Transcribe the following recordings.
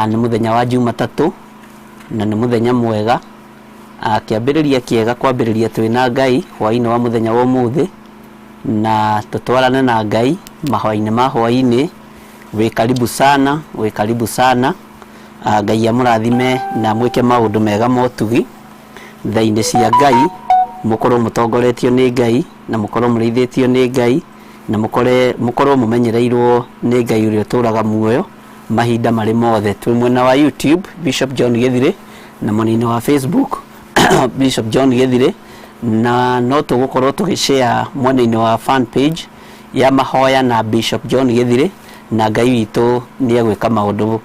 Nĩ mũthenya wa Jumatatũ na nĩ mũthenya mwega. Kĩambĩrĩria kĩega kwambĩrĩria twĩ na Ngai hwaĩ-inĩ wa mũthenya wa ũmũthĩ, na tũtwarane na Ngai mahoya-inĩ ma hwaĩ-inĩ. Wĩ karibu sana, wĩ karibu sana. Ngai amũrathime na mwĩke maũndũ mega ma ũtugi. Tha-inĩ cia Ngai, mũkorwo mũtongoretio nĩ Ngai na mũkorwo mũrĩithĩtio nĩ Ngai na mũkore mũkorwo mũmenyereirwo nĩ Ngai ũrĩa ũtũraga muoyo mahinda marĩ mothe. Twĩ mwena wa YouTube Bishop John Gĩthirĩ na mwena-inĩ wa Facebook Bishop John Gĩthirĩ, na no tũgũkorwo tũgĩ share mwena-inĩ wa fan page ya mahoya na Bishop John Gĩthirĩ, na Ngai witũ nĩ egwĩka maũndũ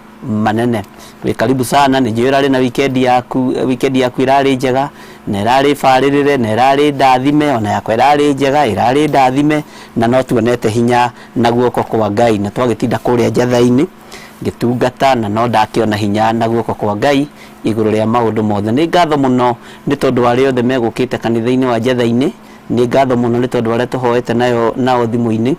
manene. Wĩ karibu sana, nĩ njũĩ ũrarĩ na weekend yaku, weekend yaku ĩrarĩ njega na ĩrarĩ barĩrĩre na ĩrarĩ ndathime, ona yakwa ĩrarĩ njega, ĩrarĩ ndathime, na no tuonete hinya na guoko kwa Ngai, na twagĩtinda kũrĩa njatha-inĩ ngĩtungata na no ndakĩona hinya na guoko kwa Ngai igũrũ rĩa maũndũ mothe. Nĩ ngatho mũno nĩ tondũ wa arĩa othe megũkĩte kanitha-inĩ wa njatha-inĩ, nĩ ngatho mũno nĩ tondũ wa arĩa tũhoete nayo nao thimũ-inĩ.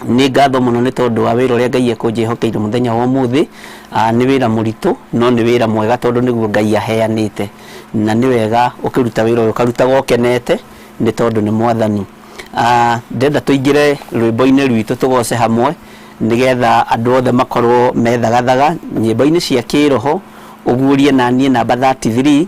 Nĩ ngatho mũno nĩ tondũ wa wĩra ũrĩa Ngai ekũnjĩhokeire mũthenya wa ũmũthĩ. Nĩ wĩra mũritũ no nĩ wĩra mwega tondũ nĩguo Ngai aheanĩte. Na nĩ wega ũkĩruta wĩra ũyũ ũkarutaga ũkenete nĩ tondũ nĩ Mwathani. Ndĩrenda tũingĩre rwĩmbo-inĩ rwitũ tũgoce hamwe nĩgetha andũ othe makorwo methagathaga nyĩmbo-inĩ cia kĩroho, ũguũrie naniĩ namba 33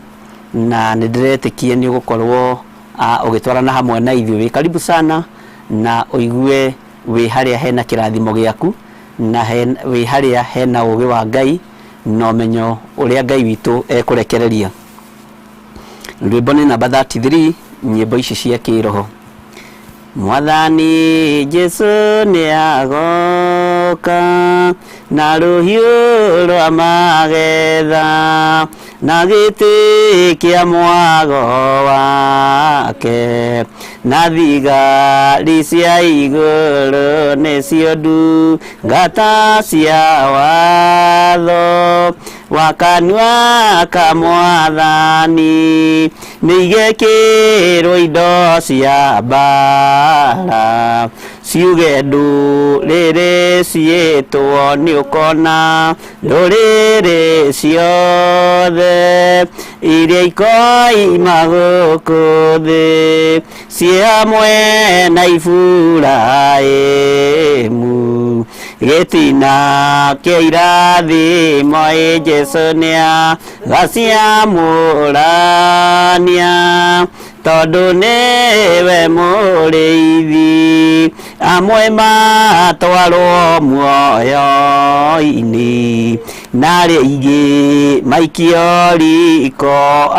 na nĩ ndĩretĩkia nĩ ũgũkorwo ũgĩtwarana hamwe na ithuĩ. Wĩ karibu sana na ũigue wĩ harĩa hena kĩrathimo gĩaku na wĩ harĩa hena ũgĩ wa Ngai na ũmenyo ũrĩa Ngai witũ ekũrekereria. Rwĩmbo nĩ namba 33 nyĩmbo ici cia kĩroho. Mwathani Jesu nĩ agoka na rũhiũ rwa magetha na gĩtĩ kĩa mwago wake na thigari cia igũrũ nĩcio ndungata cia watho wa kanua ka Mwathani nĩ igekĩrwo indo cia mbara ciuge ndũrĩrĩ ciĩtwo nĩ ũkona ndũrĩrĩ ciothe iria ikoima gũkũ thĩ ciĩ hamwe na Iburahimu gĩtina kĩa irathimo ĩ Jesũ nĩagaciamũrania tondũ nĩwe mũrĩithi amwe matwarwo muoyo-inĩ na arĩa aingĩ maikio riko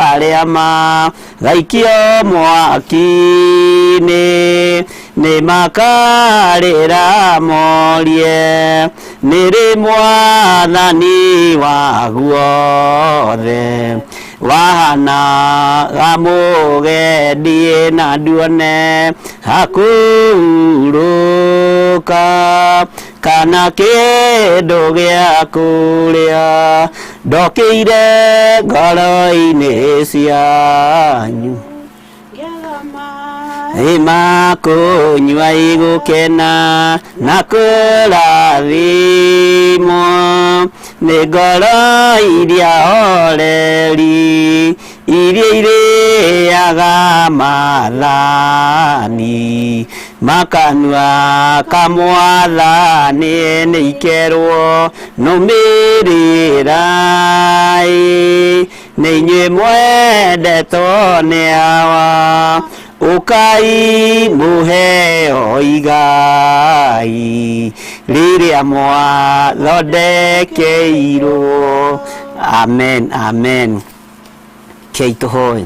arĩa magaikio mwaki-inĩ nĩ makarĩra morie nĩrĩ Mwathani wa guothe wahanaga mũgendi na nduone hakũhurũka kana kĩndũ gĩa kũrĩa ndokĩire ngoro-inĩ cianyu Ĩmakũnyua igũkena na kũrathimwo nĩ ngoro iria horeri iria irĩaga maathani makanua ka Mwathani nĩ ikerwo nũmĩrĩrai nĩ inyuĩ mwendetwo nĩ Awa, ũkai mũheo igai rĩrĩa mwathondekeirwo. Amen, amen. Kei tũhoe.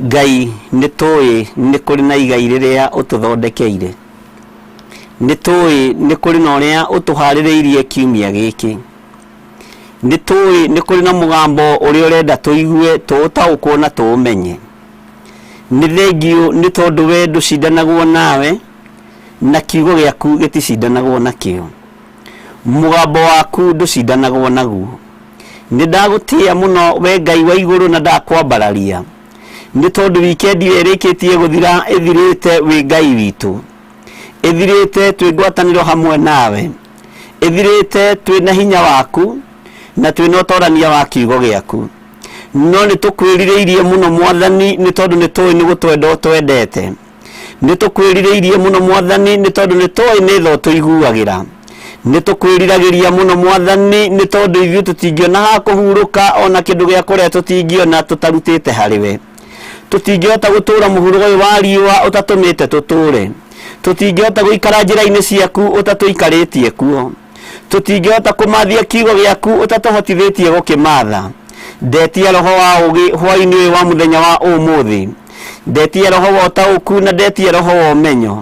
Ngai nĩ tũĩ nĩ kũrĩ na igai rĩrĩa ũtũthondekeire. Nĩ tũĩ nĩ kũrĩ na ũrĩa ũtũharĩrĩirie kiumia gĩkĩ. Nĩ tũĩ nĩ kũrĩ na mũgambo ũrĩa ũrenda tũigue, tũũtaũkwo na tũũmenye. Nĩ thengiũ nĩ tondũ we ndũcindanagwo nawe, na kiugo gĩaku gĩticindanagwo nakĩo. Mũgambo waku ndũcindanagwo naguo. Nĩ ndagũtĩĩa mũno we Ngai wa igũrũ na ndakwambararia, nĩ tondũ wikendi ĩyo ĩrĩkĩtie gũthira ĩthirĩte wĩ Ngai witũ. Ĩthirĩte twĩ ngwatanĩro hamwe nawe. Ĩthirĩte twĩna hinya waku na twĩna ũtorania wa kiugo gĩaku. No nĩ tũkwĩrirĩirie mũno Mwathani nĩ tondũ nĩ tũĩ nĩ gũtwenda ũtwendete. Nĩ tũkwĩrirĩirie mũno Mwathani nĩ tondũ nĩ tũĩ nĩ tha ũtũiguagĩra. Nĩ tũkwĩriragĩria mũno Mwathani nĩ tondũ ithuĩ tũtingĩona ha kũhurũka ona kĩndũ gĩa kũrĩa tũtingĩona tũtarutĩte harĩ we. Tũtingĩhota gũtũũra mũhuro ũyũ wa riũa ũtatũmĩte tũtũũre. Tũtingĩhota gũikara njĩra-inĩ ciaku ũtatũikarĩtie kuo. Tũtingĩhota kũmathia kiugo gĩaku ũtatũhotithĩtie gũkĩmatha. Ndetia roho wa ũũgĩ hwaĩ-inĩ ũyũ wa mũthenya wa ũmũthĩ. Ndetia roho wa ũtaũku na ndetia roho wa ũmenyo.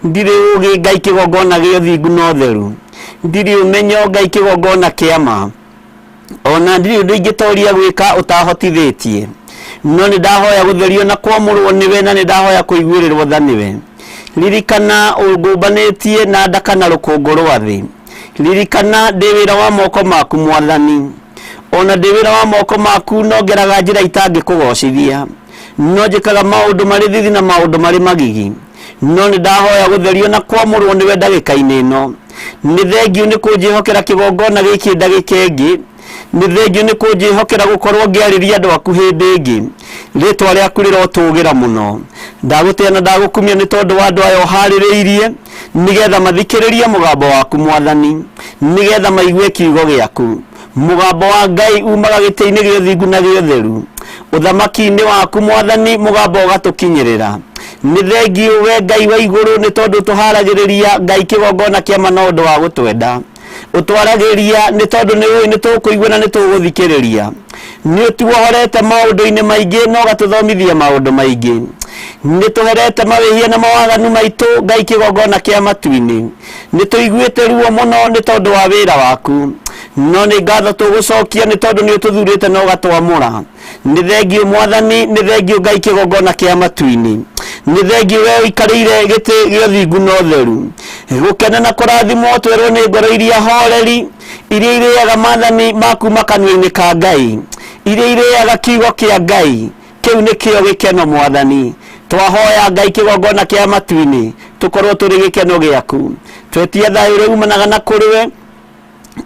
Ndirĩ ũũgĩ Ngai kĩgongona gĩa ũthingu na ũtheru. Ndirĩ ũmenyo Ngai kĩgongona kĩa ma. Ona ndirĩ ũndũ ingĩtoria gwĩka ũtahotithĩtie. No nĩ ndahoya gũtherio na kwamũrwo nĩwe na nĩ ndahoya kũiguĩrĩrwo tha nĩwe. Ririkana ũngũmbanĩtie na ndaka na rũkũngũ rwa thĩ. Ririkana ndĩ wĩra wa moko maku Mwathani. Ona ndĩ wĩra wa moko maku no ngeraga njĩra itangĩkũgocithia. No njĩkaga maũndũ marĩ thithi na maũndũ marĩ magigi. No nĩ ndahoya gũtherio na kwamũrwo nĩwe ndagĩka-inĩ ĩno. Nĩ thengiũ nĩ kũnjĩhokera kĩgongona gĩkĩ ndagĩka ĩngĩ. Nĩ thengiũ nĩ kũnjĩhokera gũkorwo ngĩarĩria andũ aku hĩndĩ ĩngĩ. Rĩtwa rĩaku rĩrotũgĩra mũno. Ndagũtĩa na ndagũkumia nĩ tondũ wa andũ aya ũharĩrĩirie nĩgetha mathikĩrĩrie mũgambo waku Mwathani, nĩgetha maigue kiugo gĩaku. Mũgambo wa Ngai umaga gĩtĩ-inĩ gĩa ũthingu na gĩa ũtheru. Ũthamaki-inĩ waku Mwathani mũgambo ũgatũkinyĩrĩra. Nĩ thengiũ we Ngai wa igũrũ nĩ tondũ ũtũharagĩrĩria Ngai kĩgongona kĩa ma na ũndũ wa gũtwenda. Ũtwaragĩria nĩ tondũ nĩ ũĩ nĩ tũkũigua na nĩ tũgũthikĩrĩria. Nĩ ũtuohorete maũndũ-inĩ maingĩ na ũgatũthomithia maũndũ maingĩ. Nĩ tũherete mawĩhia na mawaganu maitũ Ngai kĩgongona kĩa matu-inĩ. Nĩ tũiguĩte ruo mũno nĩ tondũ wa wĩra waku. No nĩ ngatho tũgũcokia nĩ tondũ nĩ ũtũthurĩte na ũgatwamũra. Nĩ thengiũ Mwathani, nĩ thengiũ Ngai kĩgongona kĩa matu-inĩ. Nĩ thengiũ we ũikarĩire gĩtĩ gĩa ũthingu na ũtheru. Gũkena na kũrathimwo twerwo nĩ ngoro iria horeri, iria irĩaga maathani ma kuma kanua-inĩ ka Ngai, iria irĩaga kiugo kĩa Ngai. Kĩu nĩkĩo gĩkeno Mwathani. Twahoya Ngai kĩgongona kĩa matu-inĩ, tũkorwo tũrĩ gĩkeno gĩaku. Twetia thayũ ũrĩa umanaga na kũrĩ we,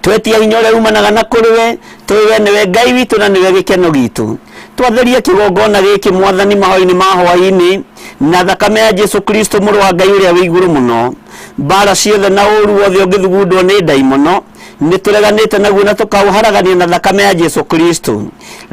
twetia hinya ũrĩa umanaga na kũrĩ we, tũĩ we nĩwe Ngai witũ na nĩwe gĩkeno gitũ. Twatheria kĩgongona gĩkĩ Mwathani mahoya-inĩ ma hwaĩ-inĩ na thakame ya Jesu Kristo mũrũ wa Ngai ũrĩa wĩ igũrũ mũno. Mbara ciothe na ũru wothe ũngĩthugundwo nĩ ndaimono nĩ tũreganĩte naguo na tũkaũharagania na thakame ya Jesu Kristo.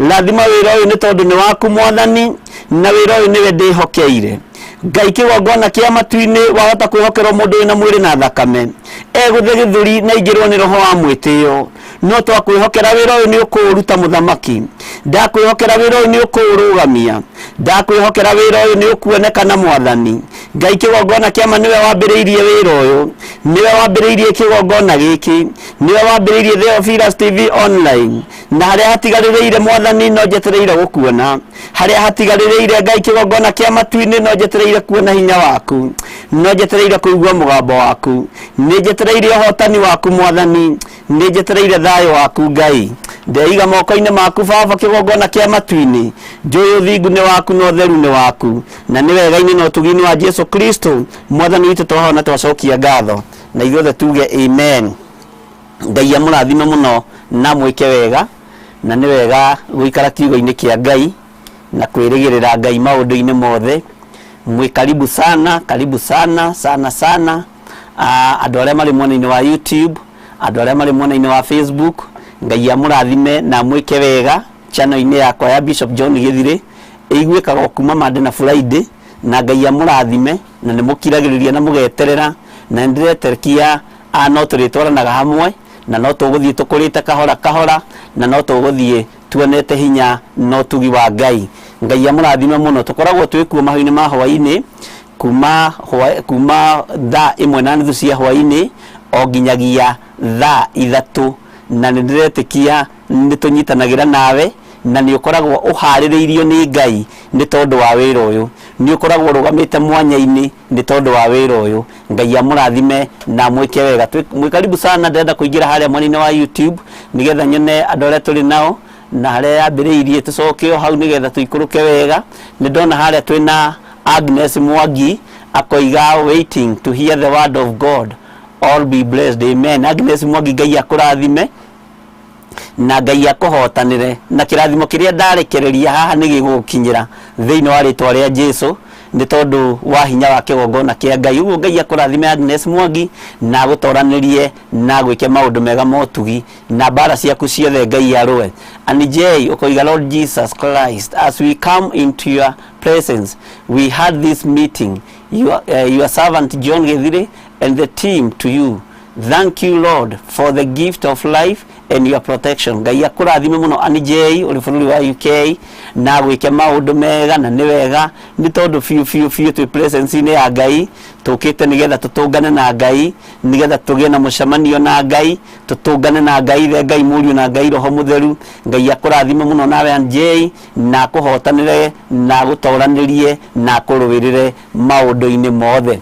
Rathima wĩra ũyũ nĩ tondũ nĩ waku Mwathani na wĩra ũyũ nĩwe ndĩhokeire. Ngai kĩgongona kĩa matu-inĩ wahota kwĩhokerwo mũndũ wĩna mwĩrĩ na thakame egũthe gĩthũri na aingĩrwo nĩ roho wa mwĩtĩo. No twakwĩhokera wĩra ũyũ nĩ ũkũũruta mũthamaki. Ndakwĩhokera wĩra ũyũ nĩ ũkũũrũgamia. Ndakwĩhokera wĩra ũyũ nĩ ũkuonekana Mwathani. Ngai kĩgongona kĩa ma nĩwe wambĩrĩirie wĩra ũyũ. Nĩwe wambĩrĩirie kĩgongona gĩkĩ. Nĩwe wambĩrĩirie Theophilus TV online. Na harĩa hatigarĩrĩire Mwathani no njetereire gũkuona. Harĩa hatigarĩrĩire Ngai kĩgongona kĩa matu-inĩ no njetereire kuona hinya waku. No njetereire kũigua mũgambo waku. Nĩ njetereire ũhotani waku Mwathani. Nĩ njetereire thayũ waku Ngai. Ndeiga moko-inĩ maku Baba kĩgongona kĩa matu-inĩ. Njũĩ ũthingu nĩ waku na ũtheru nĩ waku. Na nĩ wega-inĩ na ũtugi-inĩ wa Jesu Kristo Mwathani witũ twahoya na twacokia ngatho. Na ithuothe tuge amen. Ngai amũrathime mũno na amwĩke wega. Na nĩ wega gũikara kiugo-inĩ kĩa Ngai na kwĩrĩgĩrĩra Ngai maũndũ-inĩ mothe. Mwĩ karibu sana, karibu sana, sana sana. Andũ arĩa marĩ mwena-inĩ wa YouTube, andũ arĩa marĩ mwena-inĩ wa Facebook, Ngai amũrathime na amwĩke wega channel-inĩ yakwa ya Bishop John Gĩthirĩ, ĩiguĩkaga o kuma Monday na Friday, na Ngai amũrathime na nĩ mũkiragĩrĩria na mũgeterera, na nĩ ndĩretĩkia no tũrĩtwaranaga hamwe, na no tũgũthiĩ tũkũrĩte kahora kahora, na no tũgũthiĩ tuonete hinya na ũtugi wa Ngai. Ngai amũrathime mũno. Tũkoragwo twĩ kuo mahoya-inĩ ma hwaĩ-inĩ kuma kuma thaa ĩmwe na nuthu cia hwaĩ-inĩ o nginyagia thaa ithatũ, na nĩ ndĩretĩkia nĩ tũnyitanagĩra nawe na nĩ ũkoragwo ũharĩrĩirio nĩ Ngai nĩ tondũ wa wĩra ũyũ. Nĩ ũkoragwo ũrũgamĩte mwanya-inĩ nĩ tondũ wa wĩra ũyũ. Ngai amũrathime na amwĩke wega. Mwĩ karibu sana, ndĩrenda kũingĩra harĩa mwena-inĩ wa YouTube nĩgetha nyone andũ arĩa tũrĩ nao na harĩa yambĩrĩirie tũcoke o hau nĩgetha tũikũrũke wega. Nĩ ndona harĩa twĩna Agnes Mwangi akoiga waiting to hear the word of God. All be blessed. Amen. Agnes Mwangi, Ngai akũrathime na Ngai akũhotanĩre, na kĩrathimo kĩrĩa ndarekereria haha nĩ gĩgũgũkinyĩra thĩinĩ wa rĩtwa rĩa Jesu, nĩ tondũ wa hinya wa kĩgongona kĩa Ngai. Ũguo Ngai akũrathime Agnes Mwangi, na agũtoranĩrie na agwĩke maũndũ mega motugi, na mbara ciaku ciothe Ngai arũe. Anijei ũkoiga, Lord Jesus Christ, as we come into your presence, we had this meeting, your servant John Githiri and the team to you. Thank you, Lord, for the gift of life and your protection. Ngai akũrathime mũno Anijei ũrĩ bũrũri wa UK, na gwĩke maũndũ mega. Na nĩ wega, nĩ tondũ biũ biũ biũ twĩ presence-inĩ ya Ngai, tũkĩte nĩgetha tũtũngane na Ngai, nĩgetha tũgĩe na mũcemanio na Ngai, tũtũngane na Ngai Ithe, Ngai Mũriũ na Ngai Roho Mũtheru. Ngai akũrathime mũno nawe Anjei, na akũhotanĩre na agũtoranĩrie na akũrũĩrĩre maũndũ-inĩ mothe.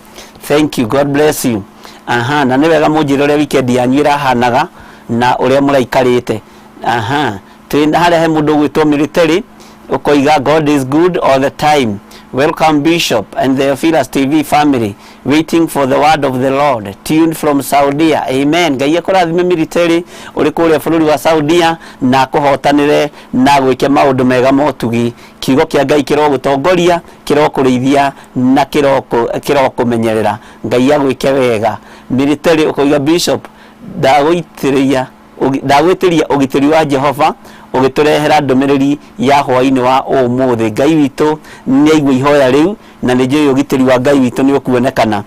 Thank you, God bless you. Aha, na nĩ wega mũnjĩre ũrĩa weekend yanyu ĩrahanaga na ũrĩa mũraikarĩte. Aha, twĩ harĩa he mũndũ ũgwĩtwo Military, ũkoiga, God is good all the time. Welcome, Bishop and the Theophilus TV family, waiting for the word of the Lord, tuned from Saudia. Amen. Ngai akũrathime Military ũrĩ kũrĩa bũrũri wa Saudia, na akũhotanĩre na gwĩke maũndũ mega motugi. Kiugo kĩa Ngai kĩrogũtongoria, kĩrokũrĩithia na kĩrokũmenyerera. Ngai agwĩke wega. Military ũkoiga, Bishop, ndagũitĩrĩria ndagwĩtĩria ũgitĩri wa Jehova ũgĩtũrehera ndũmĩrĩri ya hwaĩ-inĩ wa ũmũthĩ. Ngai witũ nĩ aigua ihoya rĩu, na nĩ njũĩ ũgitĩri wa Ngai witũ nĩ ũkuonekana,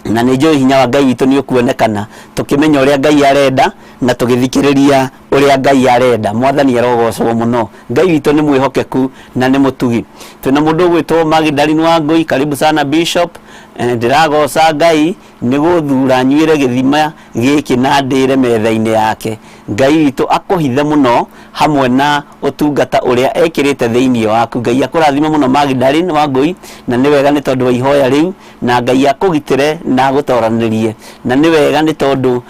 na nĩ njũĩ hinya wa Ngai witũ nĩ ũkuonekana tũkĩmenya ũrĩa Ngai arenda na tũgĩthikĩrĩria ũrĩa Ngai arenda. Mwathani arogocwo mũno. Ngai witũ nĩ mwĩhokeku na nĩ mũtugi. Twĩna mũndũ ũgwĩtwo Magdalene Wangui, karibu sana Bishop. Ndĩragoca Ngai nĩ gũthura nyuĩre gĩthima gĩkĩ na ndĩre metha-inĩ yake. Ngai witũ akũhithe mũno hamwe na ũtungata ũrĩa ekĩrĩte thĩinĩ waku. Ngai akũrathime mũno Magdalene Wangui, na nĩ wega nĩ tondũ wa ihoya rĩu, na Ngai akũgitĩre na agũtoranĩrie. Na nĩ wega nĩ tondũ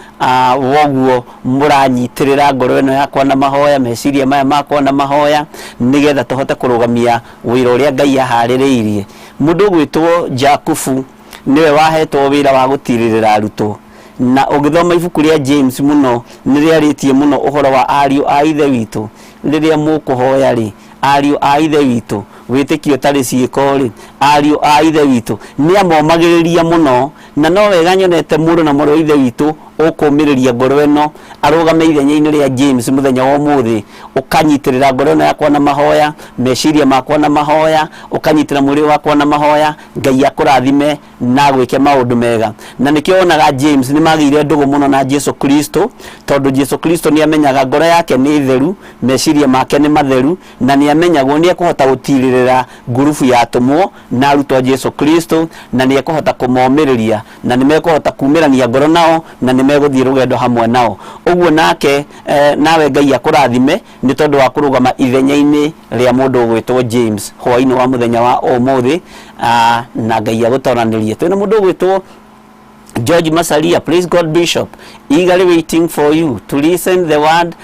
woguo mũranyitĩrĩra ngoro ĩno yakwa na mahoya, meciria maya makwa na mahoya, nĩgetha tũhote kũrũgamia wĩra ũrĩa Ngai aharĩrĩirie. Mũndũ ũgwĩtwo Jakubu nĩwe wahetwo wĩra wa gũtirĩrĩra arutwo, na ũgĩthoma ibuku rĩa James mũno, nĩ rĩarĩtie mũno ũhoro wa ariũ a ithe witũ. Rĩrĩa mũkũhoya rĩ, ariũ a ithe witũ, wĩtĩkio ũtarĩ ciĩko rĩ, ariũ a ithe witũ, nĩ amomagĩrĩria mũno. Na no wega nyonete mũndũ na mwarĩ wa ithe witũ ũkũmĩrĩria ngoro ĩno arũgame ithenya-inĩ rĩa James mũthenya wa ũmũthĩ, ũkanyitĩrĩra ngoro ĩno yakwa na mahoya, meciria makwa na mahoya, ũkanyitĩra mwĩrĩ wakwa na mahoya. Ngai akũrathime na agwĩke maũndũ mega. Na nĩkĩo wonaga James nĩ magĩire ndũgũ mũno na Jesu Kristo, tondũ Jesu Kristo nĩ amenyaga ngoro yake nĩ theru, meciria make nĩ matheru, na nĩ amenyagwo nĩ ekũhota gũtirĩrĩra ngurubu ya atũmwo na arutwo a Jesu Kristo, na nĩ ekũhota kũmomĩrĩria, na nĩ mekũhota kumĩrania ngoro nao, na nĩ megũthiĩ rũgendo hamwe nao. Ũguo nake nawe Ngai akũrathime nĩ tondũ wa kũrũgama ithenya-inĩ rĩa mũndũ ũgwĩtwo James hwaĩ-inĩ wa mũthenya wa ũmũthĩ, na Ngai agũtoranĩrie. Twĩna mũndũ ũgwĩtwo George Masalia, please God Bishop, eagerly waiting for you to listen the word,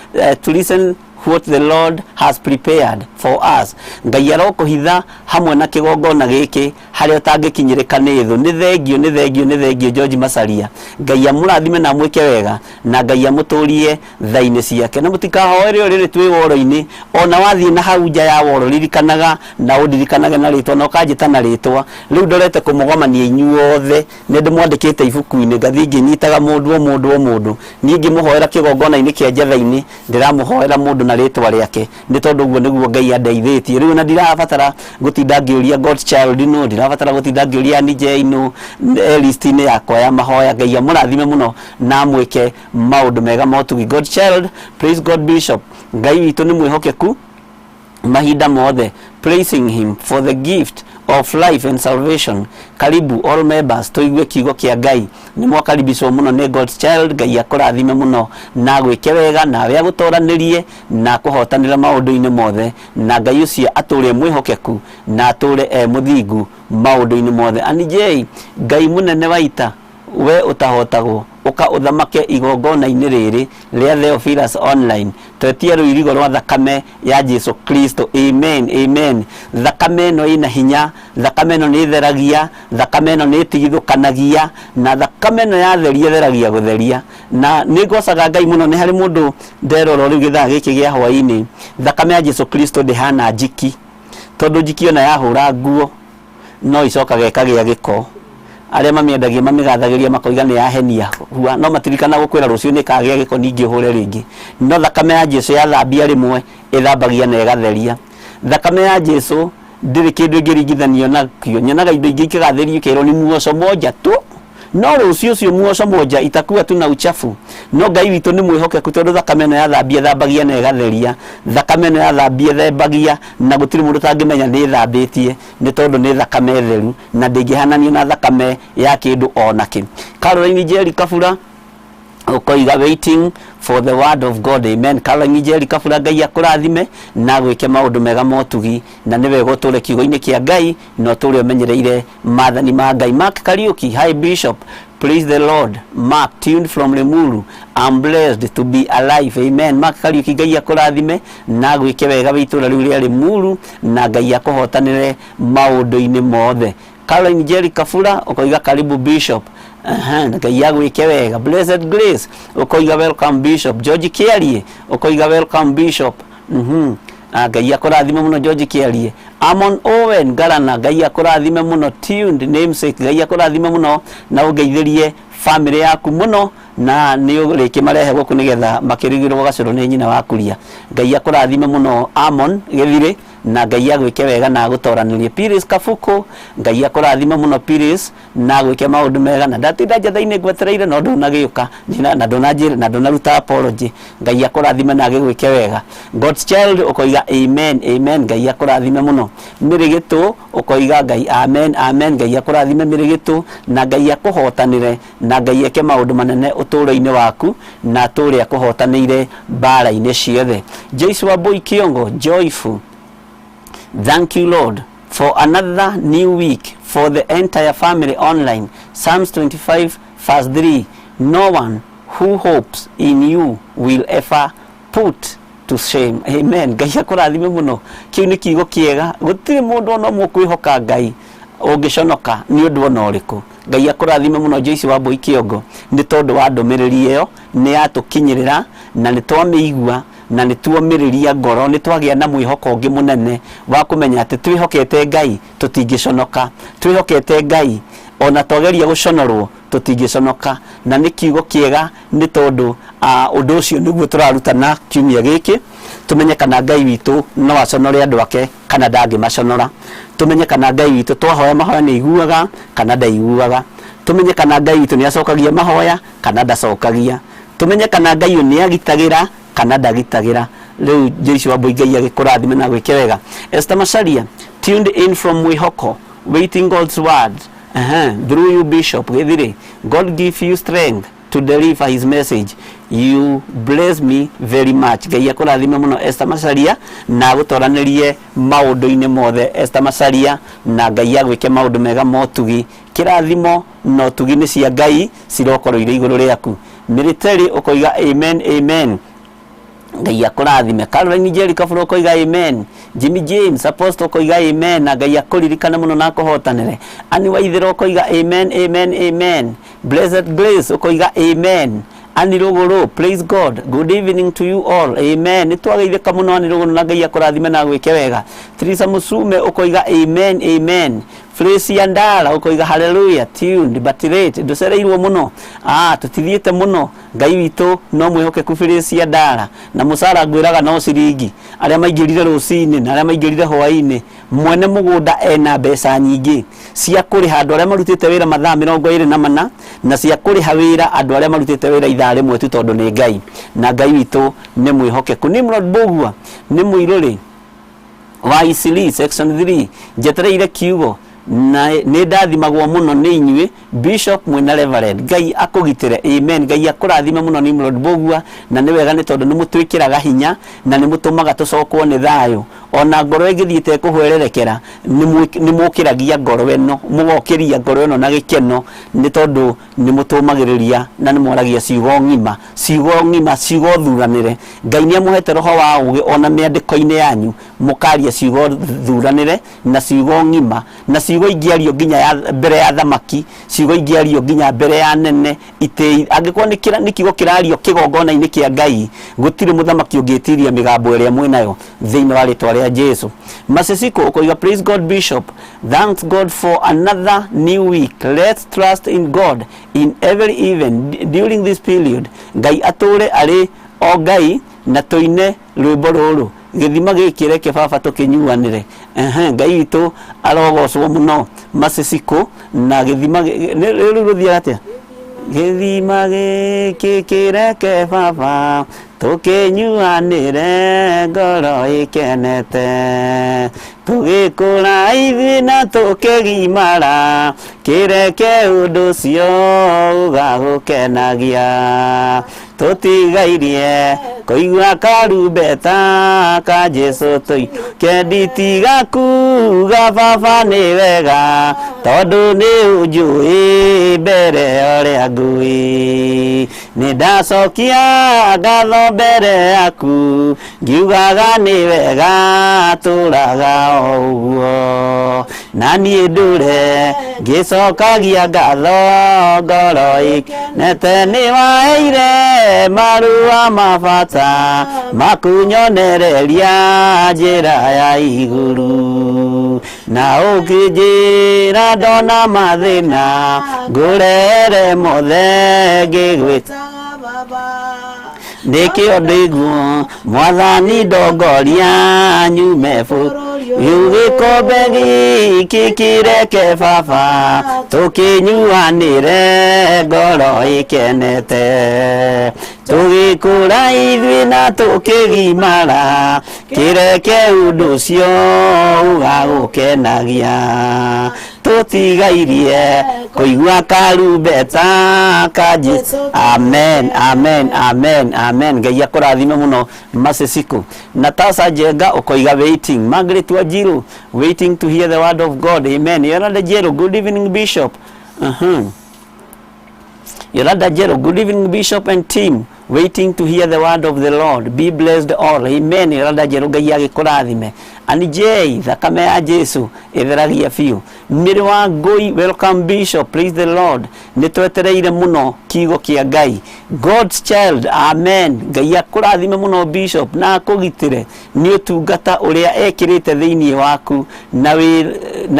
to listen what the Lord has prepared for us. Ngai arokũhitha hamwe na kĩgongona gĩkĩ harĩa ũtangĩkinyĩrĩka nĩ thũ. Nĩ thengio, nĩ thengio, nĩ thengio George Masalia. Ngai amũrathime na amwĩke wega, na Ngai amũtũrie tha-inĩ ciake. Na mũtikahoere o rĩrĩ twĩ woro-inĩ, ona wathiĩ na hau nja ya woro, ririkanaga na ũndirikanage na rĩtwa na ũkanjĩta na rĩtwa. Rĩu ndorete kũmũgomania inyuothe, nĩ ndĩmwandĩkĩte ibuku-inĩ, ngathiĩ ngĩnyitaga mũndũ o mũndũ o mũndũ. Niĩ ngĩmũhoera kĩgongona-inĩ kĩa njatha-inĩ, ndĩramũhoera mũndũ na rĩtwa rĩake, nĩ tondũ ũguo nĩguo Ngai andeithĩtie. Rĩu ona ndirabatara gũtinda ngĩũria God child no, ndirabatara gũtinda ngĩũria Anije no, list-inĩ yakwa ya mahoya. Ngai amũrathime mũno na amwĩke maũndũ mega motugi. God child, praise God Bishop. Ngai witũ nĩ mwĩhokeku mahinda mothe, praising him for the gift of life and salvation. Karibu all members, tũigue kiugo kĩa Ngai. Nĩ mwakaribicwo mũno nĩ God's child. Ngai akũrathime mũno na agwĩke wega, nawe agũtoranĩrie na akũhotanĩre maũndũ-inĩ mothe, na Ngai ũcio atũre mwĩhokeku na atũre e mũthingu maũndũ-inĩ mothe. Anijei, Ngai mũnene wa ita, we ũtahotagwo. Ũka ũthamake igongona-inĩ rĩrĩ rĩa Theophilus Online. Twetie rũirigo rwa thakame ya Jesu Kristo. Amen, amen. Thakame ĩno ĩna hinya, thakame ĩno nĩ ĩtheragia, thakame ĩno nĩ ĩtigithũkanagia, na thakame ĩno yatheria ĩtheragia gũtheria. Na nĩ ngocaga Ngai mũno, nĩ harĩ mũndũ nderora rĩu gĩthaa gĩkĩ gĩa hwaĩ-inĩ, thakame ya Jesu Kristo ndĩhana njiki, tondũ njiki ona yahũra nguo no icokaga ĩkagĩa gĩko. Arĩa mamĩendagia mamĩgathagĩria makoiga nĩ yahenia hua, no matirikana gũkwĩra rũciũ nĩ ĩkagĩa gĩko ningĩ ũhũre rĩngĩ. No thakame ya Jesu yathambia rĩmwe, ĩthambagia na ĩgatheria. Thakame ya Jesu ndĩrĩ kĩndũ ĩngĩringithanio nakĩo. Nyonaga indo ingĩ ikĩgathĩrĩrio ikerwo ni muosho moja tu, no rũciũ ũcio muosho moja itakuwa tu na uchafu. No Ngai witũ nĩ mwĩhokeku tondũ thakame ĩno yathambia ĩthambagia na ĩgatheria. Thakame ĩno yathambia ĩthembagia na gũtirĩ mũndũ ũtangĩmenya nĩ ĩthambĩtie nĩ tondũ nĩ thakame theru na ndĩngĩhananio na thakame ya kĩndũ o nakĩ. Caroline Njeri Kabura ũkoiga waiting for the word of God, amen. Caroline Njeri Kabura, Ngai akũrathime na agwĩke maũndũ mega motugi, na nĩ wega ũtũre kiugo-inĩ kĩa Ngai na ũtũre ũmenyereire maathani ma Ngai. Mark Kariuki, hi Bishop, praise the Lord. Mark tuned from Limuru, I'm blessed to be alive, amen. Mark Kariuki, Ngai akũrathime na agwĩke wega wĩ itũra rĩu rĩa Limuru, na Ngai akũhotanĩre maũndũ-inĩ mothe. Caroline Jerry Kabura ũkoiga karibu Bishop. Aha, na Ngai agwĩke wega. Blessed Grace ũkoiga welcome Bishop. George Kĩarie ũkoiga welcome Bishop. Ah, Ngai akũrathime mũno George Kĩarie. Amon Owen Garana, Ngai akũrathime mũno. Tuned namesake, Ngai akũrathime mũno na ũngeithĩrie family yaku mũno, na nĩ ũrĩkĩmarehe gũkũ nĩgetha makĩrugĩrwo gacũrũ nĩ nyina wa kuria. Ngai akũrathime mũno Amon Gĩthirĩ, na Ngai agwĩke wega na agũtoranĩrie. Piris Kabuku, Ngai akũrathime mũno Piris na agwĩke maũndũ mega, na ndatinda njatha-inĩ ngwetereire no ndũnagĩũka na ndũnanjĩra na ndũnaruta apology. Ngai akũrathime na agĩgwĩke wega. God's Child ũkoiga amen, amen. Ngai akũrathime mũno. Mĩrĩgĩtũ ũkoiga Ngai amen, amen. Ngai akũrathime Mĩrĩgĩtũ, na Ngai akũhotanĩre, na Ngai eke maũndũ manene ũtũũro-inĩ waku, na atũũre akũhotanĩire mbara-inĩ ciothe. Joyce Wambui Kiongo, joyful, thank you Lord for another new week for the entire family online. Psalms 25 verse 3, no one who hopes in you will ever put to shame. Amen. Ngai akũrathime mũno. Kĩu nĩ kiugo kĩega. Gũtirĩ mũndũ ona ũmwe ũkwĩhoka Ngai ũngĩconoka nĩ ũndũ ona ũrĩkũ. Ngai akũrathime mũno Joyce Wambui Kiongo nĩ tondũ wa ndũmĩrĩri ĩyo, nĩ yatũkinyĩrĩra na nĩ twamĩigua na nĩ tuomĩrĩria ngoro, nĩ twagĩa na mwĩhoko ũngĩ mũnene wa kũmenya atĩ twĩhokete Ngai tũtingĩconoka, twĩhokete Ngai ona twageria gũconorwo tũtingĩconoka. Na nĩ kiugo kĩega nĩ tondũ ũndũ ũcio nĩguo tũrarutana kiumia gĩkĩ, tũmenye kana Ngai witũ no aconore andũ ake kana ndangĩmaconora, tũmenye kana Ngai witũ twahoya mahoya nĩ aiguaga kana ndaiguaga, tũmenye kana Ngai witũ nĩ acokagia mahoya kana ndacokagia, tũmenye kana Ngai ũyũ nĩ agitagĩra kana ndagitagĩra. Rĩu Joyce Wambui, Ngai agĩkũrathime na agwĩke wega. Esther Macharia, tuned in from Mwĩhoko, waiting God's word through you Bishop Gĩthirĩ. God give you strength to deliver his message. You bless me very much. Ngai akũrathime mũno Esther Macharia na agũtoranĩrie maũndũ-inĩ mothe Esther Macharia, na Ngai agwĩke maũndũ mega motugi. Kĩrathimo na ũtugi nĩ cia Ngai cirokorwo irĩ igũrũ rĩaku. Military ũkoiga amen, amen. Ngai akũrathime. Caroline Njeri Kabura ũkoiga amen. Jimmy James Apostle ũkoiga amen, na Ngai akũririkane mũno na akũhotanĩre. Annie Waithera ũkoiga amen, amen, amen. Blessed Grace ũkoiga amen. Annie Rũgũrũ, praise God, good evening to you all, amen. Nĩ twageithĩka mũno Annie Rũgũrũ, na Ngai akũrathime na agwĩke wega. Teresa Musume ũkoiga amen, amen. Fresia Ndara ũkoiga hallelujah, tuned but late, ndũcereirwo mũno. Tũtithiĩte mũno. Ngai witũ no mwĩhokeku Fresia Ndara, na mũcara ngwĩraga no ciringi. Arĩa maingĩrire rũcinĩ na arĩa maingĩrire hwaĩ-inĩ, mwene mũgũnda ena mbeca nyingĩ cia kũrĩha andũ arĩa marutĩte wĩra mathaa 24, na cia kũrĩha wĩra andũ arĩa marutĩte wĩra ithaa rĩmwe tu, tondũ nĩ Ngai, na Ngai witũ nĩ mwĩhokeku. Nimrod Mbũgua nĩ mũirũrĩ wa Isili section 3, njetereire kiugo na nĩ ndathimagwo mũno nĩ inyuĩ Bishop mwĩna Reverend. Ngai akũgitĩre, amen. Ngai akũrathime mũno Nimrod Mbũgua, na nĩ wega nĩ tondũ nĩ mũtwĩkĩraga hinya na nĩ mũtũmaga tũcokwo nĩ thayũ. Ona ngoro ĩngĩthiĩte ĩkũhwererekera, nĩ mũkĩragia ngoro ĩno, mũgokĩria ngoro ĩno na gĩkeno, nĩ tondũ nĩ mũtũmagĩrĩria na nĩ mwaragia ciugo ng'ima, ciugo ng'ima, ciugo thuranĩre. Ngai nĩ amũhete roho wa ũgĩ ona mĩandĩko-inĩ yanyu, mũkaria ciugo thuranĩre na ciugo ng'ima, na ciugo ingĩario nginya ya, mbere ya thamaki, ciugo ingĩario nginya mbere ya nene itĩi. Angĩkorwo nĩ kiugo kĩrario kĩgongona-inĩ kĩa Ngai, gũtirĩ mũthamaki ũngĩtiria mĩgambo ĩrĩa mwĩnayo thĩinĩ wa rĩtwa rĩa Jesu. Masisiko ũkoiga, praise God Bishop, thanks God for another new week, let's trust in God in every event during this period. Ngai atũre arĩ o Ngai, na tũine rwĩmbo rũrũ, gĩthima gĩkĩ reke baba tũkĩnyuanĩre. Ehe, Ngai witũ arogocwo mũno. Masisiko na gĩthima rĩu rũthiaga atĩa? Gĩthima gĩkĩ kĩreke baba tũkĩnyuanĩre, ngoro ĩkenete, tũgĩkũra ithuĩ na tũkĩgimara, kĩreke ũndũ ũcio ũgagũkenagia. Tũtigairie kũigua karumbeta ka Jesu tũinũke, nditiga kuga baba nĩ wega, tondũ nĩ ũnjũĩ mbere ũrĩa ngũĩ. Nĩ ndacokia ngatho mbere yaku, ngiugaga nĩ wega tũraga o ũguo, na niĩ ndũre ngĩcokagia ngatho, ngoro ĩkenete. Nĩ waheire marũa ma bata makunyonereria njĩra ya igũrũ, na ũkĩnjĩra ndona mathĩna ngũrere mothe ngĩgwĩta nĩkĩo ndĩguo. Mwathani ndongoria nyume bũrũri, gĩkombe gĩkĩ kĩreke baba tũkĩnyuanĩre, ngoro ĩkenete, tũgĩkũra ithuĩ na tũkĩgimara, kĩreke ũndũ ũcio ũgagũkenagia. Tũtigairie kũigua karumbeta ka Jesu. Amen, amen, amen, amen. Ngai akũrathime mũno, Masisiku. Natasha Njenga ũkoiga waiting. Margaret Wanjiru, waiting to hear the word of God. Amen. Yolanda Jero, good evening Bishop. Yolanda Jero, good evening Bishop and team, waiting to hear the word of the Lord, be blessed all. Amen. Yolanda Jero, Ngai agĩkũrathime. Ani J, thakame ya Jesu ĩtheragia biũ. Mĩrĩ wa Ngũi, welcome Bishop, praise the Lord, nĩ twetereire mũno kiugo kĩa Ngai. God's child, amen. Ngai akũrathime mũno Bishop na akũgitĩre nĩ ũtungata ũrĩa ekĩrĩte thĩinĩ waku na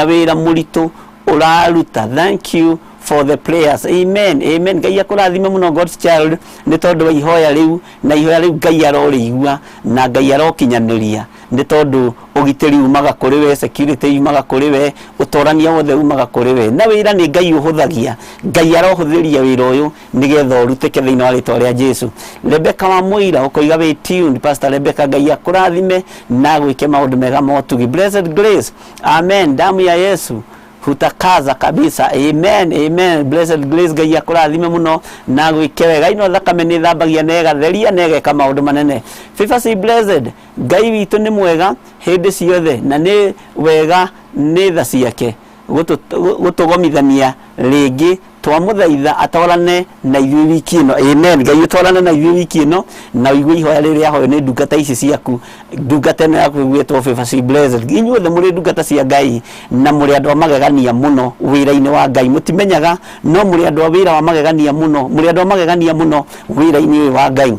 wĩra mũritũ ũraruta. Thank you for the prayers. Amen, amen. Ngai akũrathime mũno, God's child, nĩ tondũ wa ihoya rĩu, na ihoya rĩu Ngai arorĩigua na Ngai arokinyanĩria, nĩ tondũ ũgitĩri umaga kũrĩ we, security yumaga kũrĩ we, ũtorania wothe umaga kũrĩ we, na wĩra nĩ Ngai ũhũthagia. Ngai arohũthĩria wĩra ũyũ nĩgetha ũrutĩke thĩinĩ wa rĩtwa rĩa Jesu. Rebecca wa Mũira ũkoiga wĩ tuned. Pastor Rebecca, Ngai akũrathime na gwĩke maũndũ mega motugi. Blessed Grace, amen, damu ya Yesu hutakaza kabisa. Amen, amen. Blessed Grace, Ngai akũrathime mũno na gwĩke wega. Ino thakame nĩ thambagia na ĩgatheria na ĩgeka maũndũ manene. Favor C blessed, Ngai witũ nĩ mwega hĩndĩ ciothe, na nĩ wega nĩ tha ciake gũtũgomithania rĩngĩ. Twamũthaitha atwarane na ithuĩ wiki ĩno. Amen. Ngai ũtwarane na ithuĩ wiki ĩno na ũigue ihoya rĩrĩa rĩahoywo nĩ ndungata ici ciaku, ndungata ĩno yaku ĩgwĩtwo Favor C Blessed. Inyuothe mũrĩ ndungata cia Ngai na mũrĩ andũ a magegania mũno wĩra-inĩ wa Ngai. Mũtimenyaga, no mũrĩ andũ a wĩra wa magegania mũno, mũrĩ andũ a magegania mũno wĩra-inĩ ũyũ wa Ngai.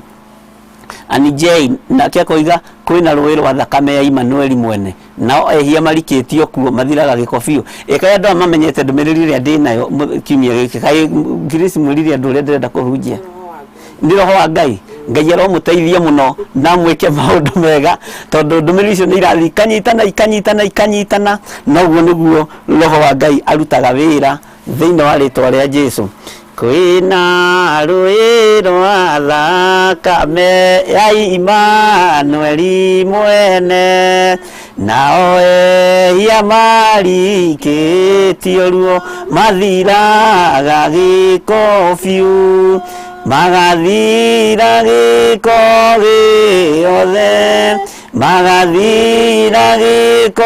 Ani Jane nake akoiga kwĩna rũĩ rwa thakame ya Immanueli mwene, nao ehia marikĩtio kuo mathiraga gĩko biũ. Ĩkaĩ andũ aya mamenyete ndũmĩrĩri ĩrĩa ndĩnayo kiumia gĩkĩ? Kaĩ Grace mwĩrire andũ ũrĩa ndĩrenda kũhunjia? Nĩ roho wa Ngai. Ngai aromũteithia mũno na mwĩke maũndũ mega, tondũ ndũmĩrĩri icio nĩ irathiĩ ikanyitana, ikanyitana, ikanyitana, na ũguo nĩguo roho wa Ngai arutaga wĩra thĩinĩ wa rĩtwa rĩa Jesu. Kwĩna rũĩ rwa thakame ya Immanueli mwene, nao ehia marikĩtio ruo mathiraga gĩko biũ, magathira gĩko gĩothe. Magathira gĩko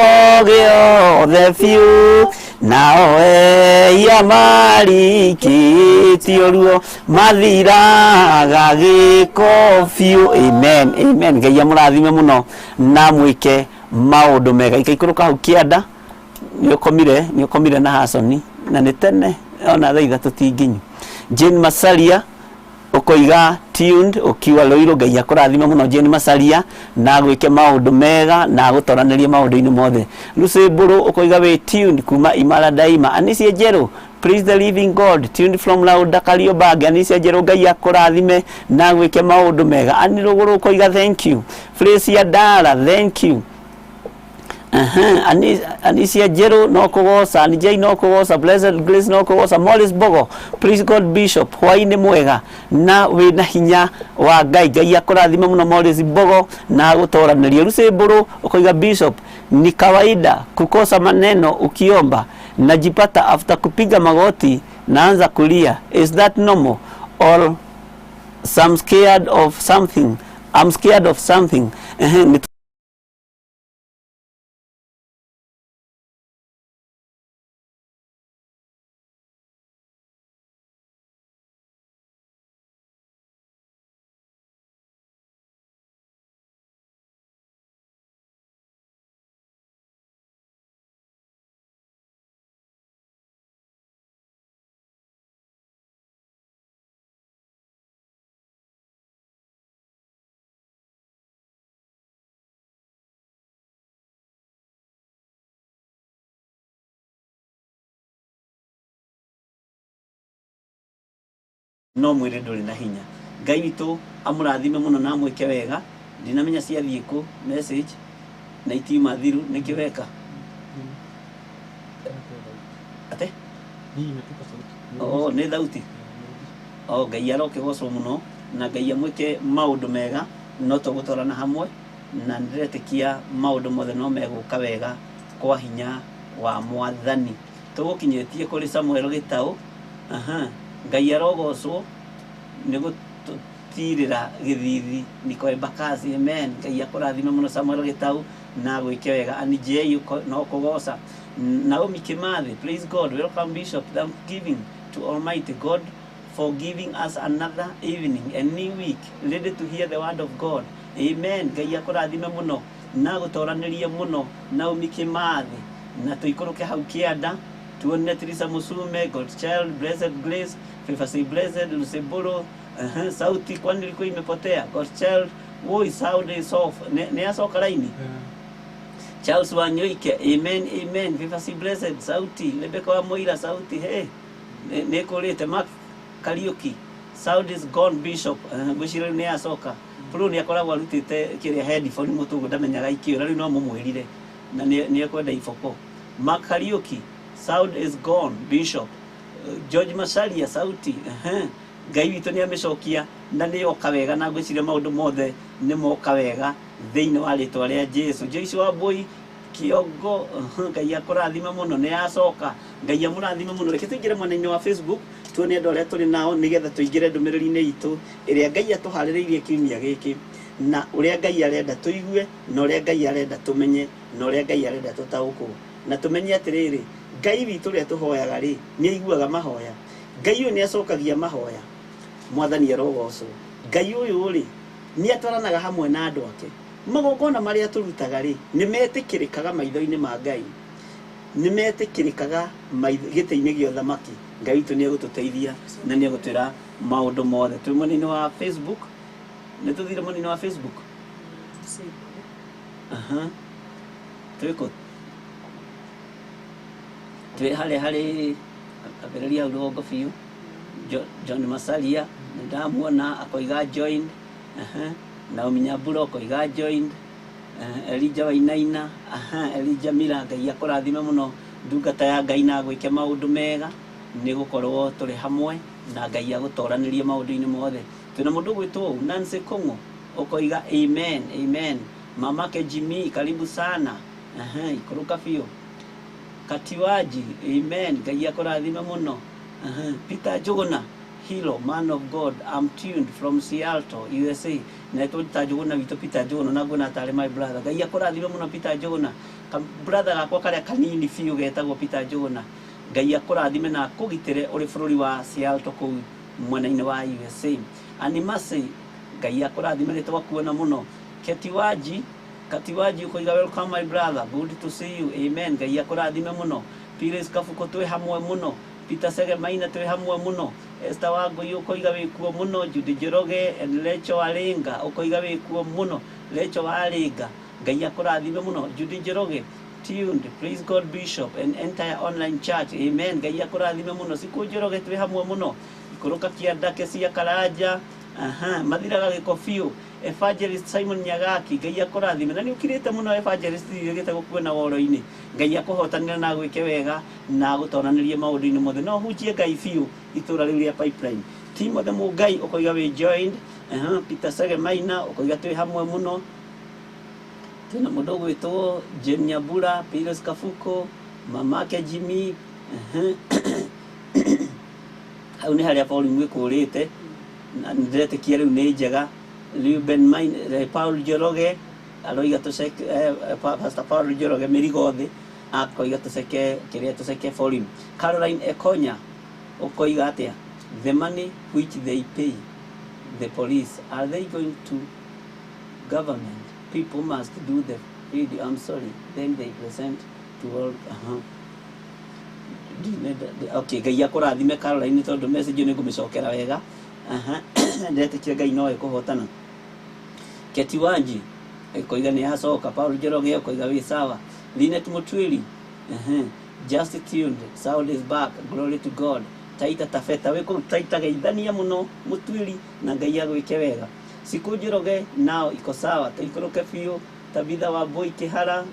gĩothe biũ, nao ehia marikĩtio ruo, mathiraga gĩko biũ. Amen, amen. Ngai amũrathime mũno na mwĩke maũndũ mega. Ikaikũrũka hau kĩanda, nĩ ũkomire na Hasoni na nĩ tene ona thaa ithatũ ti nginyu. Jane Masaria ũkoiga tuned ukiwa Ruiru. Ngai akũrathime mũno Jane Masaria na agwĩke maũndũ mega na agũtoranĩrie maũndũ-inĩ mothe. Lucy Mbũrũ ũkoiga wĩ tuned kuma Imara Daima. Anisia Njerũ, praise the living God, tuned from Lauda Kariobangi. Anisia Njerũ, Ngai akũrathime na agwĩke maũndũ mega. Ani Rũgũrũ ũkoiga thank you. Flesia Dara, thank you. Aha, Anisia Njerũ no kũgoca, Anijai no kũgoca, Blessed Grace no kũgoca, Morris Bogo, Praise God Bishop, hwaĩ-inĩ mwega na wĩna hinya wa Ngai. Ngai akũrathime mũno Morris Bogo na agũtoranĩrie. Lucy Mbũrũ ũkoiga Bishop, ni kawaida kukosa maneno ukiomba, najipata after kupiga magoti naanza kulia. Is that normal or some scared of something? I'm scared of something. Ehe, nĩ no mwĩrĩ ndũrĩ na hinya. Ngai witũ amũrathime mũno na amwĩke wega. Ndinamenya ciathiĩ kũ message na itiuma thiru nĩkĩ weka ate. Oh, nĩ thauti. Oh, Ngai arokĩgocwo mũno na Ngai amwĩke maũndũ mega, no tũgũtwarana hamwe na nĩndĩretĩkia maũndũ mothe no megũka wega kwa hinya wa Mwathani. Tũgũkinyĩtie kũrĩ Samuel Gĩtaũ. Aha, Ngai arogocwo nĩ gũtũtirĩra gĩthithi. Niko Embakasi, amen. Ngai akũrathime mũno Samuel Gĩtaũ na agwĩke wega. Ani J no kũgoca. Naomi Kimathi, praise God, welcome Bishop, thanksgiving to Almighty God for giving us another evening and new week, ready to hear the word of God. Amen. Ngai akũrathime mũno na agũtoranĩrie mũno Naomi Kimathi, na tũikũrũke hau kĩanda tuone Teresa Musume, God Child, Blessed Grace, Favor Say Blessed, Lucy Mbũrũ. Sauti kwani ilikuwa imepotea? God Child, woi, sound is off. Nĩ acoka raini. Charles Wanyoike, amen, amen. Favor Say Blessed, sauti. Rebecca wa Moira, sauti. Hey, nĩ kũrĩte. Mark Kariuki, sound is gone Bishop. Ngwĩciria rĩu nĩ acoka. Flo nĩ akoragwo arutĩte kĩrĩa headphone mũtũ ũguo ndamenyaga ikĩũra, rĩu no mũmwĩrire na nĩ ekwenda iboko. Mark Kariuki, sound is gone Bishop. George Macharia, sauti. Ngai witũ nĩ amĩcokia na nĩ yoka wega, na ngwĩciria maũndũ mothe nĩ moka wega thĩinĩ wa rĩtwa rĩa Jesu. Joyce Wambui Kiongo, Ngai akũrathime mũno, nĩ yacoka. Ngai amũrathime mũno. Reke tũingĩre mwena-inĩ wa Facebook tuone andũ arĩa tũrĩ nao nĩgetha tũingĩre ndũmĩrĩri-inĩ itũ ĩrĩa Ngai atũharĩrĩirie kiumia gĩkĩ, na ũrĩa Ngai arenda tũigue, na ũrĩa Ngai arenda tũmenye, na ũrĩa Ngai arenda tũtaũkwo, na tũmenye atĩrĩrĩ, Ngai witũ ũrĩa tũhoyaga rĩ, nĩ aiguaga mahoya. Ngai ũyũ nĩ acokagia mahoya. Mwathani arogocwo. Ngai ũyũ rĩ, nĩ atwaranaga hamwe na andũ ake. Magongona marĩa tũrutaga rĩ, nĩ metĩkĩrĩkaga maitho-inĩ ma Ngai, nĩ metĩkĩrĩkaga gĩtĩ-inĩ gĩa ũthamaki. Ngai witũ nĩ egũtũteithia na nĩ egũtwĩra maũndũ mothe. Twĩ mwena-inĩ wa Facebook, nĩ tũthire mwena-inĩ wa Facebook. Aha. Twĩ kũ? Twĩ harĩa harĩ ambĩrĩria hau rũgongo biũ. John Masaria nĩ ndamuona akoiga join. Aha. Naomi Nyambura ũkoiga joined. Elijah Wainaina, aha, Elijah Mira, Ngai akũrathime mũno ndungata ya Ngai na agwĩke maũndũ mega nĩ gũkorwo tũrĩ hamwe na Ngai agũtoranĩrie maũndũ-inĩ mothe. Twĩna mũndũ ũgwĩtwo ũũ Nancy Kũng'ũ ũkoiga amen, amen. Mamake Jimmy, karibu sana. Aha, ikũrũka biũ. Katiwaji, amen, Ngai akũrathime mũno. Aha, Peter Njũgũna, Hilo, man of God, I'm tuned from Seattle, USA. Na Peter Njuguna witũ Peter Njuguna na nguona tarĩ my brother. Ngai akũrathime mũno Peter Njuguna. Ka brother gakwa karĩa kanini biũ getagwo Peter Njuguna. Ngai akũrathime na akũgitĩre ũrĩ bũrũri wa Seattle kũu mwena-inĩ wa USA. Animasi, Ngai akũrathime nĩ twakuona mũno. Ketiwaji, Katiwaji ũkoiga welcome my brother, good to see you. Amen. Ngai akũrathime mũno. Pires Kabuko twĩ hamwe mũno. Peter Sege Maina twĩ hamwe mũno. Esther Wangũi ũkoiga wĩkuo mũno. Judy Njoroge and Lecho Waringa ũkoiga wĩkuo mũno. Lecho Waringa Ngai akũrathime mũno. Judy Njoroge tuned, praise God Bishop and entire online church. Amen. Ngai akũrathime mũno. Siku Njoroge twĩ hamwe mũno. Ikũrũka kĩanda Kesia Karanja. Aha, mathiraga gĩko biũ. Evangelist Simon Nyagaki Ngai akũrathime na nĩ ũkirĩte mũno Evangelist ndirĩgĩte gũkuona woro-inĩ. Ngai akũhotanĩre na agwĩke wega na agũtoranĩrie maũndũ-inĩ mothe. No hunjie Ngai biũ itũra rĩu rĩa Pipeline. Timothy Mũngai ũkoiga wĩ joined. Aha, Peter Sege Maina ũkoiga twĩ hamwe mũno. Twĩna mũndũ ũgwĩtwo Jane Nyambura, Pius Kabuko, mamake Jimmy. Aha. Hau nĩ harĩa volume ĩkũrĩte na nĩndĩretĩkia rĩu nĩ njega. Reuben Maina, Paul Njoroge aroiga tũceke, Pastor Paul Njoroge mĩrigo thĩ akoiga tũceke kĩrĩa tũceke volume. Caroline Ekonya ũkoiga atĩa? The money which they pay the police, are they going to government? People must do the video. I'm sorry. Then they present to all. Okay, Ngai akũrathime Caroline tondũ message nĩ ngũmĩcokera wega. Aha. Ndetĩkia Ngai no ekũhotana. Keti Wanji ĩkoiga nĩ yacoka. Paul Njoroge ũkoiga wĩ sawa. Linet Mutwiri, just tuned, sound is back, glory to God. Taita Tafeta wĩ kũu Taita geithania mũno Mutwiri na Ngai agwĩke wega. Siku Njoroge nao iko sawa, tũikũrũke biũ. Tabitha wa Mbui Kĩhara,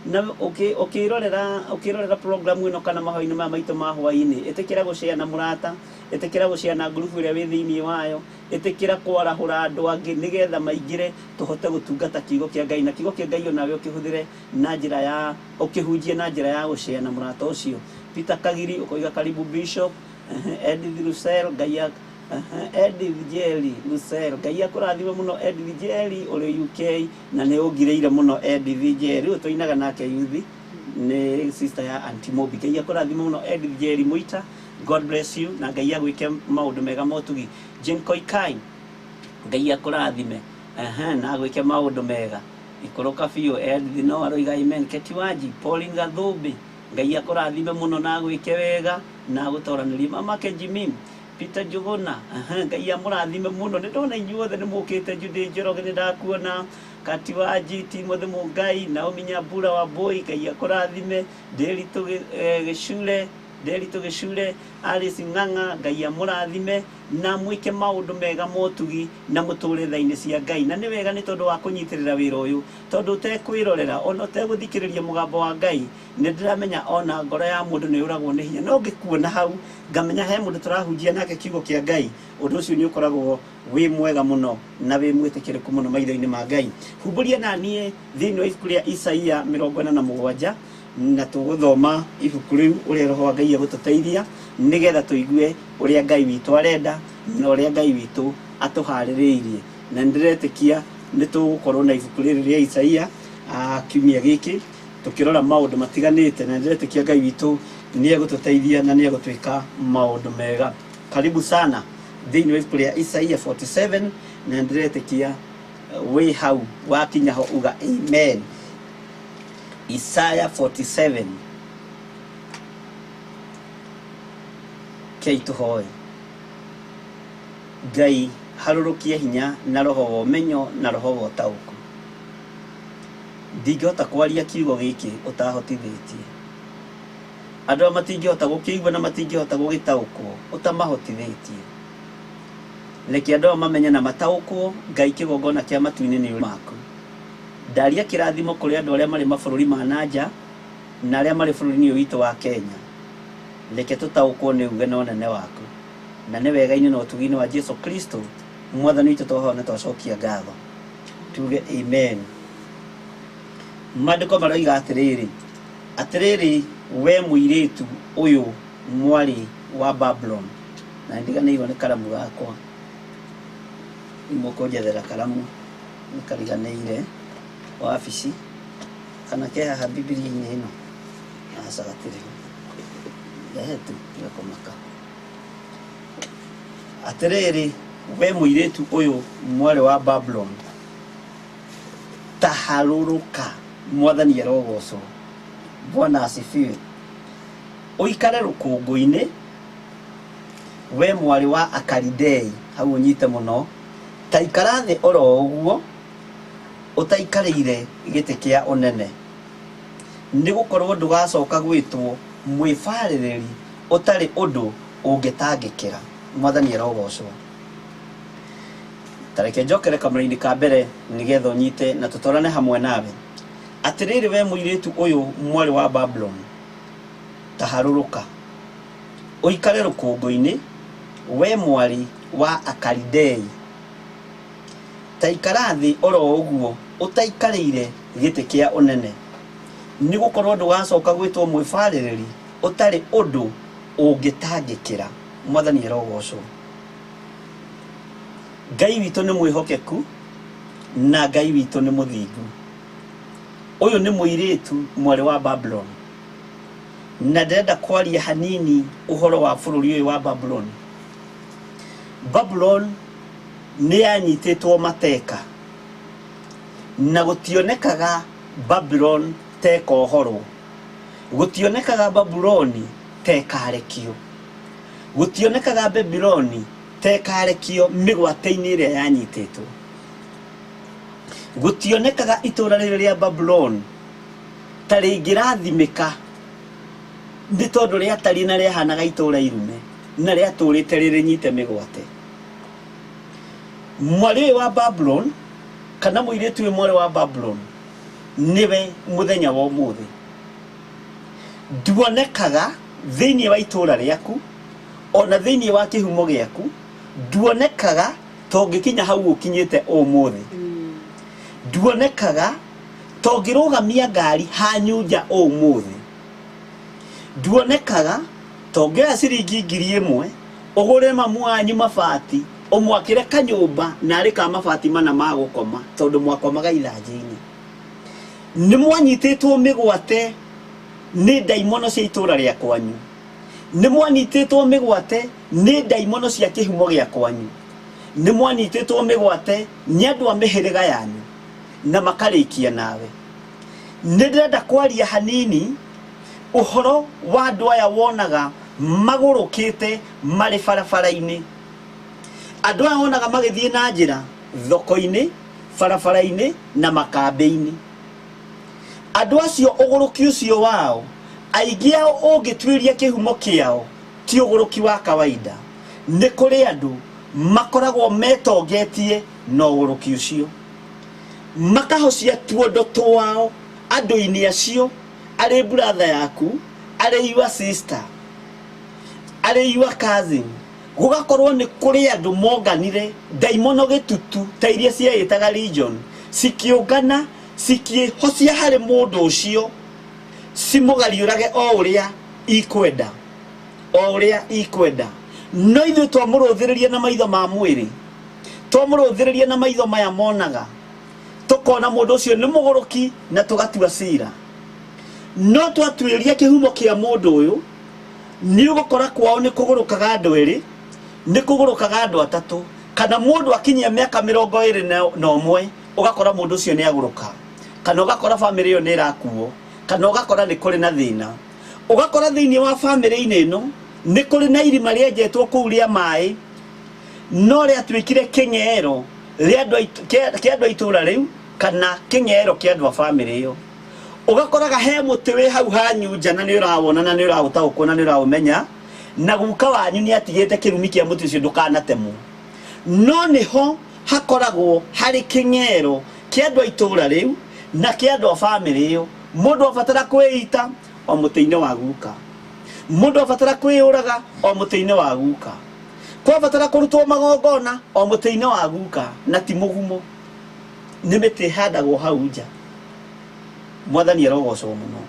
na ũkĩrorera ũkĩrorera program ĩno kana mahoya-inĩ maya maitũ ma hwaĩ-inĩ, ĩtĩkĩra gũshare na mũrata, ĩtĩkĩra gũshare na ngurubu ĩrĩa wĩ thĩinĩ wayo, ĩtĩkĩra kwarahũra andũ angĩ nĩgetha maingĩre tũhote gũtungata kiugo kĩa Ngai, na kiugo kĩa Ngai onawe ũkĩhũthĩre na njĩra ya ũkĩhunjie na njĩra ya gũshare na mũrata ũcio. Peter Kagiri ũkoiga karibu Bishop. Edith Lucel Ngai Edith Jerry Lucel Ngai akũrathime mũno Edith Jerry ũrĩ UK na nĩ ũngirĩire mũno Edith Jerry ũyũ tũinaga nake youth nĩ sister ya Auntie Mobi. Ngai akũrathime mũno Edith Jerry Mũita, God bless you na Ngai agwĩke maũndũ mega motugi. Jane Koikai Ngai akũrathime na agwĩke maũndũ mega. Ikũrũka biũ Edith no aroiga amen. Keti Wanji, Pauline Gathũmbĩ Ngai akũrathime mũno na agwĩke wega na agũtoranĩrie. Mamake Jimmy, Peter Njuguna, Ngai amũrathime mũno. Nĩ ndona inyuothe nĩ mũkĩte. Judy Njoroge nĩ ndakuona. Kati Wanji, Timothy Mũngai, Naomi Nyambura wa Mbui Ngai akũrathime. Nderitu Gĩcure, Nderitu Gĩcure, Alice Ng'ang'a Ngai amũrathime na mwĩke maũndũ mega motugi na mũtũre tha-inĩ cia Ngai. Na nĩ wega nĩ tondũ wa kũnyitĩrĩra wĩra ũyũ, tondũ ũtekwĩrorera ona ũtegũthikĩrĩria mũgambo wa Ngai, nĩ ndĩramenya ona ngoro ya mũndũ nĩ yũragwo nĩ hinya. No ngĩkuona hau ngamenya he mũndũ tũrahunjia nake kiugo kĩa Ngai, ũndũ ũcio nĩ ũkoragwo wĩ mwega mũno na wĩ mwĩtĩkĩrĩku mũno maitho-inĩ ma Ngai. Humbũria na niĩ thĩinĩ wa ibuku rĩa Isaia 47 na tũgũthoma ibuku rĩu ũrĩa Roho wa Ngai egũtũteithia nĩgetha tũigue ũrĩa Ngai witũ arenda na ũrĩa Ngai witũ atũharĩrĩirie. Na nĩndĩretĩkia nĩ tũgũkorwo na ibuku rĩrĩ rĩa Isaia kiumia gĩkĩ tũkĩrora maũndũ matiganĩte, na nĩndĩretĩkia Ngai witũ nĩ egũtũteithia na nĩ egũtwĩka maũndũ mega. Karibu sana thĩinĩ wa ibuku rĩa Isaia 47 na nĩndĩretĩkia wĩ hau wakinya ho uga amen. Isaya 47 kei tũhoe. Ngai harũrũkie hinya na roho wa ũmenyo na roho wa ũtaũku. Ndingĩhota kwaria kiugo gĩkĩ ũtahotithĩtie. Andũ aya matingĩhota gũkĩigua na matingĩhota gũgĩtaũkwo ũtamahotithĩtie. Reke andũ aya mamenye na mataũkwo Ngai kĩgongona kĩa matu-inĩ nĩ maku. Ndaria kĩrathimo kũrĩ andũ arĩa marĩ mabũrũri ma nanja na arĩa marĩ bũrũri-inĩ ũyũ witũ wa Kenya. Reke tũtaũkwo nĩ uge na ũnene waku. Na nĩ wega-inĩ na ũtugi-inĩ wa Jesu Kristo mwathani witũ twahoya na twacokia ngatho. Tuge amen. Maandĩko maroiga atĩrĩrĩ, atĩrĩrĩ we mũirĩtu ũyũ mwarĩ wa Babuloni, Na ndiganĩirwo nĩ karamu gakwa. Rĩu mũkũnjethera karamu nĩ kariganĩire wabici kana ke haha Bibilia-inĩ ĩno? Aca gatirĩ ho. Rehe tu tiga kũmaka. Atĩrĩrĩ, we mũirĩtu ũyũ mwarĩ wa Babuloni, ta harũrũka, Mwathani arogocwo. Bwana asifiwe. Ũikare rũkũngũ-inĩ, we mwarĩ wa Akalidei, hau ũnyite mũno, ta ikara thĩ oro ũguo, ũtaikarĩire gĩtĩ kĩa ũnene, nĩ gũkorwo ndũgacoka gwĩtwo mwĩbarĩrĩri ũtarĩ ũndũ ũngĩtangĩkĩra. Mwathani arogocwo. Ta reke njokere kamũra-inĩ ka mbere nĩgetha ũnyite na tũtwarane hamwe nawe. Atĩrĩrĩ we mũirĩtu ũyũ mwarĩ wa Babuloni, ta harũrũka, ũikare rũkũngũ-inĩ, we mwarĩ wa Akalidei. Ta ikara thĩ o ro ũguo ũtaikarĩire gĩtĩ kĩa ũnene, nĩ gũkorũo ndũgacoka gwĩtwo mwĩbarĩrĩri ũtarĩ ũndũ ũngĩtangĩkĩra. Mwathani arogocwo. Ngai witũ nĩ mwĩhokeku na Ngai witũ nĩ mũthingu. Ũyũ nĩ mũirĩtu mwarĩ wa Babuloni, na ndĩrenda kwaria hanini ũhoro wa bũrũri ũyũ wa Babuloni. Babuloni nĩ yanyitĩtwo mateka, na gũtionekaga Babuloni ta ĩkohorwo, gũtionekaga Babuloni ta ĩkarekio, gũtionekaga Babuloni ta ĩkarekio mĩgwate-inĩ ĩrĩa yanyitĩtwo. Gũtionekaga itũũra rĩrĩ rĩa Babuloni ta rĩngĩrathimĩka nĩ tondũ rĩatariĩ na rĩahanaga itũũra irume na rĩatũũrĩte rĩrĩnyite mĩgwate. Mwarĩ ũyũ wa Babuloni kana mũirĩtu ũyũ mwarĩ wa Babuloni nĩwe mũthenya wa ũmũthĩ. Nduonekaga thĩinĩ wa itũũra rĩaku ona thĩinĩ wa kĩhumo gĩaku, nduonekaga ta ũngĩkinya hau ũkinyĩte ũmũthĩ. Nduonekaga ta ũngĩrũgamia ngari hanyu nja ũmũthĩ. Nduonekaga ta ũngĩoya ciringi 1000 ũgũre mamu wanyu mabati ũmwakĩre kanyũmba narĩ ka mabati mana ma gũkoma tondũ mwakomaga ithanjĩ-inĩ. Nĩ mwanyitĩtwo mĩgwate nĩ ndaimono cia itũra rĩa kwanyu. Nĩ mwanyitĩtwo mĩgwate nĩ ndaimono cia kĩhumo gĩa kwanyu. Nĩ mwanyitĩtwo mĩgwate nĩ andũ a mĩhĩrĩga yanyu na makarĩkia nawe. Nĩ ndĩrenda kwaria hanini ũhoro wa andũ aya wonaga magũrũkĩte marĩ barabara-inĩ. Andũ aya wonaga magĩthiĩ na njĩra thoko-inĩ, barabara-inĩ na makambĩ-inĩ. Andũ acio ũgũrũki ũcio wao, aingĩ ao ũngĩtuĩria kĩhumo kĩao ti ũgũrũki wa kawaida. Nĩ kũrĩ andũ makoragwo metongetie na ũgũrũki ũcio. Makahocia tuondo twao andũ-inĩ acio, arĩ brother yaku, arĩ your sister, arĩ your cousin. Gũgakorwo nĩ kũrĩ andũ monganire ndaimono gĩtutu ta iria cieĩtaga legion, cikĩũngana cikĩhocia harĩ mũndũ ũcio cimũgariũrage o ũrĩa ikwenda, o ũrĩa ikwenda. No ithuĩ twamũrũthĩrĩria na maitho ma mwĩrĩ, twamũrũthĩrĩria na maitho maya monaga, tũkona mũndũ ũcio nĩ mũgũrũki na tũgatua cira. No twatuĩria kĩhumo kĩa mũndũ ũyũ, nĩ ũgũkora kwao nĩ kũgũrũkaga andũ erĩ, nĩ kũgũrũkaga andũ atatũ, kana mũndũ akinyia mĩaka 21 ũgakora mũndũ ũcio nĩ agũrũka, kana ũgakora bamĩrĩ ĩyo nĩ ĩrakuo, kana ũgakora nĩ kũrĩ na thĩna. Ũgakora thĩinĩ wa bamĩrĩ-inĩ ĩno nĩ kũrĩ na irima rĩenjetwo kũu rĩa maĩ, no rĩatuĩkire kĩng'ero kĩa andũ a itũũra rĩu kana kĩng'ero kĩa andũ a bamĩrĩ ĩyo. Ũgakoraga he mũtĩ wĩ hau hanyu nja na nĩ ũrawona na nĩ ũraũtaũkwo na nĩ ũraũmenya, na guka wanyu nĩ atigĩte kĩrumi kĩa mũtĩ ũcio ndũkanatemwo. No nĩho hakoragwo harĩ kĩng'ero kĩa andũ a itũũra rĩu na kĩa andũ a bamĩrĩ ĩyo. Mũndũ abatara kwĩita o mũtĩ-inĩ wa guka, mũndũ abatara kwĩyũraga o mũtĩ-inĩ wa guka, kwabatara kũrutwo magongona o mũtĩ-inĩ wa guka, na ti mũgumo, nĩ mĩtĩ ĩhandagwo hau nja. Mwathani arogocwo mũno.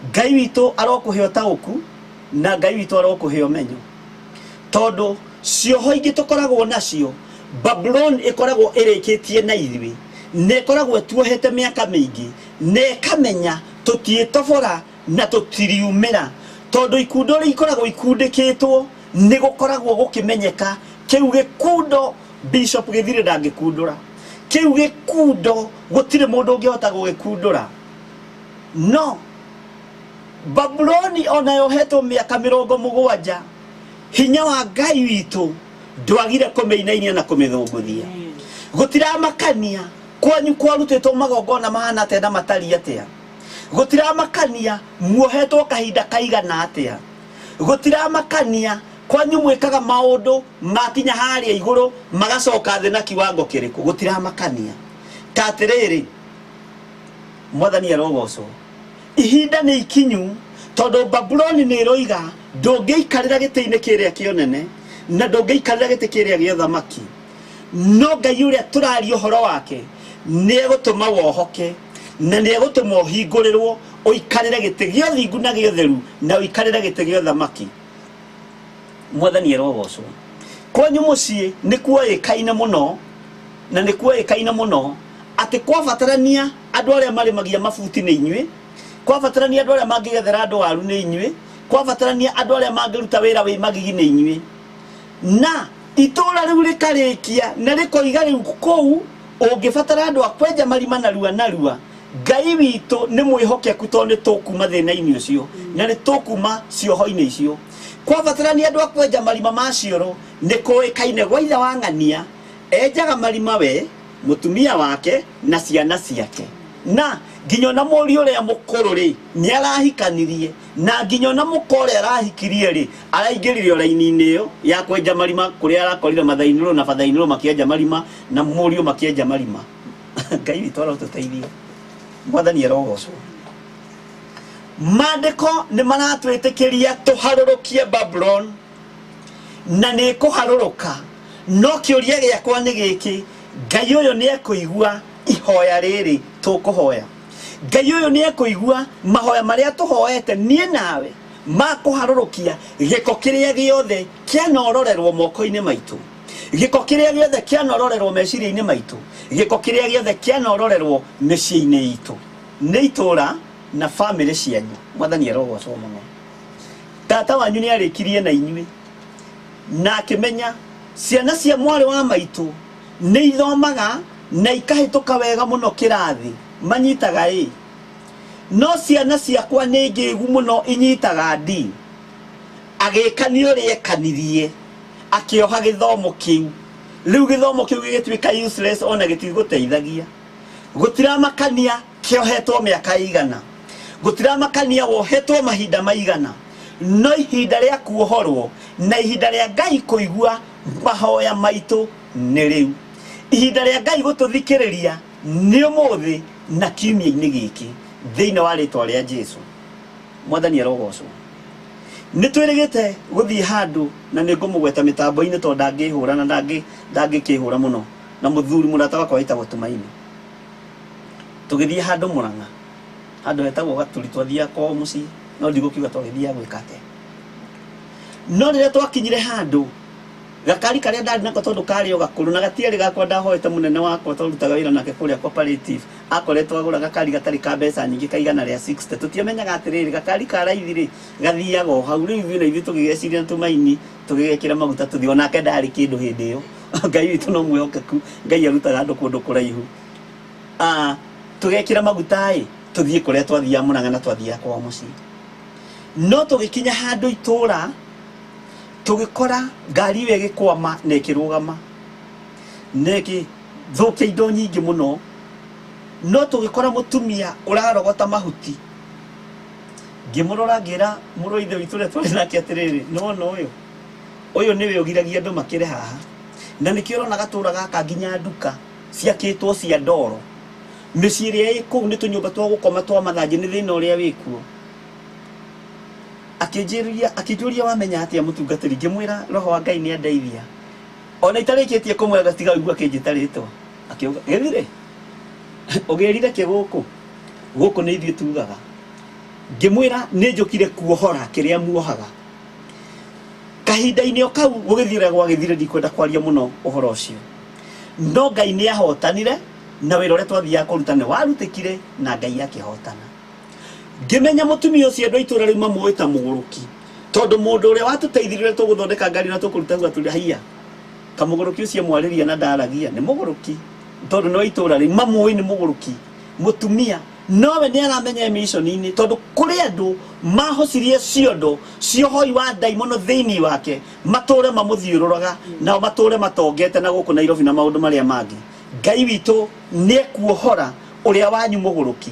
Ngai witũ arokũhe ũtaũku na Ngai witũ arokũhe ũmenyo. Tondũ cioho ingĩ tũkoragwo nacio, Babuloni ĩkoragwo ĩrĩkĩtie na ithuĩ, na ĩkoragwo ĩtuohete mĩaka mĩingĩ, na ĩkamenya tũtiĩtobora na tũtiriumĩra. Tondũ ikundo ũrĩa ikoragwo ikundĩkĩtwo, nĩ gũkoragwo gũkĩmenyeka kĩu gĩkundo Bishop Gĩthirĩ ndangĩkundũra. Kĩu gĩkundo gũtirĩ mũndũ ũngĩhota gũgĩkundũra. No Babuloni ona yohetwo mĩaka 70, hinya wa Ngai witũ ndwagire kũmĩinainia na kũmĩthũngũthia. Gũtiramakania kwanyu kwarutĩtwo magongona mahana atĩa na matariĩ atĩa. Gũtiramakania muohetwo kahinda kaigana atĩa. Gũtiramakania kwanyu mwĩkaga maũndũ makinya harĩa igũrũ magacoka thĩ na kiwango kĩrĩkũ. Gũtiramakania. Ta atĩrĩrĩ, Mwathani arogocwo. Ihinda nĩ ikinyu, tondũ Babuloni nĩ ĩroiga ndũngĩikarĩra gĩtĩ-inĩ kĩrĩa kĩa ũnene na ndũngĩikarĩra gĩtĩ kĩrĩa gĩa ũthamaki. No Ngai ũrĩa tũraria ũhoro wake nĩ egũtũma wohoke na nĩ egũtũma ũhingũrĩrwo ũikarĩre gĩtĩ gĩa ũthingu na gĩa ũtheru na ũikarĩre gĩtĩ gĩa ũthamaki. Mwathani arogocwo. Kwanyu mũciĩ nĩ kuoĩkaine mũno na nĩ kuoĩkaine mũno atĩ kwabatarania andũ arĩa marĩmagia mabuti nĩ inyuĩ, kwabatarania andũ arĩa mangĩgethera andũ waru nĩ inyuĩ, kwabatarania andũ arĩa mangĩruta wĩra wĩ magigi nĩ inyuĩ. Na itũũra rĩu rĩkarĩkia na rĩkoiga rĩu kũu ũngĩbatara andũ a kwenja marima narua narua, Ngai witũ nĩ mwĩhokeku tondũ nĩ tũkuma thĩna-inĩ ũcio na nĩ tũkuma cioho-inĩ icio. Kwabatarania andũ a kwenja marima ma cioro, nĩ kũĩkaine gwa ithe wa ng'ania enjaga marima we, mũtumia wake na ciana ciake. Na nginya ona mũriũ ũrĩa mũkũrũ rĩ, nĩ arahikanirie, na nginya ona mũka ũrĩa arahikirie rĩ, araingĩrire o raini-inĩ ĩyo ya kwenja marima kũrĩa arakorire mathainĩrwo na bathainĩrwo makĩenja marima na mũriũ makĩenja marima. Ngai witũ arotũteithia. Mwathani arogocwo. Maandĩko nĩ maratwĩtĩkĩria tũharũrũkie Babuloni na nĩ ĩkũharũrũka. No kĩũria gĩakwa nĩ gĩkĩ, Ngai ũyũ nĩ ekũigua ihoya rĩrĩ tũkũhoya? Ngai ũyũ nĩ ekũigua mahoya marĩa tũhoete niĩ nawe ma kũharũrũkia gĩko kĩrĩa gĩothe kĩanororerwo moko-inĩ maitũ, gĩko kĩrĩa gĩothe kĩanororerwo meciria-inĩ maitũ, gĩko kĩrĩa gĩothe kĩanororerwo mĩciĩ-inĩ itũ nĩ itũũra na famĩlĩ cianyu. Mwathani arogocwo mũno. Tata wanyu nĩ arĩkirie na inyuĩ na akĩmenya ciana cia mwarĩ wa maitũ nĩ ithomaga na ikahĩtũka wega mũno kĩrathi, manyitaga A, no ciana ciakwa nĩ ngĩgu mũno inyitaga D. Agĩkania ũrĩa ekanirie, akĩoha gĩthomo kĩu. Rĩu gĩthomo kĩu gĩgĩtuĩka useless, ona gĩtigũteithagia. Gũtiramakania kĩohetwo mĩaka ĩigana, gũtiramakania wohetwo mahinda maigana, no ihinda rĩa kuohorwo na ihinda rĩa Ngai kũigua mahoya maitũ nĩ rĩu. Ihinda rĩa Ngai gũtũthikĩrĩria nĩ ũmũthĩ na kiumia-inĩ gĩkĩ, thĩinĩ wa rĩtwa rĩa Jesu. Mwathani arogocwo. Nĩ twĩrĩgĩte gũthiĩ handũ na nĩ ngũmũgweta mĩtambo-inĩ tondũ ndangĩhũra na ndangĩkĩhũra mũno, na mũthuri mũrata wakwa wĩtagwo Tumaini. Tũgĩthiĩ handũ Mũrang'a, handũ hetagwo Gaturi, twathiaga kwao mũciĩ, no ndigũkiuga twagĩthiaga gwĩka atĩa. No rĩrĩa twakinyire handũ, gakari karĩa ndarĩ nako tondũ karĩ o gakũrũ na gatiarĩ gakwa, ndahoete mũnene wakwa twarutaga wĩra nake kũrĩa cooperative, akoretwo agũra gakari gatarĩ ka mbeca nyingĩ ka igana rĩa 60. Tũtiamenyaga atĩrĩrĩ, gakari ka raithi rĩ, gathiaga o hau. Rĩu ithuĩ na ithuĩ tũgĩgeciria na Tumaini, tũgĩgekĩra maguta tũthiĩ, onake ndarĩ kĩndũ hĩndĩ ĩyo. Ngai witũ no mwĩhokeku, Ngai arutaga andũ kũndũ kũraihu. Tũgekĩra maguta ĩ, tũthiĩ kũrĩa twathiaga Mũrang'a na twathiaga kwao mũciĩ. No tũgĩkinya handũ itũũra, tũgĩkora ngari ĩyo ĩgĩkwama na ĩkĩrũgama na ĩgĩthũkia indo nyingĩ mũno. No tũgĩkora mũtumia ũrarogota mahuti. Ngĩmũrora ngĩra mũrũ wa ithe witũ ũrĩa twarĩ nake atĩrĩrĩ, nĩwona ũyũ? Ũyũ nĩwe ũgiragia andũ makĩre haha. Na nĩkĩo ũrona gatũra gaka nginya nduka ciakĩtwo cia ndoro. Mĩciĩ ĩrĩa ĩ kũu nĩ tũnyũmba twa gũkoma twa mathanjĩ nĩ thĩna ũrĩa wĩkuo. Akĩnjĩria, akĩnjũria wamenya atĩa mũtungatĩri? Ngĩmwĩra roho wa Ngai nĩ andeithia. Ona itarĩkĩtie kũmwĩra tiga ũigua akĩnjĩta rĩtwa. Akiuga, gĩthirĩ, ũgĩrire kĩ gũkũ? Gũkũ nĩ ithuĩ tugaga. Ngĩmwĩra nĩ njũkire kuohora kĩrĩa muohaga. Kahinda-inĩ o kau gũgĩthiĩ ũrĩa gwagĩthire, ndikwenda kwaria mũno ũhoro ũcio, no Ngai nĩ ahotanire na wĩra ũrĩa twathiaga kũruta nĩ warutĩkire na Ngai akĩhotana. Ngĩmenya mũtumia ũcio andũ a itũũra rĩu mamũĩ ta mũgũrũki, tondũ mũndũ ũrĩa watũteithirie ũrĩa tũgũthondeka ngari na tũkũruta hau atwĩrire haiya, kamũgũrũki ũcio mwarĩria na ndaragia nĩ mũgũrũki, tondũ nĩ wa itũũra rĩu mamũĩ nĩ mũgũrũki mũtumia. Nowe nĩ aramenya e mission-inĩ, tondũ kũrĩ andũ mahocirie ciondo cia ũhoi wa ndaimono thĩinĩ wake, matũre mamũthiũrũraga nao matũre matongete na gũkũ Nairobi na maũndũ marĩa mangĩ. Ngai witũ nĩ ekuohora ũrĩa wanyu mũgũrũki.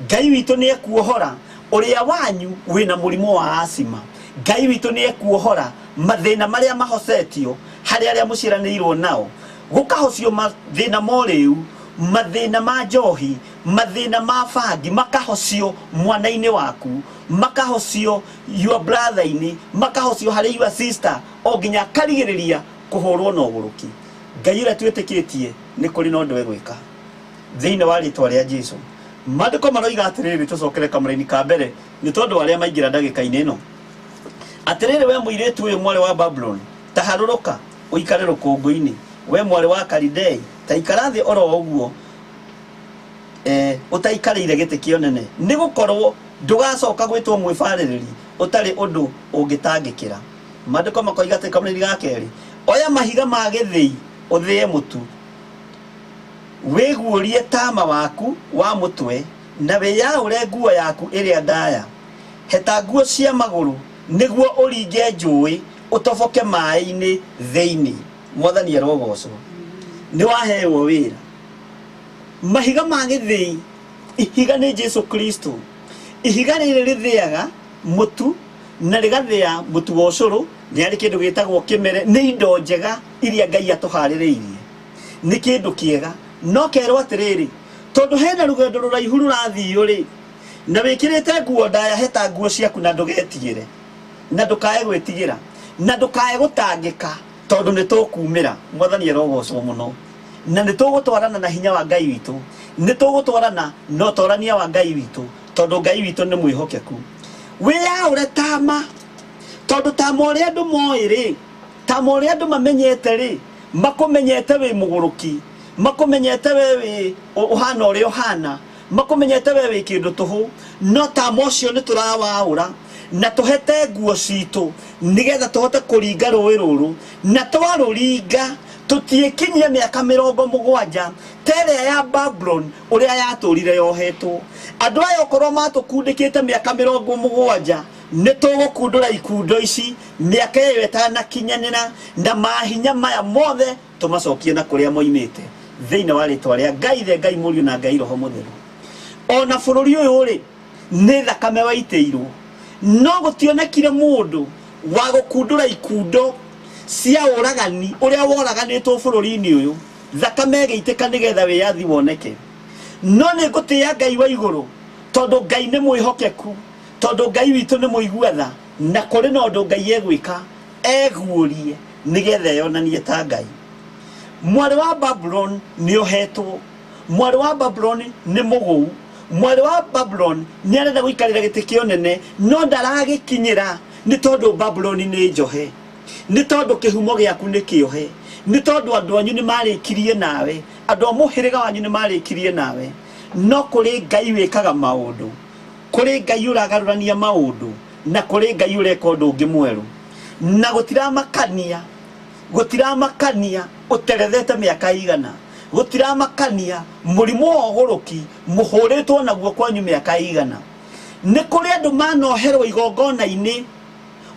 Ngai witũ nĩ ekuohora ũrĩa wanyu wĩna mũrimũ wa asima. Ngai witũ nĩ ekuohora mathĩna marĩa mahocetio harĩ arĩa mũciaranĩirwo nao, gũkahocio mathĩna ma ũrĩu, mathĩna ma njohi, mathĩna ma bangi, makahocio mwana-inĩ waku, makahocio your brother-inĩ, makahocio harĩ your sister, o nginya akarigĩrĩria kũhũrwo na ũgũrũki. Ngai ũrĩa twĩtĩkĩtie nĩ kũrĩ na ũndũ egwĩka thĩinĩ wa rĩtwa rĩa Jesu. Maandĩko maroiga atĩrĩrĩ, tũcokere kamũraini ka mbere nĩ tondũ wa arĩa maingĩra ndagĩka-inĩ ĩno. Atĩrĩrĩ we mũirĩtu ũyũ mwarĩ wa Babuloni, ta harũrũka ũikare rũkũngũ-inĩ, we mwarĩ wa Kalidei, ta ikara thĩ oro ũguo ũtaikarĩire gĩtĩ kĩa ũnene, nĩ gũkorwo ndũgacoka gwĩtwo mwĩbarĩrĩri ũtarĩ ũndũ ũngĩtangĩkĩra. Maandĩko makoiga atĩ kamũraini ga kerĩ, oya mahiga ma gĩthĩi ũthĩe mũtu, wĩguũrie tama waku wa mũtwe, na wĩyaũre nguo yaku ĩrĩa ndaya. Heta nguo cia magũrũ nĩguo ũringe njũĩ, ũtoboke maĩ-inĩ thĩinĩ. Mwathani arogocwo. Nĩ wahewo wĩra. Mahiga ma gĩthĩi, ihiga nĩ Jesu Kristo. Ihiga rĩrĩ rĩthĩaga mũtu na rĩgathĩa mũtu wa ũcũrũ, nĩ harĩ kĩndũ gĩtagwo kĩmere, nĩ indo njega iria Ngai atũharĩrĩirie, nĩ kĩndũ kĩega. No kerwo atĩrĩrĩ, tondũ hena rũgendo rũraihu rũrathiio rĩ, na wĩkĩrĩte nguo ndaya, heta nguo ciaku na ndũgetigĩre, na ndũkae gwĩtigĩra, na ndũkae gũtangĩka, tondũ nĩ tũkumĩra. Mwathani arogocwo mũno. Na nĩ tũgũtwarana na hinya wa Ngai witũ, nĩ tũgũtwarana na ũtorania wa Ngai witũ, tondũ Ngai witũ nĩ mwĩhokeku. Wĩyaũre tama, tondũ tama ũrĩa andũ moĩ rĩ, tama ũrĩa andũ mamenyete rĩ, makũmenyete wĩ mũgũrũki, makũmenyete we wĩ ũhana ũrĩa ũhana, makũmenyete we wĩ kĩndũ tũhũ. No tama ũcio nĩ tũrawaũra na tũhete nguo citũ nĩgetha tũhote kũringa rũĩ rũrũ, na twarũringa tũtiĩkinyie mĩaka 70 ta ĩrĩa ya Babuloni ũrĩa yatũrire yohetwo. Andũ aya okorwo matũkundĩkĩte mĩaka 70, nĩ tũgũkundũra ikundo ici mĩaka ĩyo ĩtanakinyanĩra, na mahinya maya mothe tũmacokie na kũrĩa moimĩte, thĩinĩ wa rĩtwa rĩa Ngai Ithe, Ngai Mũriũ na Ngai Roho Mũtheru. Ona bũrũri ũyũ rĩ, nĩ thakame waitĩirwo, no gũtionekire mũndũ wa gũkundũra ikundo cia ũragani ũrĩa woraganĩtwo bũrũri-inĩ ũyũ, thakame ĩgĩitĩka nĩgetha wĩyathi woneke. No nĩ ngũtĩĩa Ngai wa igũrũ, tondũ Ngai nĩ mwĩhokeku, tondũ Ngai witũ nĩ mũigua tha, na kũrĩ na ũndũ Ngai egwĩka eguũrie nĩgetha eyonanie ta Ngai. Mwarĩ wa Babuloni nĩ ohetwo, mwarĩ wa Babuloni nĩ mũgũu, mwarĩ wa Babuloni nĩ arenda gũikarĩra gĩtĩ kĩa ũnene, no ndaragĩkinyĩra nĩ tondũ Babuloni nĩ njohe, nĩ tondũ kĩhumo gĩaku nĩ kĩohe, nĩ tondũ andũ anyu nĩ marĩkirie nawe, andũ a mũhĩrĩga wanyu nĩ marĩkirie nawe. No kũrĩ Ngai wĩkaga maũndũ, kũrĩ Ngai ũragarũrania maũndũ, na kũrĩ Ngai ũreka ũndũ ũngĩ mwerũ, na gũtiramakania, gũtiramakania ũterethete mĩaka igana, gũtiramakania mũrimũ wa ũgũrũki mũhũrĩtwo naguo kwanyu mĩaka igana. Nĩ kũrĩ andũ manoherwo igongona-inĩ,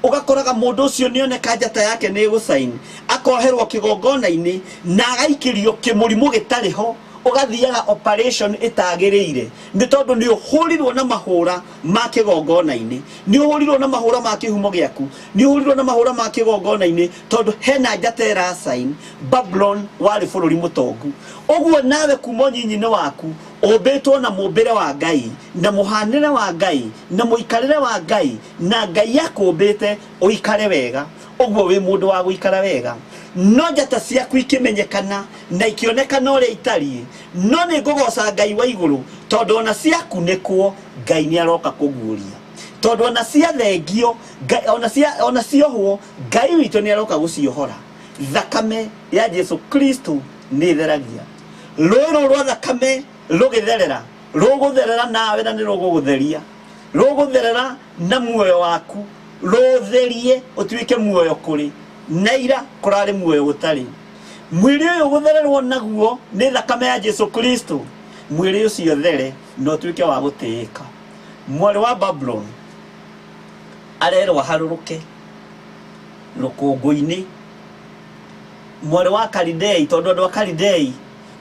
ũgakoraga mũndũ ũcio nĩoneka njata yake nĩ ĩgũcain, akoherwo kĩgongona-inĩ na agaikĩrio kĩmũrimũ gĩtarĩ ho, ũgathiaga operation ĩtagĩrĩire nĩ tondũ nĩ ũhũrirwo na mahũra ma kĩgongona-inĩ, nĩ ũhũrirwo na mahũra ma kĩhumo gĩaku, nĩ ũhũrirwo na mahũra ma kĩgongona-inĩ, tondũ hena njata ĩracain. Babulon warĩ bũrũri mũtongu ũguo, nawe kuma ũnyinyi-inĩ waku ũmbĩtwo na mũmbĩre wa Ngai, na mũhanĩre wa Ngai, na mũikarĩre wa Ngai, na Ngai akũmbĩte ũikare wega, ũguo wĩ mũndũ wa gũikara wega. No njata ciaku ikĩmenyekana na ikĩonekana ũrĩa itariĩ. No nĩ ngũgoca Ngai wa igũrũ, tondũ ona ciakunĩkwo Ngai nĩ aroka kũguũria. Tondũ ona ciathengio, ona ciohwo, Ngai witũ nĩ aroka gũciohora. Thakame ya Jesu Kristo nĩ ĩtheragia. Rũĩ rũu rwa thakame rũgĩtherera, rũgũtherera nawe na nĩ rũgũgũtheria. Rũgũtherera na muoyo waku, rũtherie ũtuĩke muoyo kũrĩ na ira kũrarĩ muoyo gũtarĩ. Mwĩrĩ ũyũ ũgũthererwo naguo nĩ thakame ya Jesu Kristo, mwĩrĩ ũcio there na ũtuĩke wa gũtĩĩka. Mwarĩ wa Babuloni arerwo aharũrũke rũkũngũ-inĩ. Mwarĩ wa Kalidei, tondũ andũ a Kalidei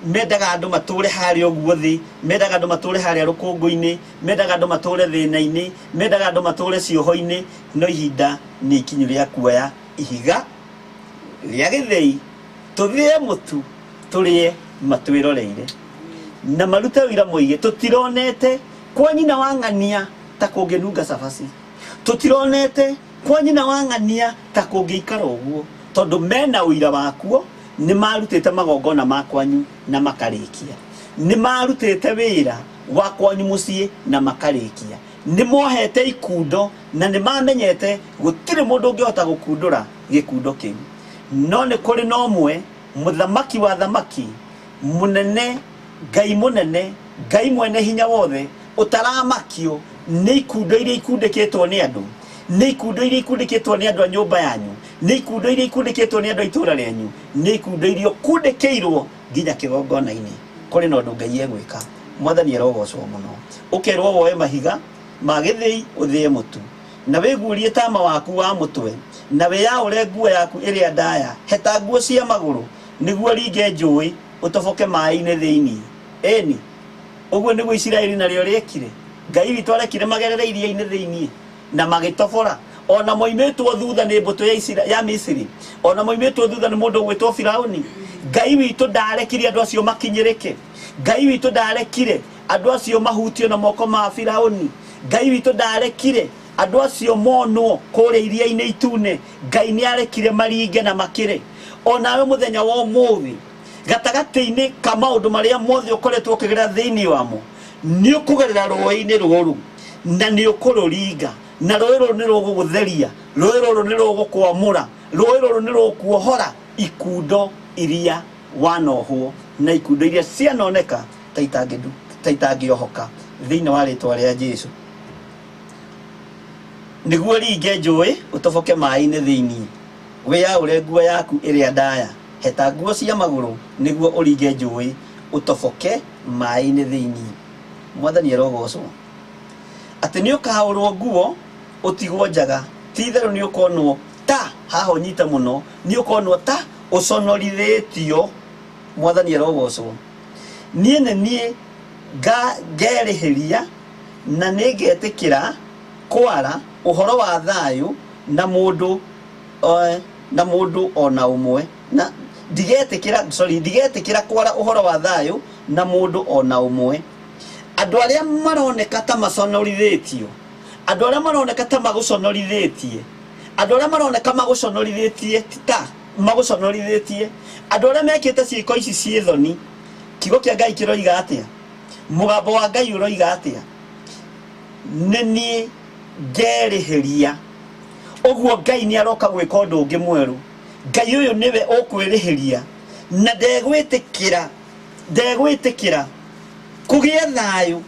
mendaga andũ matũre harĩa ũguo thĩ, mendaga andũ matũre harĩa rũkũngũ-inĩ, mendaga andũ matũre thĩna-inĩ, mendaga andũ matũre cioho-inĩ, no ihinda nĩ ikinyu rĩa kuoya ihiga rĩa gĩthĩi, tũthĩe mũtu, tũrĩe matwĩroreire. Na marute ũira moige, tũtironete kwa nyina wa ng'ania ta kũngĩnunga cabaci. Tũtironete kwa nyina wa ng'ania ta kũngĩikara ũguo, tondũ mena ũira wakuo, nĩ marutĩte magongona ma kwanyu na makarĩkia. Nĩ marutĩte wĩra wa kwanyu mũciĩ na makarĩkia. Nĩ mohete ikundo na nĩ mamenyete gũtirĩ mũndũ ũngĩhota gũkundũra gĩkundo kĩu. No nĩ kũrĩ na ũmwe, mũthamaki wa thamaki, mũnene, Ngai mũnene, Ngai mwene hinya wothe, ũtaramakio nĩ ikundo iria ikundĩkĩtwo nĩ andũ, nĩ ikundo iria ikundĩkĩtwo nĩ andũ a nyũmba yanyu, nĩ ikundo iria ikundĩkĩtwo nĩ andũ a itũũra rĩanyu, nĩ ikundo iria ũkundĩkĩirwo nginya kĩgongona-inĩ. Kũrĩ na ũndũ Ngai egwĩka. Mwathani arogocwo mũno. Ũkerwo woe mahiga ma gĩthĩi ũthĩe mũtu, na wĩguũrie tama waku wa mũtwe, na wĩyaũre nguo yaku ĩrĩa ndaya, heta nguo cia magũrũ, nĩguo ringe njũĩ, ũtoboke maĩ-inĩ thĩinĩ. Ĩni, ũguo nĩguo Isiraeli narĩo rĩekire. Ngai witũ arekire magerere iria-inĩ thĩinĩ na magĩtobora. Ona moimĩtwo thutha nĩ mbũtũ ya Misiri, ona moimĩtwo thutha nĩ mũndũ ũgwĩtwo Firauni. Ngai witũ ndarekire andũ acio makinyĩrĩke. Ngai witũ ndarekire andũ acio mahutio na moko ma Firauni. Ngai witũ ndarekire andũ acio monwo kũrĩa iria-inĩ itune. Ngai nĩ arekire maringe na makĩre. Onawe mũthenya wa ũmũthĩ, gatagatĩ-inĩ ka maũndũ marĩa mothe ũkoretwo ũkĩgerera thĩinĩ wamo, nĩ ũkũgerera rũĩ-inĩ rũrũ na nĩ ũkũrũringa, na rũĩ rũrũ nĩ rũgũgũtheria, rũĩ rũrũ nĩ rũgũkwamũra, rũĩ rũrũ nĩ rũkuohora ikundo iria wanohwo na ikundo iria cianoneka ta itangĩohoka thĩinĩ wa rĩtwa rĩa Jesu. Nĩguo ringe njũĩ ũtoboke maĩ-inĩ thĩinĩ, wĩyaũre nguo yaku ĩrĩa ndaya, heta nguo cia magũrũ nĩguo ũringe njũĩ ũtoboke maĩ-inĩ thĩinĩ. Mwathani arogocwo. Atĩ nĩ ũkaũrwo nguo ũtigwo njaga, ti itherũ nĩ ũkonwo ta, haha ũnyite mũno, nĩ ũkonwo ta ũconorithĩtio. Mwathani arogocwo. Niĩ nĩ niĩ ngerĩhĩria na nĩ ngetĩkĩra kwara ũhoro wa thayũ na mũndũ, na mũndũ ona ũmwe, na ndigetĩkĩra, sorry, ndigetĩkĩra kwara ũhoro wa thayũ na mũndũ ona ũmwe. Andũ arĩa maroneka ta maconorithĩtio, andũ arĩa maroneka ta magũconorithĩtie, andũ arĩa maroneka magũconorithĩtie ta magũconorithĩtie, andũ arĩa mekĩte ciĩko ici ciĩ thoni, kiugo kĩa Ngai kĩroiga atĩa? Mũgambo wa Ngai ũroiga atĩa? Nĩ niĩ ngerĩhĩria. Ũguo Ngai nĩ aroka gwĩka ũndũ ũngĩ mwerũ. Ngai ũyũ nĩwe ũkwĩrĩhĩria na ndegwĩtĩkĩra kũgĩe thayũ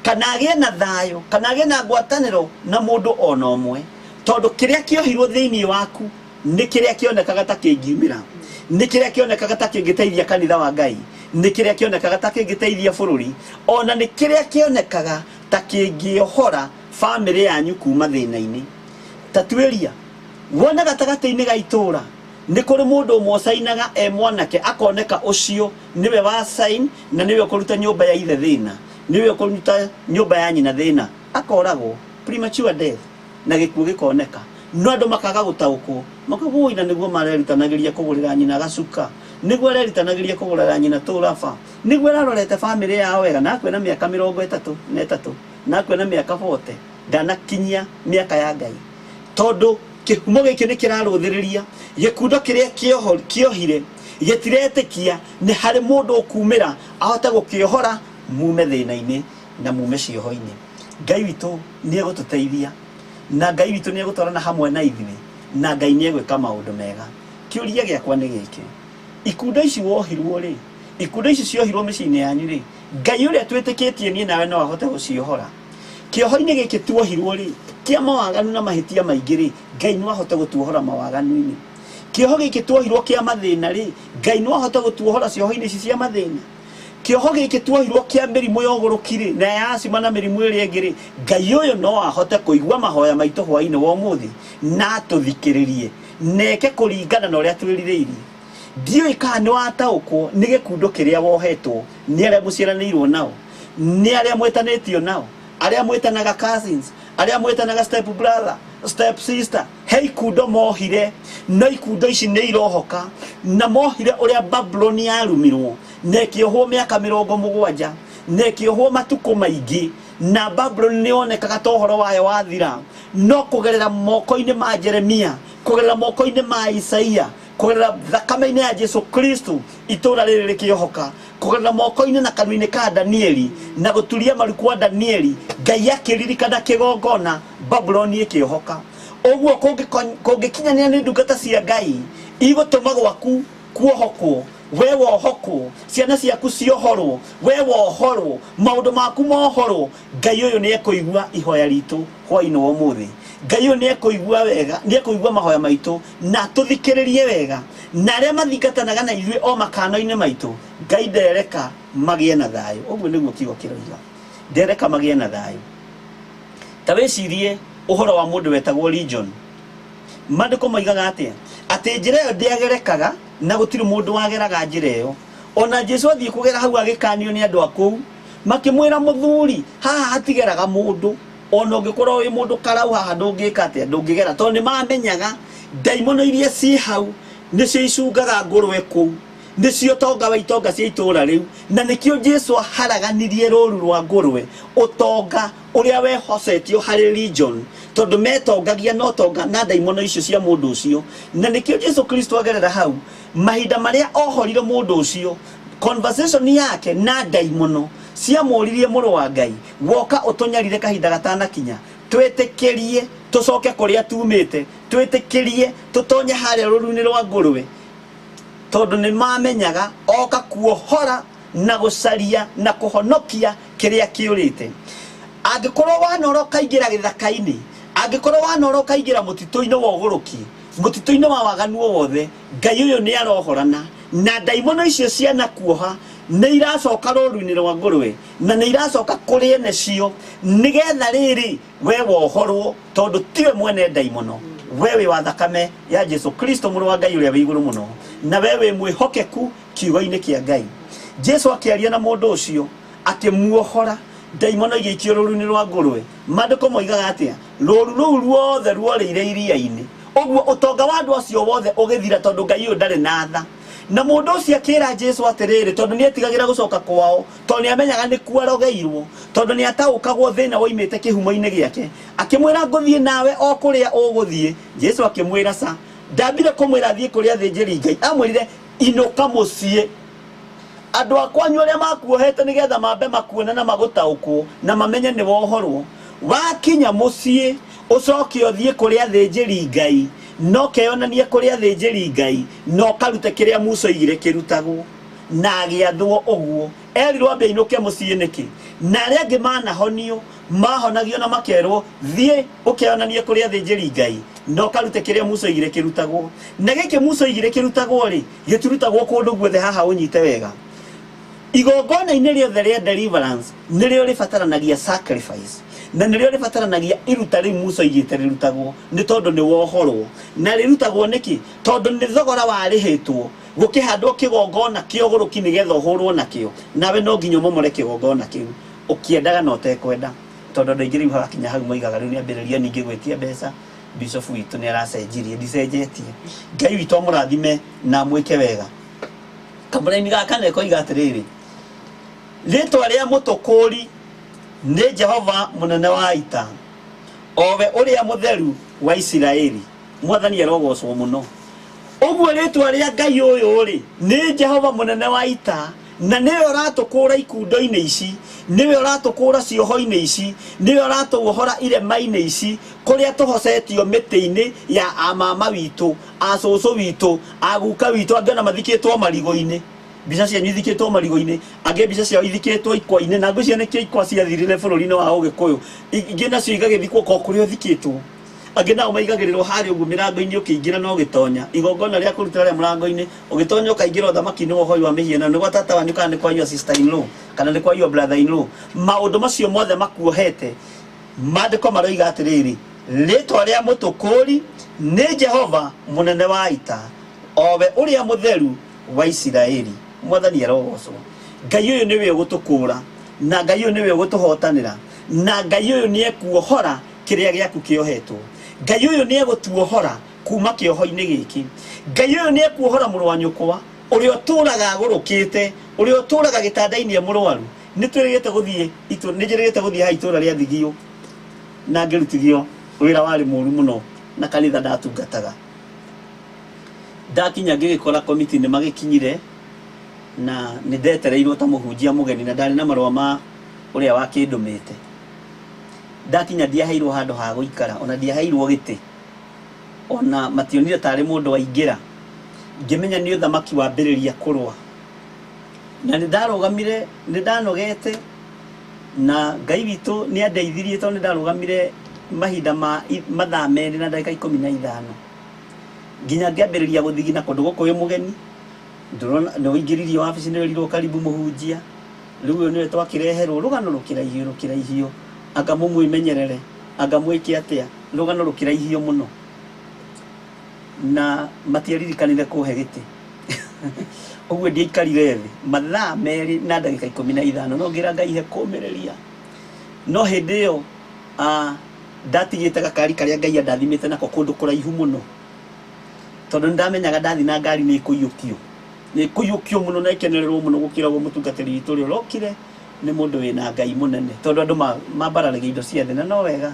kana agĩe na thayũ kana agĩe na ngwatanĩro na mũndũ ona ũmwe, tondũ kĩrĩa kĩohirwo thĩinĩ waku nĩ kĩrĩa kĩonekaga ta kĩngiumĩra, nĩ kĩrĩa kĩonekaga ta kĩngĩteithia kanitha wa Ngai, nĩ kĩrĩa kĩonekaga ta kĩngĩteithia bũrũri, ona nĩ kĩrĩa kĩonekaga ta kĩngĩohora bamĩrĩ yanyu kuma thĩna-inĩ. Ta tuĩria wone gatagatĩ-inĩ ga itũũra nĩ kũrĩ mũndũ ũmwe ũcainaga e mwanake, akoneka ũcio nĩwe wa sign na nĩwe ũkũruta nyũmba ya ithe thĩna, nĩwe ũkũruta nyũmba ya nyina thĩna, akoragwo premature death na gĩkuũ gĩkoneka, no andũ makaga gũtaũkwo, makauga ũi na nĩguo marerutanagĩria kũgũrĩra nyina gacuka, nĩguo arerutanagĩria kũgũrĩra nyina tũraba, nĩguo ararorete bamĩrĩ yao wega, na akue na mĩaka mĩrongo ĩtatũ na ĩtatũ, na akue na mĩaka 40, ndanakinyia mĩaka ya Ngai, tondũ kĩhumo gĩkĩ nĩ kĩrarũthĩrĩria gĩkundo kĩrĩa kĩohire gĩtiretĩkia nĩ harĩ mũndũ ũkumĩra ahote gũkĩohora mume thĩna-inĩ na mume cioho-inĩ. Ngai witũ nĩ egũtũteithia, na Ngai witũ nĩ egũtwarana hamwe na ithuĩ, na Ngai nĩ egwĩka maũndũ mega. Kĩũria gĩakwa nĩ gĩkĩ, ikundo ici wohirwo rĩ, ikundo ici ciohirwo mĩciĩ-inĩ yanyu rĩ, Ngai ũrĩa twĩtĩkĩtie niĩ nawe no ahote gũciohora? Kĩoho-inĩ gĩkĩ tuohirwo rĩ, kĩa mawaganu na mahĩtia maingĩ rĩ, Ngai no ahote gũtuohora mawaganu-inĩ? Kĩoho gĩkĩ tuohirwo kĩa mathĩna rĩ, Ngai no ahote gũtuohora cioho-inĩ ici cia mathĩna? Kĩoho gĩkĩ tuohirwo kĩa mĩrimũ ya ũgũrũki rĩ, na ya acima na mĩrimũ ĩrĩa ĩngĩ rĩ, Ngai ũyũ no ahote kũigua mahoya maitũ hwaĩ-inĩ wa ũmũthĩ na atũthikĩrĩrie na eke kũringana na ũrĩa twĩrirĩirie. Ndiũĩ kana nĩ wataũkwo nĩ gĩkundo kĩrĩa wohetwo nĩ arĩa mũciaranĩirwo nao, nĩ arĩa mwĩtanĩtio nao, arĩa mwĩtanaga cousins, arĩa mwĩtanaga step brother, step sister. He ikundo mohire, no ikundo ici nĩ irohoka, na mohire ũrĩa Babuloni yarumirwo na ĩkĩohwo mĩaka 70 na ĩkĩohwo matukũ maingĩ, na Babuloni nĩ yonekaga ta ũhoro wayo wathira, no kũgerera moko-inĩ ma Jeremia, kũgerera moko-inĩ ma Isaia, kũgerera thakame-inĩ ya Jesu Kristo, itũũra rĩrĩ rĩkĩohoka. Kũgerera moko-inĩ na kanua-inĩ ka Danieli na gũturia maru kwa Danieli, Ngai akĩririkana kĩgongona, Babuloni ĩkĩohoka. Ũguo kũngĩkinyanĩra nĩ ndungata cia Ngai igũtũma gwaku kuohokwo, we wohokwo, ciana ciaku ciohorwo, we wohorwo, maũndũ maku mohorwo, Ngai ũyũ nĩ ekũigua ihoya ritũ hwaĩ-inĩ wa ũmũthĩ. Ngai ũyũ nĩ ekũigua wega, nĩ ekũigua mahoya maitũ na atũthikĩrĩrie wega. Na arĩa mathingatanaga na ithuĩ o makano-inĩ maitũ, Ngai ndereka magĩe na thayũ. Ũguo nĩguo kiugo kĩroiga, ndereka magĩe na thayũ. Ta wĩcirie ũhoro wa mũndũ wetagwo Legion. Maandĩko moigaga atĩa? Atĩ njĩra ĩyo ndĩagerekaga na gũtirĩ mũndũ wageraga njĩra ĩyo. Ona Jesu athiĩ kũgera hau agĩkanio nĩ andũ a kũu, makĩmwĩra, mũthuri, haha hatigeraga mũndũ, ona ũngĩkorwo wĩ mũndũ karau haha ndũngĩka atĩa, ndũngĩgera. Tondũ nĩ mamenyaga ndaimono iria ciĩ hau nĩcio icungaga ngũrwe kũu, nĩcio ũtonga wa itonga cia itũũra rĩu. Na nĩkĩo Jesu aharaganirie rũru rwa ngũrwe, ũtonga ũrĩa wehosetio harĩ Legion, tondũ metongagia na ũtonga na ndaimono icio cia mũndũ ũcio. Na nĩkĩo Jesu Kristo agerera hau, mahinda marĩa ohorire mũndũ ũcio, conversation yake na ndaimono ciamũririe, mũrũ wa Ngai, woka ũtũnyarire kahinda gatanakinya, twĩtĩkĩrie tũcoke kũrĩa tumĩte, twĩtĩkĩrie tũtonye harĩa rũru-inĩ rwa ngũrwe. Tondũ nĩ mamenyaga oka kuohora na gũcaria na kũhonokia kĩrĩa kĩũrĩte. Angĩkorwo wanora ũkaingĩra gĩthaka-inĩ, angĩkorwo wanora ũkaingĩra mũtitũ-inĩ wa ũgũrũki, mũtitũ-inĩ wa waganu o wothe, Ngai ũyũ nĩ arohorana na ndaimono icio cianakuoha, nĩ iracoka rũru-inĩ rwa ngũrwe na nĩ iracoka kũrĩ ene cio, nĩgetha rĩrĩ we wohorwo, tondũ tiwe mwene ndaimono, we wĩ wa thakame ya Jesu Kristo mũrũ wa Ngai ũrĩa wĩ igũrũ mũno, na we wĩ mwĩhokeku kiugo-inĩ kĩa Ngai. Jesu akĩaria na mũndũ ũcio akĩmuohora, ndaimono igĩikio rũru-inĩ rwa ngũrwe. Maandĩko moigaga atĩa? Rũru rũu ruothe ruorĩire iria-inĩ. Ũguo ũtonga wa andũ acio wothe ũgĩthira, tondũ Ngai ũyũ ndarĩ na tha. Na mũndũ ũcio akĩra Jesu atĩrĩrĩ, tondũ nĩ etigagĩra gũcoka kwao, tondũ nĩ amenyaga nĩ kuo arogeirwo, tondũ nĩ ataũkagwo thĩna woimĩte kĩhumo-inĩ gĩake, akĩmwĩra, ngũthiĩ nawe o kũrĩa ũgũthiĩ. Jesu akĩmwĩra, ca, ndambire kũmwĩra athiĩ kũrĩ athĩnjĩri Ngai, amwĩrire, inũka mũciĩ. Andũ a kwanyu arĩa makuohete nĩgetha mambe makuone na magũtaũkwo na mamenye nĩ wohorwo. Wakinya mũciĩ, ũcoke ũthiĩ kũrĩ athĩnjĩri Ngai, na ũkeyonanie kũrĩ athĩnjĩri Ngai, na ũkarute kĩrĩa Musa oigire kĩrutagwo. Na agĩathwo ũguo. Erirwo ambe ainũke mũciĩ nĩkĩ? Na arĩa angĩ manahonio, mahonagio na makerwo, thiĩ ũkeyonanie kũrĩ athĩnjĩri Ngai, na ũkarute kĩrĩa Musa oigire kĩrutagwo. Na gĩkĩ Musa oigire kĩrutagwo rĩ, gĩtirutagwo kũndũ guothe. Haha ũnyite wega, igongona-inĩ rĩothe rĩa deliverance nĩrĩo rĩbataranagia sacrifice, na nĩrĩo rĩbataranagia iruta rĩu Musa oigĩte rĩrutagwo, nĩ tondũ nĩ wohorwo. Na rĩrutagwo nĩkĩ? Tondũ nĩ thogora warĩhĩtwo gũkĩhandwo kĩgongona kĩa ũgũrũki nĩgetha ũhũrwo nakĩo. Nawe no nginya ũmomore kĩgongona kĩu, ũkĩendaga na ũtekwenda, tondũ andũ aingĩ rĩu hagakinya hau moigaga rĩu nĩambĩrĩria ningĩ gwĩtia mbeca, bishop witũ nĩ aracenjirie. Ndicenjetie. Ngai witũ amũrathime na amwĩke wega. Kamũraini gaka nĩ koiga atĩrĩrĩ, rĩtwa rĩa mũtũkũri nĩ Jehova mũnene wa ita, o we ũrĩa mũtheru wa Isiraeli. Mwathani arogocwo mũno. Ũguo rĩtwa rĩa Ngai ũyũ rĩ nĩ Jehova mũnene wa ita, Na nĩwe ũratũkũra ikundo-inĩ ici, nĩwe ũratũkũra cioho-inĩ ici, nĩwe ũratũohora irema-inĩ ici, kũrĩa tũhocetio mĩtĩ-inĩ ya amama witũ, acũcũ witũ, aguka witũ, angĩ ona mathikĩtwo marigũ-inĩ. Mbica cianyu ithikĩtwo marigũ-inĩ, angĩ mbica ciao ithikĩtwo ikwa-inĩ, na ngwĩciria nĩkĩo ikwa ciathirire bũrũri-inĩ wa Ũgĩkũyũ. Ingĩ nacio igagĩthikwo ko kũrĩa ũthikĩtwo. Angĩ nao maigagĩrĩrwo harĩa ũguo mĩrango-inĩ ũkĩingĩra na ũgĩtonya. Igongona rĩa kũrutĩra rĩa mũrango-inĩ, ũgĩtonya ũkaingĩra ũthamaki-inĩ wa ũhoi wa mĩhianano, nĩ gwa tata wanyu kana nĩ kwa your sister in law, kana nĩ kwa your brother in law. Maũndũ macio mothe makuohete, maandĩko maroiga atĩrĩrĩ, rĩtwa rĩa mũtũkũri nĩ Jehova mũnene wa ita, o we ũrĩa mũtheru wa Isiraeli. Mwathani arogocwo. Ngai ũyũ nĩwe ũgũtũkũra, na Ngai ũyũ nĩwe ũgũtũhotanĩra, na Ngai ũyũ nĩekuohora kĩrĩa gĩaku kĩohetwo. Ngai ũyũ nĩegũtuohora kuma kĩoho-inĩ gĩkĩ. Ngai ũyũ nĩekuohora mũrũ wa nyũkwa ũrĩa ũtũraga agũrũkĩte, ũrĩa ũtũraga gĩtanda-inĩ e mũrwaru. Nĩtwĩrĩgĩte gũthiĩ, nĩnjĩrĩgĩte gũthiĩ haha itũra rĩa Thigio na ngĩrutithio wĩra warĩ mũru mũno na kanitha ndatungataga. Ndakinya ngĩgĩkora komiti nĩ magĩkinyire na nĩ ndetereirwo ta mũhunjia mũgeni na ndarĩ na marũa ma ũrĩa wakĩndũmĩte. Ndakinya ndiaheirwo handũ ha gũikara, ona ndiaheirwo gĩtĩ, ona mationire tarĩ mũndũ waingĩra. Ngĩmenya nĩ ũthamaki wambĩrĩria kũrũa. Na nĩ ndarũgamire, nĩ ndanogete, na Ngai witũ nĩ andeithirie tondũ nĩ ndarũgamire mahinda ma mathaa 2 na ndagĩka 15. Nginya ngĩambĩrĩria gũthigina kũndũ gũkũ wĩ mũgeni, ndũrona nĩ ũingĩririo wabici nĩ wĩrirwo karibu mũhunjia, rĩu ũyũ nĩwe twakĩreherwo, rũgano rũkĩraihio rũkĩraihio, anga mũmwĩmenyerere, anga mwĩke atĩa, rũgano rũkĩraihio mũno. Na matiaririkanire kũhe gĩtĩ. Ũguo ndiaikarire thĩ mathaa 2 na ndagĩka 15, no ngĩra Ngai he kũmĩrĩria. No hĩndĩ ĩyo ndatigĩte gakari karĩa Ngai andathimĩte nako kũndũ kũraihu mũno, tondũ nĩ ndamenyaga ndathiĩ na ngari nĩ ĩkũiyũkio, nĩ ĩkũiyũkio mũno na ĩkenererwo mũno gũkĩra ũguo mũtungatĩri witũ ũrĩa ũrokire nĩ mũndũ wĩna Ngai mũnene, tondũ andũ mambararagia indo cia thĩ na no wega.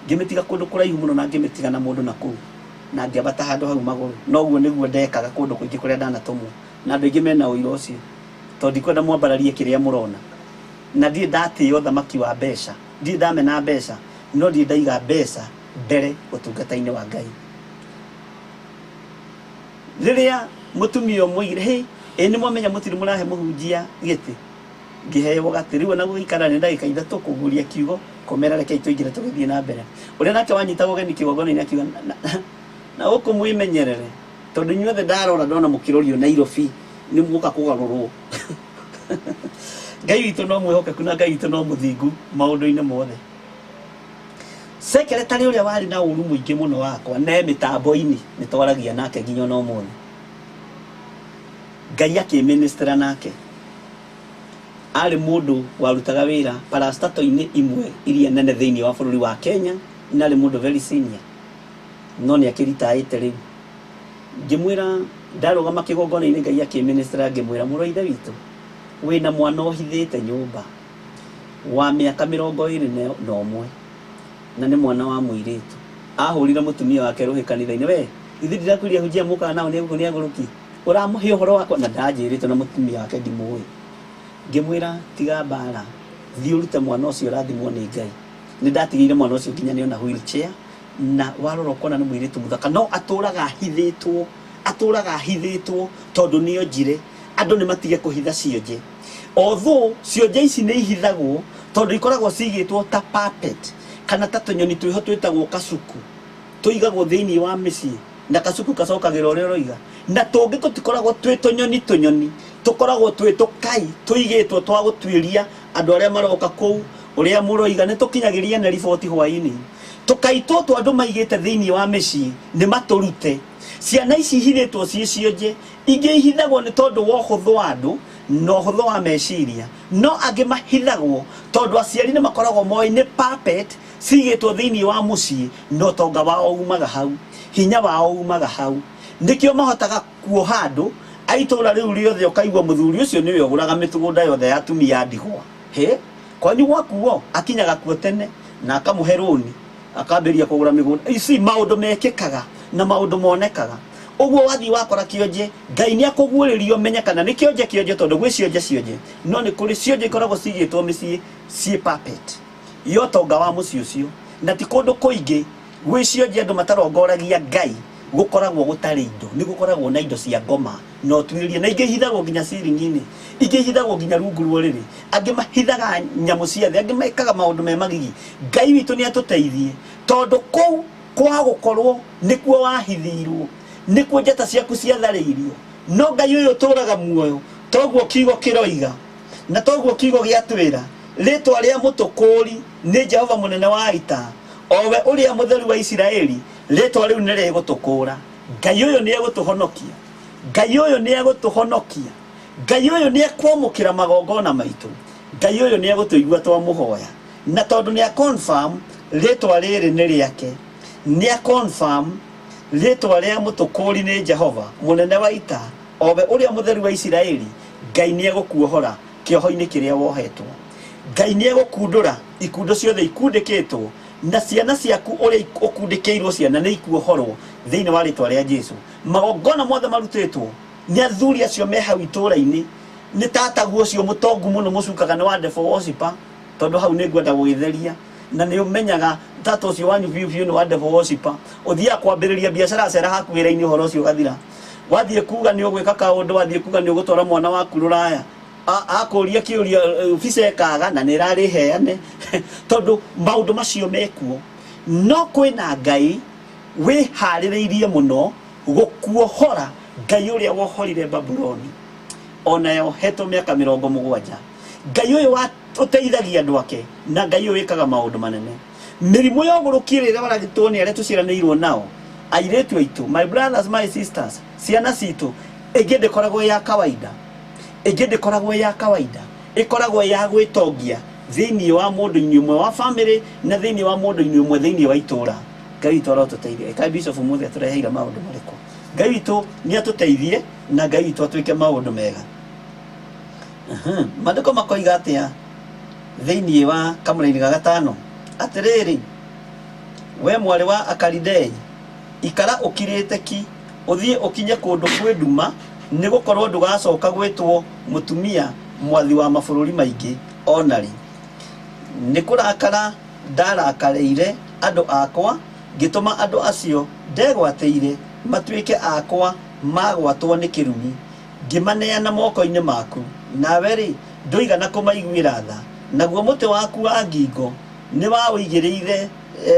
Ngĩmĩtiga kũndũ kũraihu mũno na ngĩmĩtiga na mũndũ na kũu, na ngĩambata handũ hau magũrũ. Na ũguo nĩguo ndekaga kũndũ kũingĩ kũrĩa ndanatũmwo, na andũ aingĩ mena ũira ũcio, tondũ ndikwenda mwambararie kĩrĩa mũrona. Na ndirĩ ndatĩĩa ũthamaki wa mbeca, ndirĩ ndamena mbeca, no ndirĩ ndaiga mbeca mbere ũtungata-inĩ wa Ngai. Rĩrĩa mũtumia ũmwe oigire, hĩ, ĩ nĩ mwamenya mũtirĩ mũrahe mũhunjia gĩtĩ, ngĩheo gatĩ. Rĩu ona gũgĩikara nĩ ndagĩka 3 kũguũria kiugo, kũmera rekei tũingĩre tũgĩthiĩ na mbere. Ũrĩa nake wanyitagwo ũgeni kĩgongona-inĩ akiuga, na gũkũ mwĩmenyerere, tondũ inyuothe ndarora ndona mũkĩrorio Nairobi, nĩ muoka kũgarũrwo. Ngai witũ no mwĩhokeku na Ngai witũ no mũthingu maũndũ-inĩ mothe. Secretary ũrĩa warĩ na ũru mũingĩ mũno wakwa ne mĩtambo-inĩ nĩ twaragia nake nginya ona ũmũthĩ. Ngai akĩministera nake. Arĩ mũndũ warutaga wĩra parastato-inĩ imwe iria nene thĩinĩ wa bũrũri wa Kenya, na arĩ mũndũ very senior, no nĩ akĩritaĩte rĩu. Ngĩmwĩra ndarũgama kĩgongona-inĩ Ngai akĩministera, ngĩmwĩra mũrũ wa ithe witũ wĩna mwana ũhithĩte nyũmba wa mĩaka 21 na nĩ mwana wa mũirĩtu. Ahũrire mũtumia wake rũhĩ kanitha-inĩ, we ithuĩ ndirakwĩria hunjia mũkaga nao nĩ gũkũ nĩ agũrũki, ũramũhe ũhoro wakwa, na ndanjĩrĩte na mũtumia wake ndimũĩ. Ngĩmwĩra tiga mbara, thiĩ ũrute mwana ũcio ũrathimwo nĩ Ngai. Nĩ ndatigĩire mwana ũcio nginya nĩona wheelchair, na warora ũkona nĩ mũirĩtu mũthaka, no atũraga ahithĩtwo, atũraga ahithĩtwo tondũ nĩ onjire. Andũ nĩ matige kũhitha cionje. Although cionje ici nĩ ihithagwo tondũ ikoragwo cigĩtwo ta puppet kana ta tũnyoni twĩho twĩtagwo kasuku, tũigagwo thĩinĩ wa mĩciĩ na kasuku gacokagĩra ũrĩa ũroiga, na tũngĩ tũtikoragwo twĩ tũnyoni tũnyoni, tũkoragwo twĩ tũkai tũigĩtwo twa gũtuĩria andũ arĩa maroka kũu ũrĩa mũroiga. Nĩ tũkinyagĩria na riboti hwaĩ-inĩ. Tũkai tũtũ andũ maigĩte thĩinĩ wa mĩciĩ nĩ matũrute. Ciana ici ihithĩtwo ciĩ cionje, ingĩ ihithagwo nĩ tondũ wa ũhũthũ wa andũ na ũhũthũ wa meciria, no angĩ mahithagwo tondũ aciari nĩ makoragwo moĩ nĩ puppet cigĩtwo thĩinĩ wa mũciĩ, na ũtonga wao umaga hau, hinya wao umaga hau. Nĩkĩo mahotaga kuoha andũ a itũũra rĩu rĩothe, ũkaigua mũthuri ũcio nĩwe ũgũraga mĩtũgũnda yothe ya atumia a ndigwa. Hĩ, kwanyu gwakuo akinyaga kuo tene na akamũhe rũni, akambĩrĩria kũgũra mĩgũnda. Ici maũndũ mekĩkaga na maũndũ monekaga. Ũguo wathiĩ wakora kĩonje, Ngai nĩ akũguũrĩria ũmenye kana nĩ kĩonje kĩonje, tondũ gwĩ cionje cionje, no nĩ kũrĩ cionje ikoragwo cigĩtwo mĩciĩ ciĩ puppet ya ũtonga wa mũciĩ ũcio. Na ti kũndũ kũingĩ gwĩ cionje andũ matarongoragia Ngai gũkoragwo gũtarĩ indo, nĩ gũkoragwo na indo cia ngoma na ũtuĩria, na ingĩ ihithagwo nginya ciringi-inĩ, ingĩ ihithagwo nginya rungu rwa ũrĩrĩ, angĩ mahithaga nyamũ cia thĩ, angĩ mekaga maũndũ me magigi. Ngai witũ nĩ atũteithie, tondũ kũu kwa gũkorwo nĩkuo wahithirwo, nĩkuo njata ciaku ciatharĩirio. No Ngai ũyũ ũtũraga muoyo, toguo kiugo kĩroiga, na toguo kiugo gĩatwĩra, rĩtwa rĩa mũtũkũũri nĩ Jehova mũnene wa ita, o we ũrĩa mũtheru wa Isiraeli, rĩtwa rĩu nĩ rĩgũtũkũũra. Ngai ũyũ nĩ egũtũhonokia, Ngai ũyũ nĩ egũtũhonokia, Ngai ũyũ nĩ ekwamũkĩra magongona maitũ, Ngai ũyũ nĩ egũtũigua twamũhoya. Na tondũ nĩ a confirm rĩtwa rĩrĩ nĩ rĩake, nĩ a confirm rĩtwa rĩa mũtũkũũri nĩ Jehova mũnene wa ita, o we ũrĩa mũtheru wa Isiraeli, Ngai nĩ egũkuohora kĩoho-inĩ kĩrĩa wohetwo. Ngai nĩ egũkundũra ikundo ciothe ikundĩkĩtwo, na ciana ciaku ũrĩa ũkundĩkĩirwo ciana nĩ ikuohorwo thĩinĩ wa rĩtwa rĩa Jesu. Magongona mothe marutĩtwo nĩ athuri acio me hau itũũra-inĩ, nĩ tataguo ũcio mũtongu mũno mũcukaga nĩ wa devil worshiper, tondũ hau nĩ ngwenda gũgĩtheria, na nĩ ũmenyaga tata ũcio wanyu biũ biũ nĩ wa devil worshiper. Ũthiaga kwambĩrĩria biacara acera haku wĩra-inĩ, ũhoro ũcio ũgathira. Wathiĩ kuga nĩ ũgwĩka kaũndũ, wathiĩ kuga nĩ ũgũtwara mwana waku rũraya, akũria kĩũria, visa ĩkaga na nĩ ĩrarĩ heane, tondũ maũndũ macio mekuo. No kwĩna Ngai wĩharĩrĩirie mũno gũkuohora, Ngai ũrĩa wohorire Babuloni ona yohetwo mĩaka 70, Ngai ũyũ wa ũteithagia andũ ake, na Ngai ũyũ wĩkaga maũndũ manene. Mĩrimũ ya ũgũrũki ĩrĩa ĩrwaragĩtwo nĩ arĩa tũciaranĩirwo nao, airĩtu aitũ, my brothers, my sisters, ciana citũ, ĩngĩ ndĩkoragwo ya kawaida, ĩngĩ ndĩkoragwo ya kawaida, ĩkoragwo ya gwĩtongia thĩinĩ wa mũndũ-inĩ ũmwe wa family na thĩinĩ wa mũndũ-inĩ ũmwe thĩinĩ wa itũra. Ngai witũ arotũteithia. Ĩkai bishop ũmũthĩ atũreheire maũndũ marĩkũ? Ngai witũ nĩ atũteithie, na Ngai witũ atwĩke maũndũ mega. Maandĩko makoiga atĩa thĩinĩ wa kamũraini ga gatano? Atĩrĩrĩ, we mwarĩ wa Akalidei, ikara ũkirĩte ki, ũthiĩ ũkinye kũndũ kwĩ nduma, nĩ gũkorwo ndũgacoka gwĩtwo mũtumia mwathi wa mabũrũri maingĩ ona rĩ. Nĩ kũrakara ndarakarĩire andũ akwa, ngĩtũma andũ acio ndegwatĩire matuĩke akwa magwatwo nĩ kĩrumi, ngĩmaneana moko-inĩ maku, nawe-rĩ, ndũigana kũmaiguĩra tha. Naguo mũtĩ waku wa ngingo nĩwaũigĩrĩire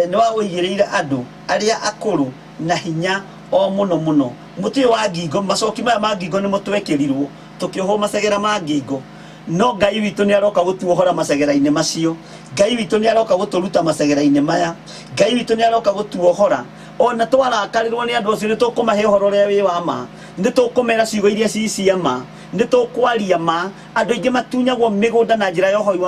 nĩwaũigĩrĩire andũ arĩa akũrũ na hinya o mũno mũno. Mũtĩ ũyũ wa ngingo, macoki maya ma ngingo nĩmo twekĩrirwo tũkĩohwo macegera ma ngingo, no Ngai witũ nĩ aroka gũtuohora macegera-inĩ macio. Ngai witũ nĩ aroka gũtũruta macegera-inĩ maya. Ngai witũ nĩ aroka gũtuohora. Ona twarakarĩrwo nĩ andũ acio, nĩ tũkũmahe ũhoro ũrĩa wĩ wa ma, nĩ tũkũmera ciugo iria ci cia ma, nĩ tũkwaria ma. Andũ aingĩ matunyagwo mĩgũnda na njĩra ya ũhoi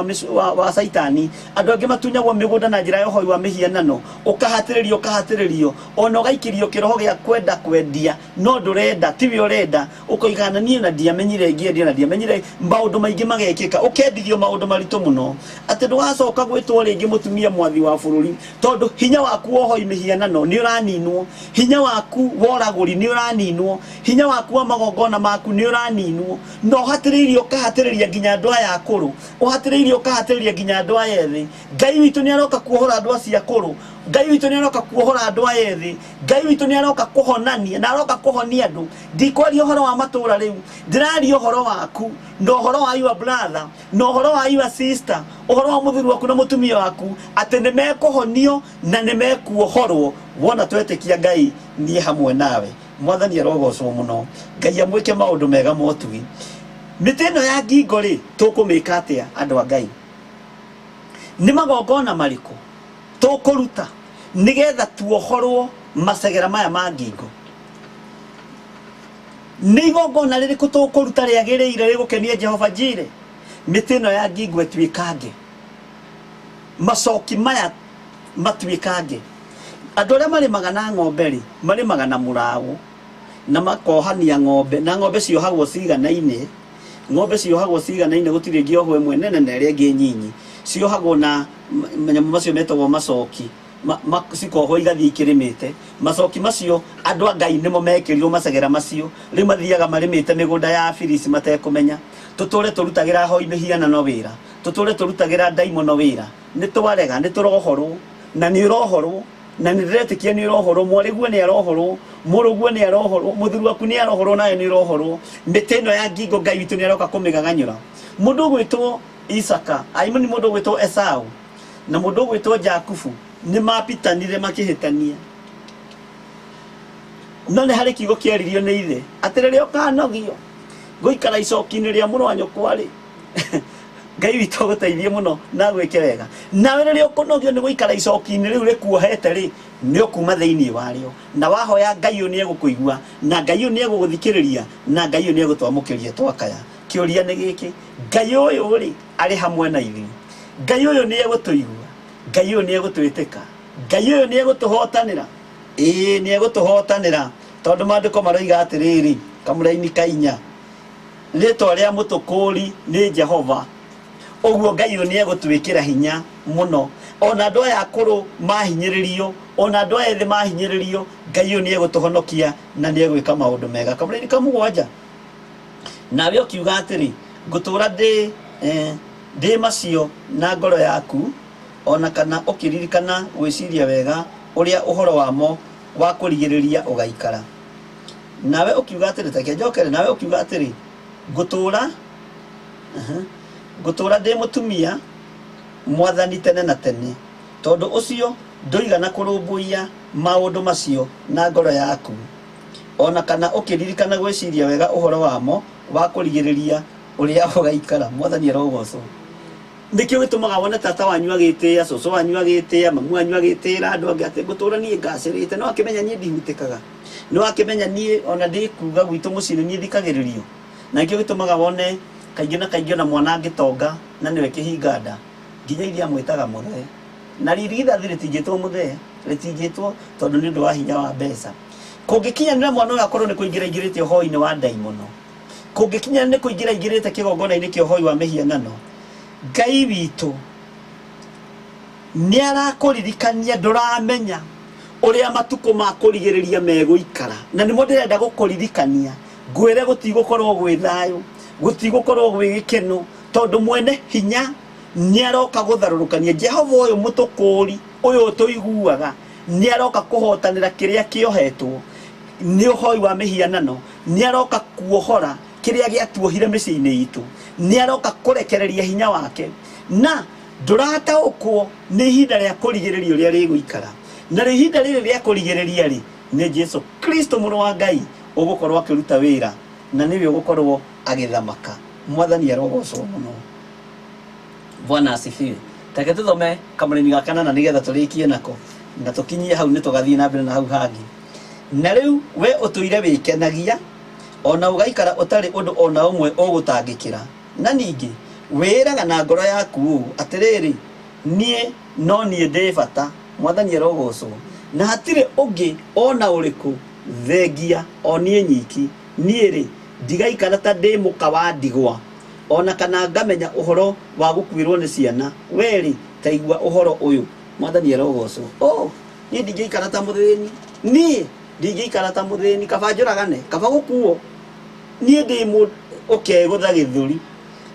wa caitani, andũ angĩ matunyagwo mĩgũnda na njĩra ya ũhoi wa mĩhianano. Ũkahatĩrĩrio, ũkahatĩrĩrio, ona ũgaikĩrio kĩroho gĩa kwenda kwendia, no ndũrenda, tiwe ũrenda, ũkoiga na niĩ na ndiamenyire ngĩendia, na ndiamenyire maũndũ maingĩ magekĩka, ũkendithio maũndũ maritũ mũno atĩ ndũgacoka gwĩtwo rĩngĩ mũtumia mwathi wa bũrũri, tondũ hinya waku wa ũhoi mĩhianano nĩ ũraninwo, hinya waku wa ũragũri nĩ ũraninwo, hinya waku wa magongona maku nĩ ũraninwo. Na ũhatĩrĩirie, ũkahatĩrĩria nginya andũ aya akũrũ, ũhatĩrĩirie, ũkahatĩrĩria nginya andũ aya ethĩ. Ngai witũ nĩ aroka kuohora andũ acio akũrũ, Ngai witũ nĩ aroka kuohora andũ aya ethĩ, Ngai witũ nĩ aroka kũhonania na aroka kũhonia andũ. Ndikwaria ũhoro wa matũra rĩu, ndĩraria ũhoro waku na ũhoro wa your brother na ũhoro wa your sister, ũhoro wa mũthuri waku na mũtumia waku, atĩ nĩ mekũhonio na nĩ mekuohorwo. Wona twetĩkia Ngai niĩ hamwe nawe. Mwathani arogocwo mũno. Ngai amwĩke maũndũ mega motugi. Mĩtĩ ĩno ya ngingo rĩ, tũkũmĩka atĩa andũ a Ngai? Nĩ magongona marĩkũ tũkũruta nĩgetha tuohorwo macegera maya ma ngingo? Nĩ igongona rĩrĩkũ tũkũruta rĩagĩrĩire rĩgũkenia Jehova Jire, mĩtĩ ĩno ya ngingo ĩtuĩkange, macoki maya matuĩkange? Andũ arĩa marĩmaga na ng'ombe rĩ, marĩmaga na mũraũ na makohania ng'ombe, na ng'ombe ciohagwo ciganaine, ng'ombe ciohagwo ciganaine, gũtirĩ ĩngĩ yohwo ĩmwe nene na ĩrĩa ĩngĩ nyinyi. Ciohagwo na manyamũ macio metagwo macoki. Cikohwo igathiĩ ikĩrĩmĩte macoki macio. Andũ a Ngai nĩmo mekĩrirwo macegera macio, rĩu mathiaga marĩmĩte mĩgũnda ya Afilisti matekũmenya. Tũtũre tũrutagĩra hoi mĩhianano wĩra, tũtũre tũrutagĩra ndaimono wĩra. Nĩ twarega, nĩ tũrohorwo, na nĩ ũrohorwo, na nĩ ndĩretĩkia nĩ ũrohorwo. Mwarĩguo nĩ arohorwo, mũrũguo nĩ arohorwo, mũthuri waku nĩ arohorwo, nawe nĩ ũrohorwo. Mĩtĩ ĩno ya ngingo, Ngai witũ nĩ aroka kũmĩgaganyũra. Mũndũ ũgwĩtwo Isaka aimũ nĩ mũndũ ũgwĩtwo Esau na mũndũ ũgwĩtwo Jakubu nĩ mapitanire makĩhĩtania, no nĩ harĩ kiugo kĩaririo nĩ ithe atĩ rĩrĩa ũkanogio gũikara icoki-inĩ rĩa mũrũ wa nyũkwa rĩ, Ngai witũ agũteithie mũno na agwĩke wega. Nawe rĩrĩa ũkũnogio nĩ gũikara icoki-inĩ rĩu rĩkuohete rĩ, nĩ ũkuma thĩinĩ warĩo, na wahoya Ngai ũyũ nĩ egũkũigua, na Ngai ũyũ nĩ egũgũthikĩrĩria, na Ngai ũyũ nĩ egũtwamũkĩria twakaya. Kĩũria nĩ gĩkĩ: Ngai ũyũ rĩ, arĩ hamwe na ithuĩ? Ngai ũyũ nĩ egũtũigua? Ngai ũyũ nĩ egũtwĩtĩka? Ngai ũyũ nĩ egũtũhotanĩra? Ĩĩ, nĩ egũtũhotanĩra, tondũ maandĩko maroiga atĩrĩrĩ, kamũraini ka 4, rĩtwa rĩa mũtũkũri nĩ Jehova. Ũguo Ngai ũyũ nĩ egũtwĩkĩra hinya mũno. Ona andũ aya akũrũ mahinyĩrĩrio, ona andũ aya ethĩ mahinyĩrĩrio, Ngai ũyũ nĩ egũtũhonokia na nĩ egwĩka maũndũ mega. Kamũraini ka 7, nawe ũkiuga atĩrĩ, ngũtũra ndĩ macio na ngoro yaku, ona kana ũkĩririkana gwĩciria wega ũrĩa ũhoro wamo wa kũrigĩrĩria ũgaikara. Nawe ũkiuga atĩrĩ, take njokere, nawe ũkiuga atĩrĩ, ngũtũra ndĩ mũtumia mwathani tene na tene. Tondũ ũcio ndũigana kũrũmbũiya maũndũ macio na ngoro yaku, ona kana ũkĩririkana gwĩciria wega ũhoro wamo wa kũrigĩrĩria ũrĩa ũgaikara. Mwathani arogocwo. Nĩkĩo gĩtũmaga wone tata wanyu agĩtĩĩa, cũcũ wanyu agĩtĩĩa, mamu wanyu agĩtĩĩra andũ angĩ atĩ ngũtũra niĩ ngacĩrĩte. No akĩmenya niĩ ndihutĩkaga, no akĩmenya niĩ ona ndĩkuga gwitũ mũciĩ nĩ niĩ thikagĩrĩrio. Na nĩkĩo gĩtũmaga wone kaingĩ na kaingĩ ona mwana angĩtonga na nĩwe kĩhinga nda, nginya iria amwĩtaga mũthee, na ririgithathi rĩtingĩtwo mũthee, rĩtingĩtwo, tondũ nĩ ũndũ wa hinya wa mbeca. Kũngĩkinyanĩra mwana ũyũ akorwo nĩ kũingĩra aingĩrĩte ũhoi-inĩ wa ndaimono, kũngĩkinyanĩra nĩ kũingĩra aingĩrĩte kĩgongona-inĩ kĩa ũhoi wa mĩhianano, Ngai witũ nĩ arakũririkania ndũramenya ũrĩa matukũ ma kũrigĩrĩria megũikara. Na nĩmo ndĩrenda gũkũririkania, ngwĩre gũtigũkorwo gwĩ thayũ, gũtigũkorwo gwĩ gĩkeno, tondũ mwene hinya nĩ aroka gũtharũrũkania. Jehova ũyũ mũtũkũri ũyũ ũtũiguaga nĩ aroka kũhotanĩra kĩrĩa kĩohetwo nĩ ũhoi wa mĩhianano, nĩ aroka kuohora kĩrĩa gĩatuohire mĩciĩ-inĩ itũ, nĩ aroka kũrekereria hinya wake. Na ndũrataũkwo nĩ ihinda rĩa kũrigĩrĩria ũrĩa rĩgũikara. Na rĩ ihinda rĩrĩ rĩa kũrigĩrĩria rĩ, nĩ Jesu Kristo mũrũ wa Ngai ũgũkorwo akĩruta wĩra, na nĩwe ũgũkorwo agĩthamaka. Mwathani arogocwo mũno. Bwana asifiwe. Reke tũthome kamũrĩmi ga 8 nĩgetha tũrĩkie nako na tũkinyie hau, nĩ tũgathiĩ na mbere na hau hangĩ. Na rĩu we ũtũire wĩkenagia, ona ũgaikara ũtarĩ ũndũ ona ũmwe ũgũtangĩkĩra, na ningĩ wĩĩraga na ngoro yaku ũũ, atĩrĩrĩ, niĩ no niĩ ndĩ bata. Mwathani arogocwo. Na hatirĩ ũngĩ ona ũrĩkũ thengia o niĩ nyiki. Niĩ rĩ, ndigaikara ta ndĩ mũka wa ndigwa, ona kana ngamenya ũhoro wa gũkuĩrwo nĩ ciana. We rĩ, ta igua ũhoro ũyũ. Mwathani arogocwo. Oh, niĩ ndingĩikara ta mũthĩni, niĩ ndingĩikara ta mũthĩni, kaba njũragane, kaba gũkuo. Niĩ ndĩ mũndũ ũkegũtha gĩthũri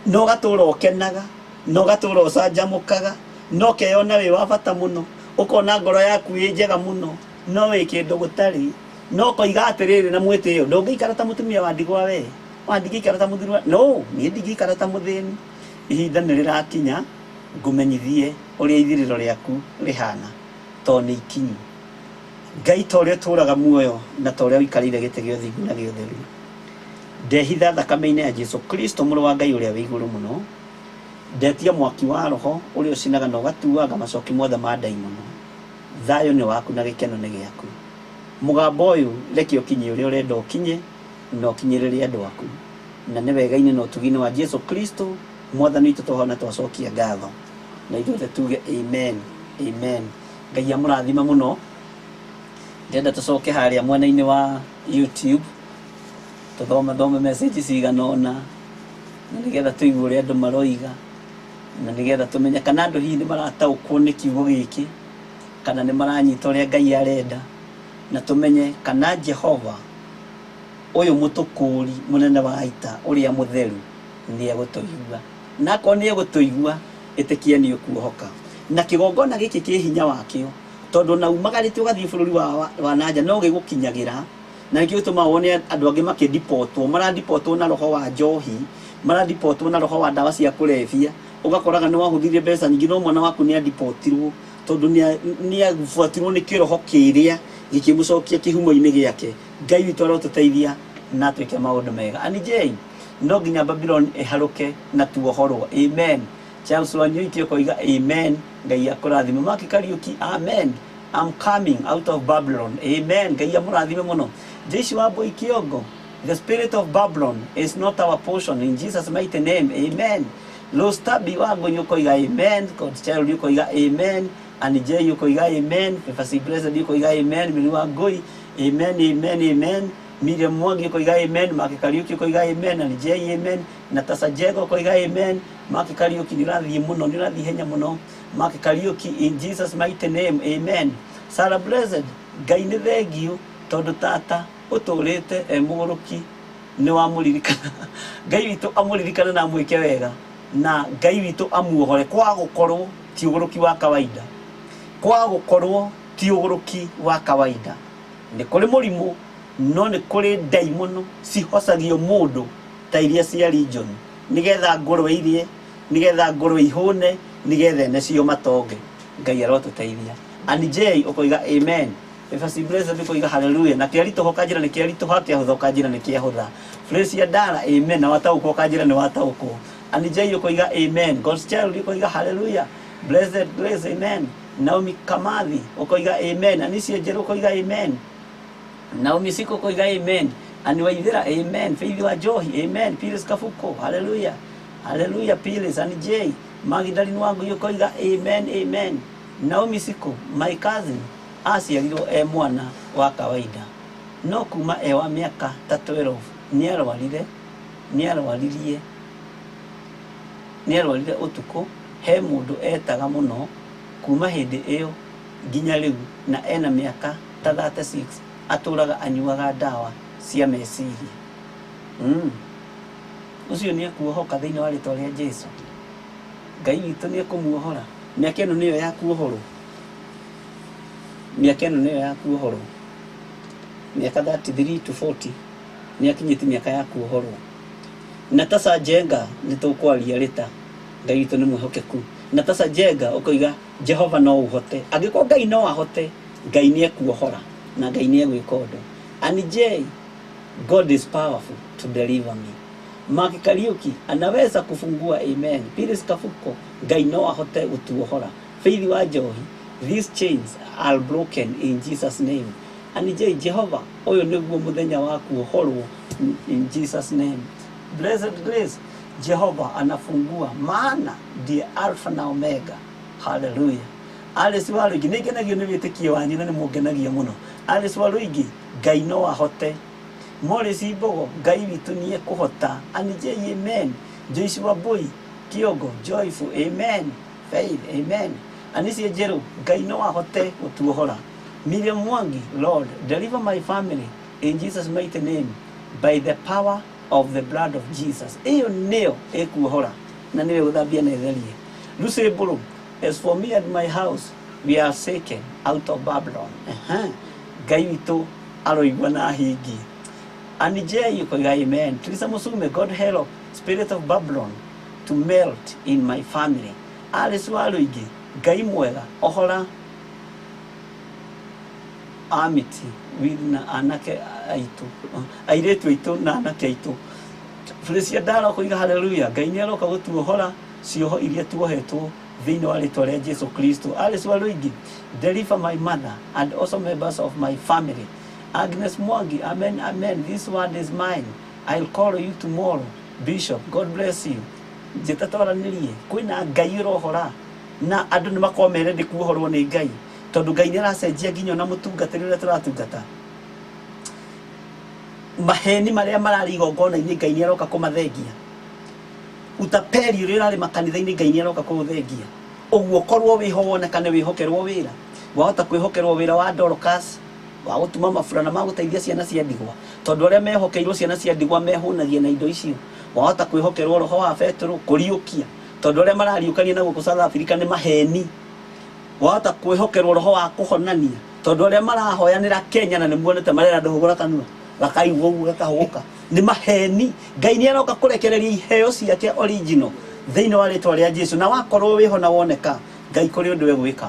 na ũgatũra ũkenaga na ũgatũra ũcanjamũkaga na ũkeyona wĩ wa bata mũno, ũkona ngoro yaku ĩ njega mũno, no wĩ kĩndũ gũtarĩ, no ũkoiga atĩrĩrĩ na mwĩtĩo, ndũngĩikara ta mũtumia wa ndigwa we, wa ndingĩikara ta mũthuri wa no niĩ ndingĩikara ta mũthĩni. Ihinda nĩ rĩrakinya ngũmenyithie ũrĩa ithirĩro rĩaku rĩhana, tondũ nĩ ikinyu. Ngai, ta ũrĩa ũtũraga muoyo na ta ũrĩa ũikarĩire gĩtĩ gĩa ũthingu na gĩa ũtheru, ndehitha thakame-inĩ ya Jesu Kristo mũrũ wa Ngai ũrĩa wĩ igũrũ mũno. Ndetia mwaki wa roho ũrĩa ũcinaga na ũgatuanga macoki mothe ma ndaimono. Thayũ nĩ waku na gĩkeno nĩ gĩaku. Mũgambo ũyũ reke ũkinye ũrĩa ũrenda ũkinye, na ũkinyĩrĩre andũ aku, na nĩ wega-inĩ na ũtugi-inĩ wa Jesu Kristo mwathani witũ twahona twacokia ngatho, na ithuothe tuge amen, amen. Ngai amũrathime mũno. Ndĩrenda tũcoke harĩa mwena-inĩ wa YouTube tũthome thome message cigana ũna, na nĩgetha tũigue ũrĩa andũ maroiga, na nĩgetha tũmenye kana andũ hihi nĩ marataũkwo nĩ kiugo gĩkĩ. Kana nĩ maranyita ũrĩa Ngai arenda, na tũmenye kana Jehova ũyũ mũtũkũri mũnene wa ita ũrĩa mũtheru nĩ egũtũigua. Na akorwo nĩ egũtũigua, ĩtĩkia nĩ ũkuohoka. Na kĩgongona gĩkĩ kĩ hinya wakĩo, tondũ na umagarĩte ũgathiĩ bũrũri wa nanja no gĩgũkinyagĩra, na nĩkĩo gĩtũmaga wone andũ angĩ makĩdipotwo, maradipotwo na roho wa njohi, maradipotwo na roho wa ndawa cia kũrebia, ũgakoraga nĩ wahũthĩrire mbeca nyingĩ no mwana waku nĩ adipotirwo tondũ nĩ abuatirwo nĩ kĩroho kĩrĩa gĩkĩmũcokia kĩhumo-inĩ gĩake. Ngai witũ arotũteithia na atwĩke maũndũ mega. Ani Jane, no nginya Babylon ĩharũke na tuohorwo. Amen. Charles Wanyuiki ũkoiga amen. Ngai akũrathime. Mark Kariuki, amen. I'm coming out of Babylon. Amen. Ngai amũrathime mũno. Joyce Wambui Kiongo, the spirit of Babylon is not our portion in Jesus mighty name. Amen. Rostabi Wangũi ũkoiga amen. God Child ũkoiga amen. Annie J ũkoiga amen. Fefasi Blessed ũkoiga amen. Miri Wangũi, amen, amen, amen. Miriam Mwangi ũkoiga amen. Mark Kariuki ũkoiga amen. Annie J amen. Natasha Jego ũkoiga amen. Mark Kariuki nĩ ũrathiĩ mũno, nĩ ũrathiĩ ihenya mũno. Mark Kariuki in Jesus mighty name, amen. Sarah Blessed, Ngai nĩ thengiũ tondũ tata ũtũrĩte e mũgũrũki nĩ wamũririkana. Ngai witũ amũririkane na amwĩke wega, na Ngai witũ amuohore kwaga gũkorwo ti ũgũrũki wa kawaida, kwaga gũkorwo ti ũgũrũki wa kawaida. Nĩ kũrĩ mũrimũ, no nĩ kũrĩ ndaimono cihocagio mũndũ ta iria cia region, nĩgetha ngũrwe irĩe, nĩgetha ngũrwe ihũne, nĩgetha ene cio matonge. Ngai arotũteithia. Annie J ũkoiga amen. Efasi Blessed ũkoiga hallelujah. Na kĩaritũha ũkanjĩra nĩ kĩaritũha, kĩahũtha ũkanjĩra nĩ kĩahũtha. Fresia Ndara amen. Na wataũkwo ũkanjĩra nĩ wataũkwo. Annie J ũkoiga amen. God's Child ũkoiga hallelujah. Blessed Grace amen. Naomi Kamathi ũkoiga amen. Anicia Njerũ ũkoiga amen. Naomi Siko ũkoiga amen. Ani Waithera amen. Faith wa Njohi amen. Phyllis Kabuko hallelujah. Hallelujah Phyllis. Ani J Magdalene Wangui ũkoiga amen amen. Naomi Siko my cousin aciarirwo e mwana wa kawaida no kuma e wa mĩaka ta 12 nĩarwarire nĩarwaririe nĩarwarire ũtukũ he mũndũ etaga mũno kuma hĩndĩ ĩyo nginya rĩu na ena mĩaka ta 36 atũraga anyuaga ndawa cia meciria. Ũcio nĩ ekuohoka thĩinĩ wa rĩtwa rĩa Jesu. Ngai witũ nĩ ekũmuohora. Mĩaka ĩno nĩyo ya kuohorwo. Mĩaka ĩno nĩyo ya kuohorwo. Mĩaka 33 to 40 nĩ akinyĩtie mĩaka ya kuohorwo. Natasha Njenga nĩ tũkwaria rĩta. Ngai witũ nĩ mwĩhokeku. Natasha Njenga ũkoiga Jehova no ũhote. Angĩkorwo Ngai no ahote, Ngai nĩ ekuohora na Ngai nĩ egwĩka ũndũ. Annie J, God is powerful to deliver me. Mark Kariuki anaweza kufungua amen. Phyllis Kafuko Ngai no ahote gũtuohora. Faith wa Njohi, these chains are broken in Jesus name. Annie J, Jehova ũyũ nĩguo mũthenya wa kuohorwo in Jesus name. Blessed Grace, Jehova anafungua maana ndiye Alpha na Omega. Hallelujah. Alice wa Rũingĩ, nĩ ngenagio nĩ wĩtĩkio wanyu na nĩ mũngenagia mũno. Alice wa Rũingĩ, Ngai no ahote. Morris Mbogo, Ngai witũ nĩ ekũhota. Annie J, amen. Joyce Wambui, Kiongo, joyful, amen. Faith, amen. Anicia Njerũ, Ngai no ahote gũtuohora. Miriam Mwangi, Lord, deliver my family in Jesus mighty name by the power of the blood of Jesus. Ĩyo nĩyo ĩkuohora na nĩyo ĩgũthambia na ĩtherie. Lucy Mbũrũ, as for me and my house, we are shaken out of Babylon. Ngai witũ aroigua na ahingie. Annie J ũkoiga amen. Teresa Musume, God help spirit of Babylon to melt in my family. Alice wa Rũingĩ, Ngai mwega ohora Amity with na anake aitũ airĩtu aitũ na anake aitũ. Felicia Ndara ũkoiga hallelujah. Ngai nĩ aroka gũtuohora cioho iria tuohetwo thĩinĩ wa rĩtwa rĩa Jesu Kristo. Alice wa Rũingĩ, deliver my mother and also members of my family. Agnes Mwangi, amen, amen. This word is mine. I'll call you tomorrow. Bishop, God bless you. Njĩta twaranĩrie kwĩna Ngai ũrohora na andũ nĩ makorwo mere kuohorwo nĩ Ngai tondũ Ngai nĩ aracenjia nginya ona mũtungatĩri ũrĩa tũratungata maheni marĩa mararĩ igongona-inĩ Ngai nĩ aroka kũmathengia utapeli ũrĩa ũrarĩ makanitha-inĩ Ngai nĩ aroka kũũthengia ũguo korwo wĩho wonekane wĩhokerwo wĩra. Wahota kwĩhokerwo wĩra wa Dorcas wa gũtuma maburana ma gũteithia ciana cia ndigwa, tondũ arĩa mehokeirwo ciana cia ndigwa mehũnagia na indo icio. Wahota kwĩhokerwo roho wa Petero kũriũkia, tondũ arĩa marariũkania na gũkũ South Africa nĩ maheni. Wahota kwĩhokerwo roho wa kũhonania, tondũ arĩa marahoyanĩra Kenya na nĩ muonete marera ndũhũgũra kanua gakaigua ũguo gakahũgũka nĩ maheni. Ngai nĩ aroka kũrekereria iheo ciake original thĩinĩ wa rĩtwa rĩa Jesu, na wakorwo wĩho na woneka, Ngai kũrĩ ũndũ egwĩka.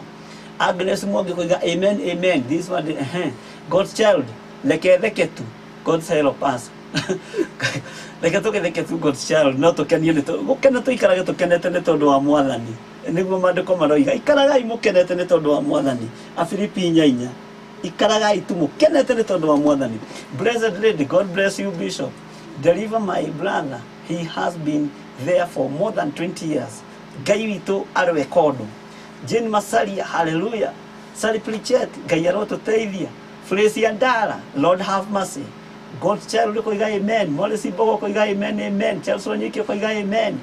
Agnes Mwangi kuiga amen amen, this one, God's child, reke theke tu, God's help us. Reke tũgĩtheke tu, God's child, no tũkenio nĩ gũkena, tũikarage tũkenete nĩ tondũ wa Mwathani. Nĩguo maandĩko maroiga, ikaragai mũkenete nĩ tondũ wa Mwathani. Afilipi 4:4, ikaragai tu mũkenete nĩ tondũ wa Mwathani. Blessed lady, God bless you, Bishop. Deliver my brother, he has been there for more than 20 years. Ngai witũ arweka ũndũ. Jane Masaria, hallelujah. Sally Pritchett, Ngai arotũteithia. Fresia Ndara, Lord have mercy. God child koiga amen. Morris Mbogo koiga amen amen. Charles Wanyiki koiga amen.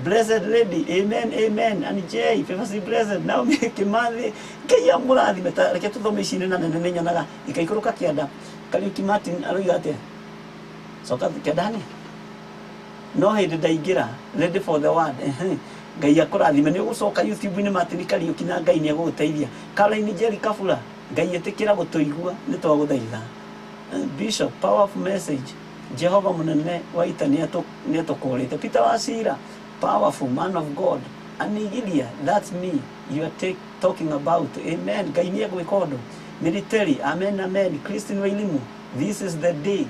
Blessed lady, amen amen. Annie J, Favor blessed. Naomi Kimathi, Ngai amũrathime. Ta reke tũthome ici nene nene nĩ nyonaga ikaikũrũka kĩanda. Kariuki Martin aroiga atĩa? Coka kĩandani. No hĩndĩ ndaingĩra, ready for the word. Ngai akũrathime. Nĩ ũgũcoka YouTube-inĩ Martin Kariuki na Ngai nĩ egũgũteithia. Caroline Jerry Kabura, Ngai ĩtĩkĩra gũtũigua nĩ twagũthaitha. Bishop, powerful message. Jehova mũnene wa ita nĩ atũkũrĩte. Peter Wasira, powerful man of God. Anigilia, that's me you are talking about. Amen. Ngai nĩ egwĩka ũndũ. Military, amen amen. Christine Wailimu, this is the day.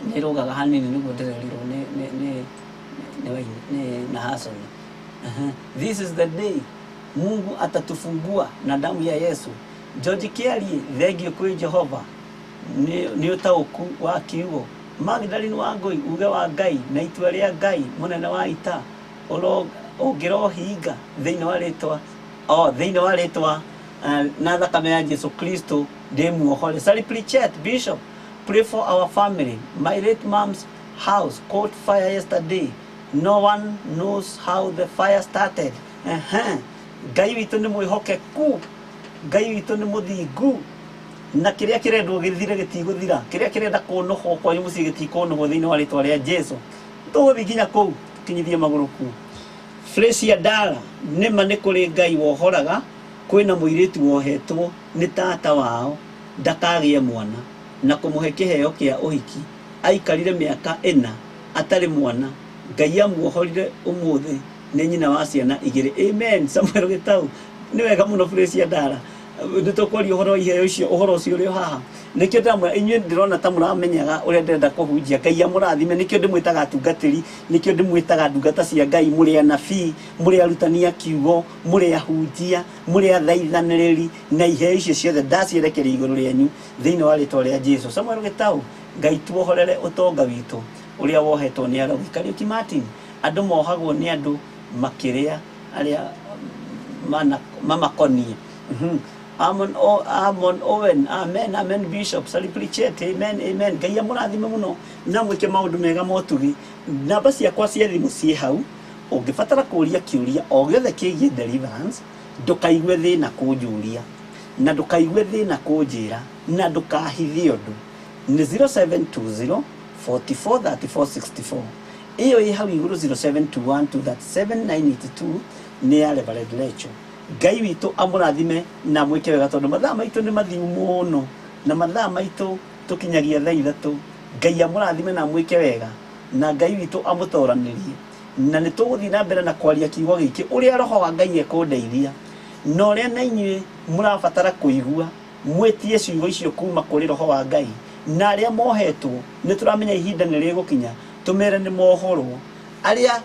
Nĩ rũgaga hanini nĩguo ndĩrerirwo nĩ na Hassan. This is the day Mungu atatufungua na damu ya Yesu. George Kiarie, thengio kwĩ Jehova nĩ ũtaũku wa kiugo. Magdalene Wangũi, uge wa Ngai na itua rĩa Ngai mũnene wa ita ũngĩrohinga thĩinĩ wa rĩtwa, oh, thĩinĩ wa rĩtwa na thakame ya Jesu Kristo ndĩ muohore. Sally Pritchett, Bishop, pray for our family. My late mom's house caught fire yesterday. No one knows how the fire started. Ngai witũ nĩ mwĩhokeku, Ngai witũ nĩ mũthingu, na kĩrĩa kĩrendwo gĩthire gĩtigũthira, kĩrĩa kĩrenda kũnũhwo kwanyu mũciĩ gĩtikũnũhwo thĩinĩ wa rĩtwa rĩa Jesu. Tũgũthiĩ nginya kũu tũkinyithie magũrũ kuo. Fresia Ndara, nĩma nĩ kũrĩ Ngai wohoraga, kwĩna mũirĩtu wohetwo nĩ tata wao ndakagĩe mwana na kũmũhe kĩheo kĩa ũhiki. Aikarire mĩaka 4 atarĩ mwana, Ngai amuohorire ũmũthĩ nĩ nyina wa ciana 2. Amen. Samuel Gĩtau, nĩ wega mũno Fresia Ndara. Nĩ tũkwaria ũhoro wa iheo icio, ũhoro ũcio ũrĩ o haha. Nĩkĩo ndĩramwĩra inyuĩ, ndĩrona ta mũramenyaga ũrĩa ndĩrenda kũhunjia. Ngai amũrathime. Nĩkĩo ndĩmwĩtaga atungatĩri, nĩkĩo ndĩmwĩtaga ndungata cia Ngai, mũrĩ anabii, mũrĩ arutani a kiugo, mũrĩ ahunjia, mũrĩ athaithanĩrĩri, na iheo icio ciothe ndacierekeria igũrũ rĩanyu thĩinĩ wa rĩtwa rĩa Jesu. Samuel Gĩtau, Ngai tuohorere ũtonga witũ ũrĩa wohetwo nĩ arogi. Kariuki Martin, andũ mohagwo nĩ andũ makĩrĩa arĩa mamakoniĩ. Amon, Amon Owen, amen amen. Bishop Sally Pritchett, amen amen. Ngai amũrathime mũno na mwĩke maũndũ mega motugi. Namba ciakwa cia thimũ ciĩ hau, ũngĩbatara kũũria kĩũria o gĩothe kĩgiĩ deliverance, ndũkaigue thĩna kũnjũria na ndũkaigue thĩna kũnjĩra na ndũkahithe ũndũ. Nĩ 0720 44 34 64. Ĩyo ĩ hau igũrũ, 0721 237 982, nĩ ya Reverend Lecho. Ngai witũ amũrathime na mwĩke wega, tondũ mathaa maitũ nĩ mathiu mũno na mathaa maitũ tũkinyagia thaa 3. Ngai amũrathime na mwĩke wega, na Ngai witũ amũtoranĩrie, na nĩ tũgũthiĩ na mbere na kwaria kiugo gĩkĩ ũrĩa roho wa Ngai ekũndeithia na ũrĩa na inyuĩ mũrabatara kũigua mwĩtie ciugo icio kuma kũrĩ roho wa Ngai. Na arĩa mohetwo, nĩ tũramenya ihinda nĩ rĩgũkinya tũmere nĩ mohorwo. Arĩa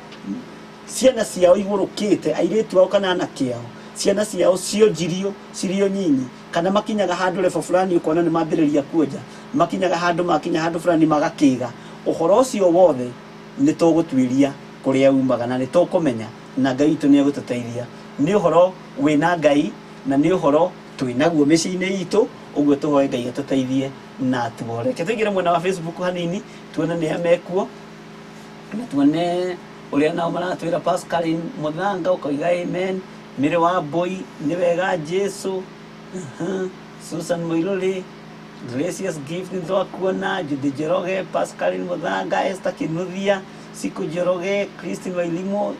ciana ciao igũrũkĩte, airĩtu ao kana anake ao, ciana ciao cionjirio cirĩ o nyinyi, kana makinyaga handũ level fulani ũkona nĩ mambĩrĩria kuonja, makinyaga handũ, makinya handũ fulani magakĩga, ũhoro ũcio wothe nĩ tũgũtuĩria kũrĩa umaga na nĩ tũkũmenya, na Ngai witũ nĩ egũtũteithia. Nĩ ũhoro wĩna Ngai na nĩ ũhoro twĩnaguo mĩciĩ-inĩ itũ, ũguo tũhoe Ngai atũteithie na atuohore. Reke tũingĩre mwena wa Facebook hanini tuone nĩa mekuo na tuone ũrĩa nao maratwĩra. Pascaline Mũthanga ũkoiga amen. Mĩrĩ wa Mbũi, nĩ wega Jesu. Susan Mũirũrĩ, Gracious Gift nĩ twakuona, Judy Njoroge, Pascaline Mũthanga, Esther Kinuthia, Siku Njoroge, Christine Wairimu,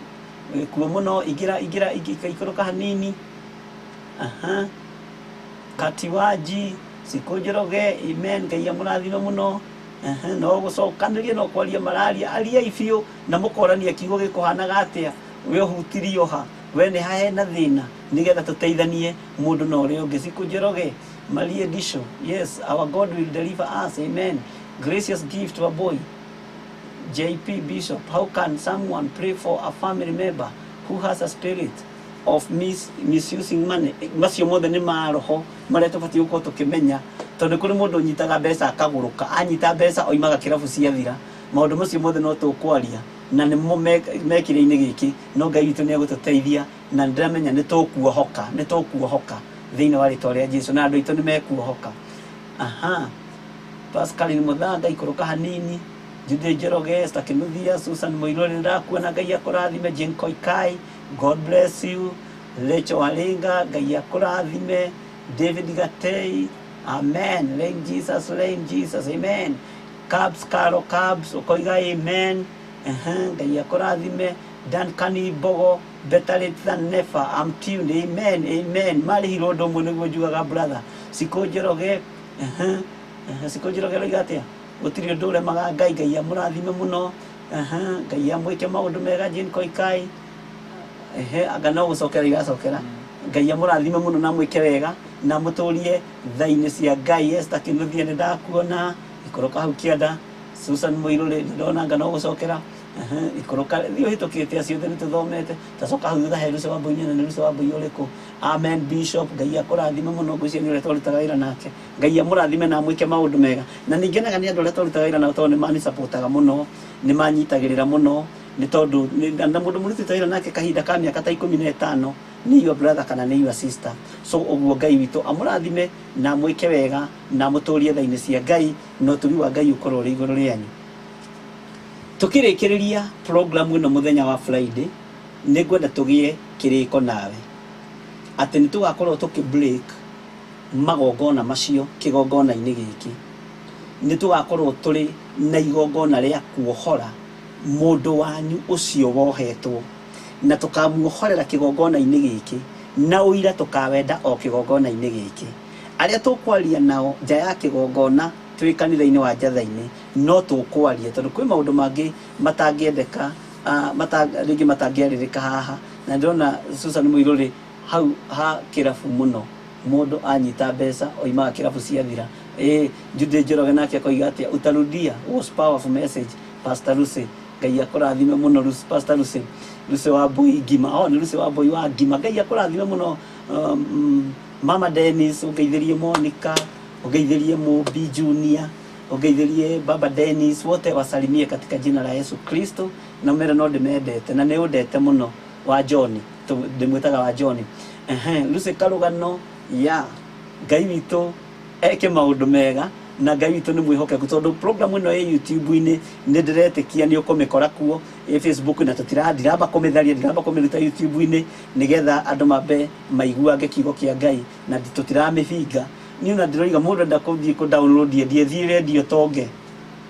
kuo mũno, ingĩra ingĩra ikũrũka hanini. Aha. Katiwaji, Siku Njoroge, amen, Ngai amũrathime mũno. Aha, no gũcokanĩria no kwaria mararia, ariai biũ na mũkorania kiugo gĩkũhanaga atĩa, we ũhutirio ha, we nĩ ha hena thĩna, nĩgetha tũteithanie mũndũ na ũrĩa ũngĩ. Siku Njoroge, Marie Disho, yes, our God will deliver us, amen. Gracious Gift wa boy, JP Bishop, how can someone pray for a family member who has a spirit of misusing money? Macio mothe nĩ maroho marĩa tũbatiĩ gũkorwo tũkĩmenya, tondũ kũrĩ mũndũ ũnyitaga mbeca akagũrũka, anyita mbeca oimaga kĩrabu ciathira. Maũndũ macio mothe no tũkwaria na nĩmo mekĩrĩ-inĩ gĩkĩ, no Ngai witũ nĩ egũtũteithia na nĩndĩramenya nĩ tũkuohoka, nĩ tũkuohoka thĩinĩ wa rĩtwa rĩa Jesu, na andũ aitũ nĩ mekuohoka. Aha. Pascaline Mũthanga, ikũrũka hanini. Judy Njoroge, Esther Kinuthia, Susan Mũirũrĩ, nĩndakuona, Ngai akũrathime. Jane Koikai, God bless you. Rachel Waringa, Ngai akũrathime. David Gatei, amen. Reign Jesus, reign Jesus, amen. Cabs, Caro Cabs, ũkoiga amen. Ngai akũrathime. Duncan Mbogo, better late than never, I'm tuned, amen, amen. Marĩhirwo ũndũ ũmwe nĩguo njugaga brother. Sikũ Njoroge, Sikũ Njoroge aroiga atĩa? Gũtirĩ ũndũ ũremaga Ngai, Ngai amũrathime mũno. Ngai amwĩke maũndũ mega. Jane Koikai, anga no gũcokera iracokera. Ngai amũrathime mũno na amwĩke wega na amũtũrie tha-inĩ cia Ngai. Esther Kinuthia, nĩ ndakuona, ikũrũka hau kĩanda. Susan Mũirũrĩ, nĩ ndona anga no gũcokera. Ikũrũka, thiĩ ũhĩtũkĩte acio othe nĩ tũthomete. Tacoka hau thutha he Lucy Wambui, nyone nĩ Lucy Wambui ũrĩkũ. Amen Bishop, Ngai akũrathime mũno, ngwĩciria nĩ ũrĩa twarutaga wĩra nake. Ngai amũrathime na amwĩke maũndũ mega. Na nĩ ngenaga nĩ andũ arĩa twarutaga wĩra nao tondũ nĩ manisupportaga mũno, nĩ manyitagĩrĩra mũno, nĩ tondũ na mũndũ mũrutĩte wĩra nake kahinda ka mĩaka ta 15 nĩ your brother kana nĩ your sister. So ũguo Ngai witũ amũrathime na amwĩke wega na amũtũrie tha-inĩ cia Ngai, na ũtugi wa Ngai ũkorwo ũrĩ igũrũ rĩanyu. Tũkĩrĩkĩrĩria program ĩno mũthenya wa Friday, nĩ ngwenda tũgĩe kĩrĩko nawe atĩ nĩ tũgakorwo tũkĩ break magongona macio kĩgongona-inĩ gĩkĩ. Nĩ tũgakorwo tũrĩ na igongona rĩa kuohora mũndũ wanyu ũcio wohetwo, na tũkamuohorera kĩgongona-inĩ gĩkĩ, na ũira tũkawenda o kĩgongona-inĩ gĩkĩ. Arĩa tũkwaria nao nja ya kĩgongona twĩ kanitha-inĩ wa Njatha-inĩ no tũkwaria, tondũ kwĩ maũndũ mangĩ matangĩendeka, rĩngĩ matangĩarĩrĩka haha. Na ndĩrona Susan Mũirũrĩ hau ha kĩrabu mũno, mũndũ anyita mbeca oimaga kĩrabu ciathira. Judy Njoroge nake akoiga atĩa, utarudia, was powerful message Pastor Lucy. Ngai akũrathime mũno Lucy, Pastor Lucy. Lucy wa Mbui ngima, oh, nĩ Lucy wa Mbui wa ngima. Ngai akũrathime mũno. Mama Dennis, ũngeithĩrie Monica, ũngeithĩrie Mũmbi Junior, ũngeithĩrie Baba Dennis, wote wasalimie katika jina la Yesu Kristo, na mere no ndĩmendete na nĩ ũndete mũno wa John, ndĩmwĩtaga wa John. Lucy Karugano, ya Ngai witũ eke maũndũ mega, na Ngai witũ nĩ mwĩhokeku, tondũ program ĩno ĩ YouTube-inĩ nĩ ndĩretĩkia nĩ ũkũmĩkora kuo, ĩ Facebook, na ndiramba kũmĩtharia, ndiramba kũmĩruta YouTube-inĩ nĩgetha andũ mambe maiguange kiugo kĩa Ngai, na tũtiramĩbinga. Niĩ ona ndĩroiga mũndũ enda kũthiĩ kũ download endie, thiĩ radio tonge.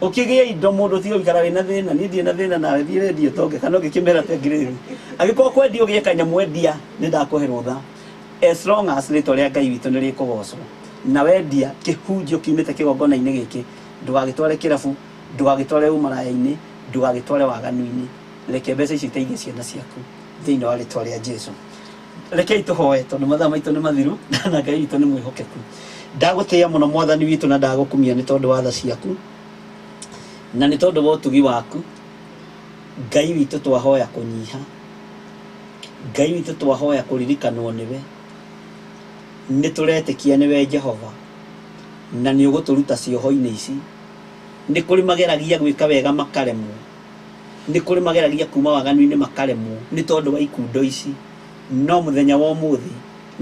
Ũkĩgĩa indo mũndũ tiga gũikara wĩna thĩna, niĩ ndirĩ na thĩna nawe, thiĩ radio tonge, kana ũngĩkĩmera atĩa Grace. Angĩkorwo kwendia ũgĩe kanyamũ endia, nĩ ndakũhe rũtha. As long as rĩtwa rĩa Ngai witũ nĩ rĩkũgocwo. Na wendia kĩhunjio kiumĩte kĩgongona-inĩ gĩkĩ, ndũgagĩtware kĩrabu, ndũgagĩtware ũmaraya-inĩ, ndũgagĩtware waganu-inĩ. Reke mbeca icio iteithie ciana ciaku thĩinĩ wa rĩtwa rĩa Jesu. Rekei tũhoe tondũ mathaa maitũ nĩ mathiru na Ngai witũ nĩ mwĩhokeku. Ndagũtĩĩa mũno Mwathani witũ na ndagũkumia nĩ tondũ wa tha ciaku na nĩ tondũ wa ũtugi waku. Ngai witũ twahoya kũnyiha, Ngai witũ twahoya kũririkanwo nĩwe. Nĩ tũretĩkia nĩwe Jehova na nĩ ũgũtũruta cioho-inĩ ici. Nĩ kũrĩ mageragia gwĩka wega makaremwo, nĩ kũrĩ mageragia kuma waganu-inĩ makaremwo nĩ tondũ wa ikundo ici. No mũthenya wa ũmũthĩ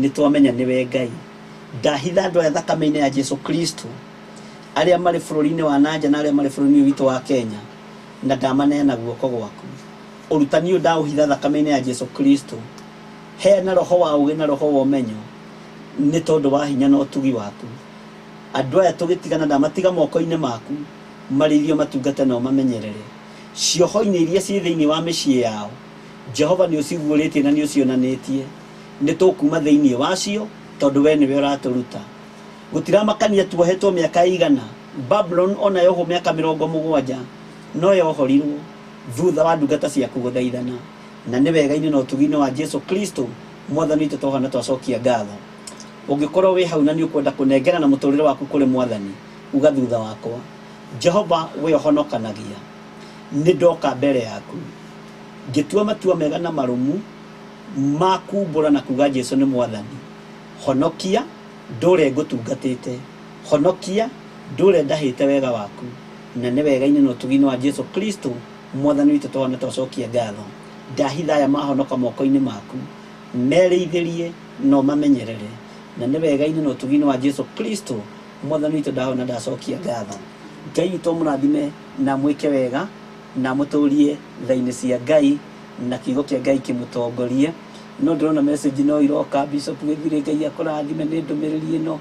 nĩ twamenya nĩwe Ngai. Ndahitha andũ aya thakame-inĩ ya Jesu Kristo, arĩa marĩ bũrũri-inĩ wa nanja na arĩa marĩ bũrũri-inĩ witũ wa Kenya, na ndamaneana guoko gwaku. Ũrutani ũyũ ndaũhitha thakame-inĩ ya Jesu Kristo. Heana roho wa ũũgĩ na roho wa ũmenyo nĩ tondũ wa hinya na ũtugi waku. Andũ aya tũgĩtigana ndamatiga moko-inĩ maku, marĩithio matungate na ũmamenyerere. Cioho-inĩ iria ciĩ thĩinĩ wa mĩciĩ yao, Jehova nĩ ũciguũrĩtie na nĩ ũcionanĩtie. Nĩ tũkuma thĩinĩ wacio tondũ we nĩwe ũratũruta. Gũtiramakania tuohetwo mĩaka ĩigana, Babuloni ona yohwo mĩaka 70 no yohorirwo thutha wa ndungata ciaku gũthaithana. Na nĩ wega-inĩ na ũtugi-inĩ wa Jesu Kristo Mwathani witũ twoha na twacokia ngatho. Ũngĩkorwo wĩ hau na nĩ ũkwenda kũnengerana mũtũrĩre waku kũrĩ Mwathani, uga thutha wakwa, Jehova we ũhonokanagia, nĩ ndoka mbere yaku ngĩtua matua mega na marũmu ma kumbũra na kuga Jesu nĩ Mwathani. Honokia ndũre ngũtungatĩte, honokia ndũre ndahĩte wega waku, na nĩ wega-inĩ na ũtugi-inĩ wa Jesu Kristo Mwathani witũ twoha na twacokia ngatho. Ndahitha aya mahonoka moko-inĩ maku, merĩithĩrie na ũmamenyerere, na nĩ wega-inĩ na ũtugi-inĩ wa Jesu Kristo Mwathani witũ ndahona ndacokia ngatho. Ngai witũ amũrathime na amwĩke wega na amũtũrie tha-inĩ cia Ngai na kiugo kĩa Ngai kĩmũtongorie. No ndĩrona message no iroka, Bishop Gĩthirĩ, Ngai akũrathime nĩ ndũmĩrĩri ĩno,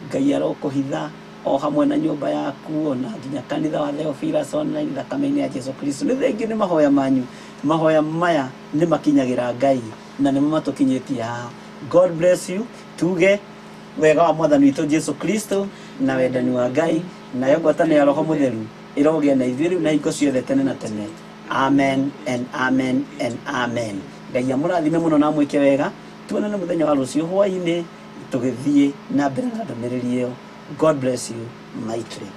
Ngai arokũhitha o hamwe na nyũmba yaku ona nginya kanitha wa Theophilus Online thakame-inĩ ya Jesu Kristo. Nĩ thengiũ nĩ mahoya manyu, mahoya maya nĩ makinyagĩra Ngai na nĩmo matũkinyĩtie haha. God bless you. Tuge wega wa Mwathani witũ Jesu Kristo na wendani wa Ngai nayo ngwatanĩro ya Roho Mũtheru ĩrogĩa na ithuĩ rĩu na hingo ciothe tene na tene. Amen and amen and amen. Ngai amũrathime mũno na amwĩke wega. Tuonane mũthenya wa rũciũ hwaĩ-inĩ tũgĩthiĩ na mbere na ndũmĩrĩri ĩyo. God bless you mightily.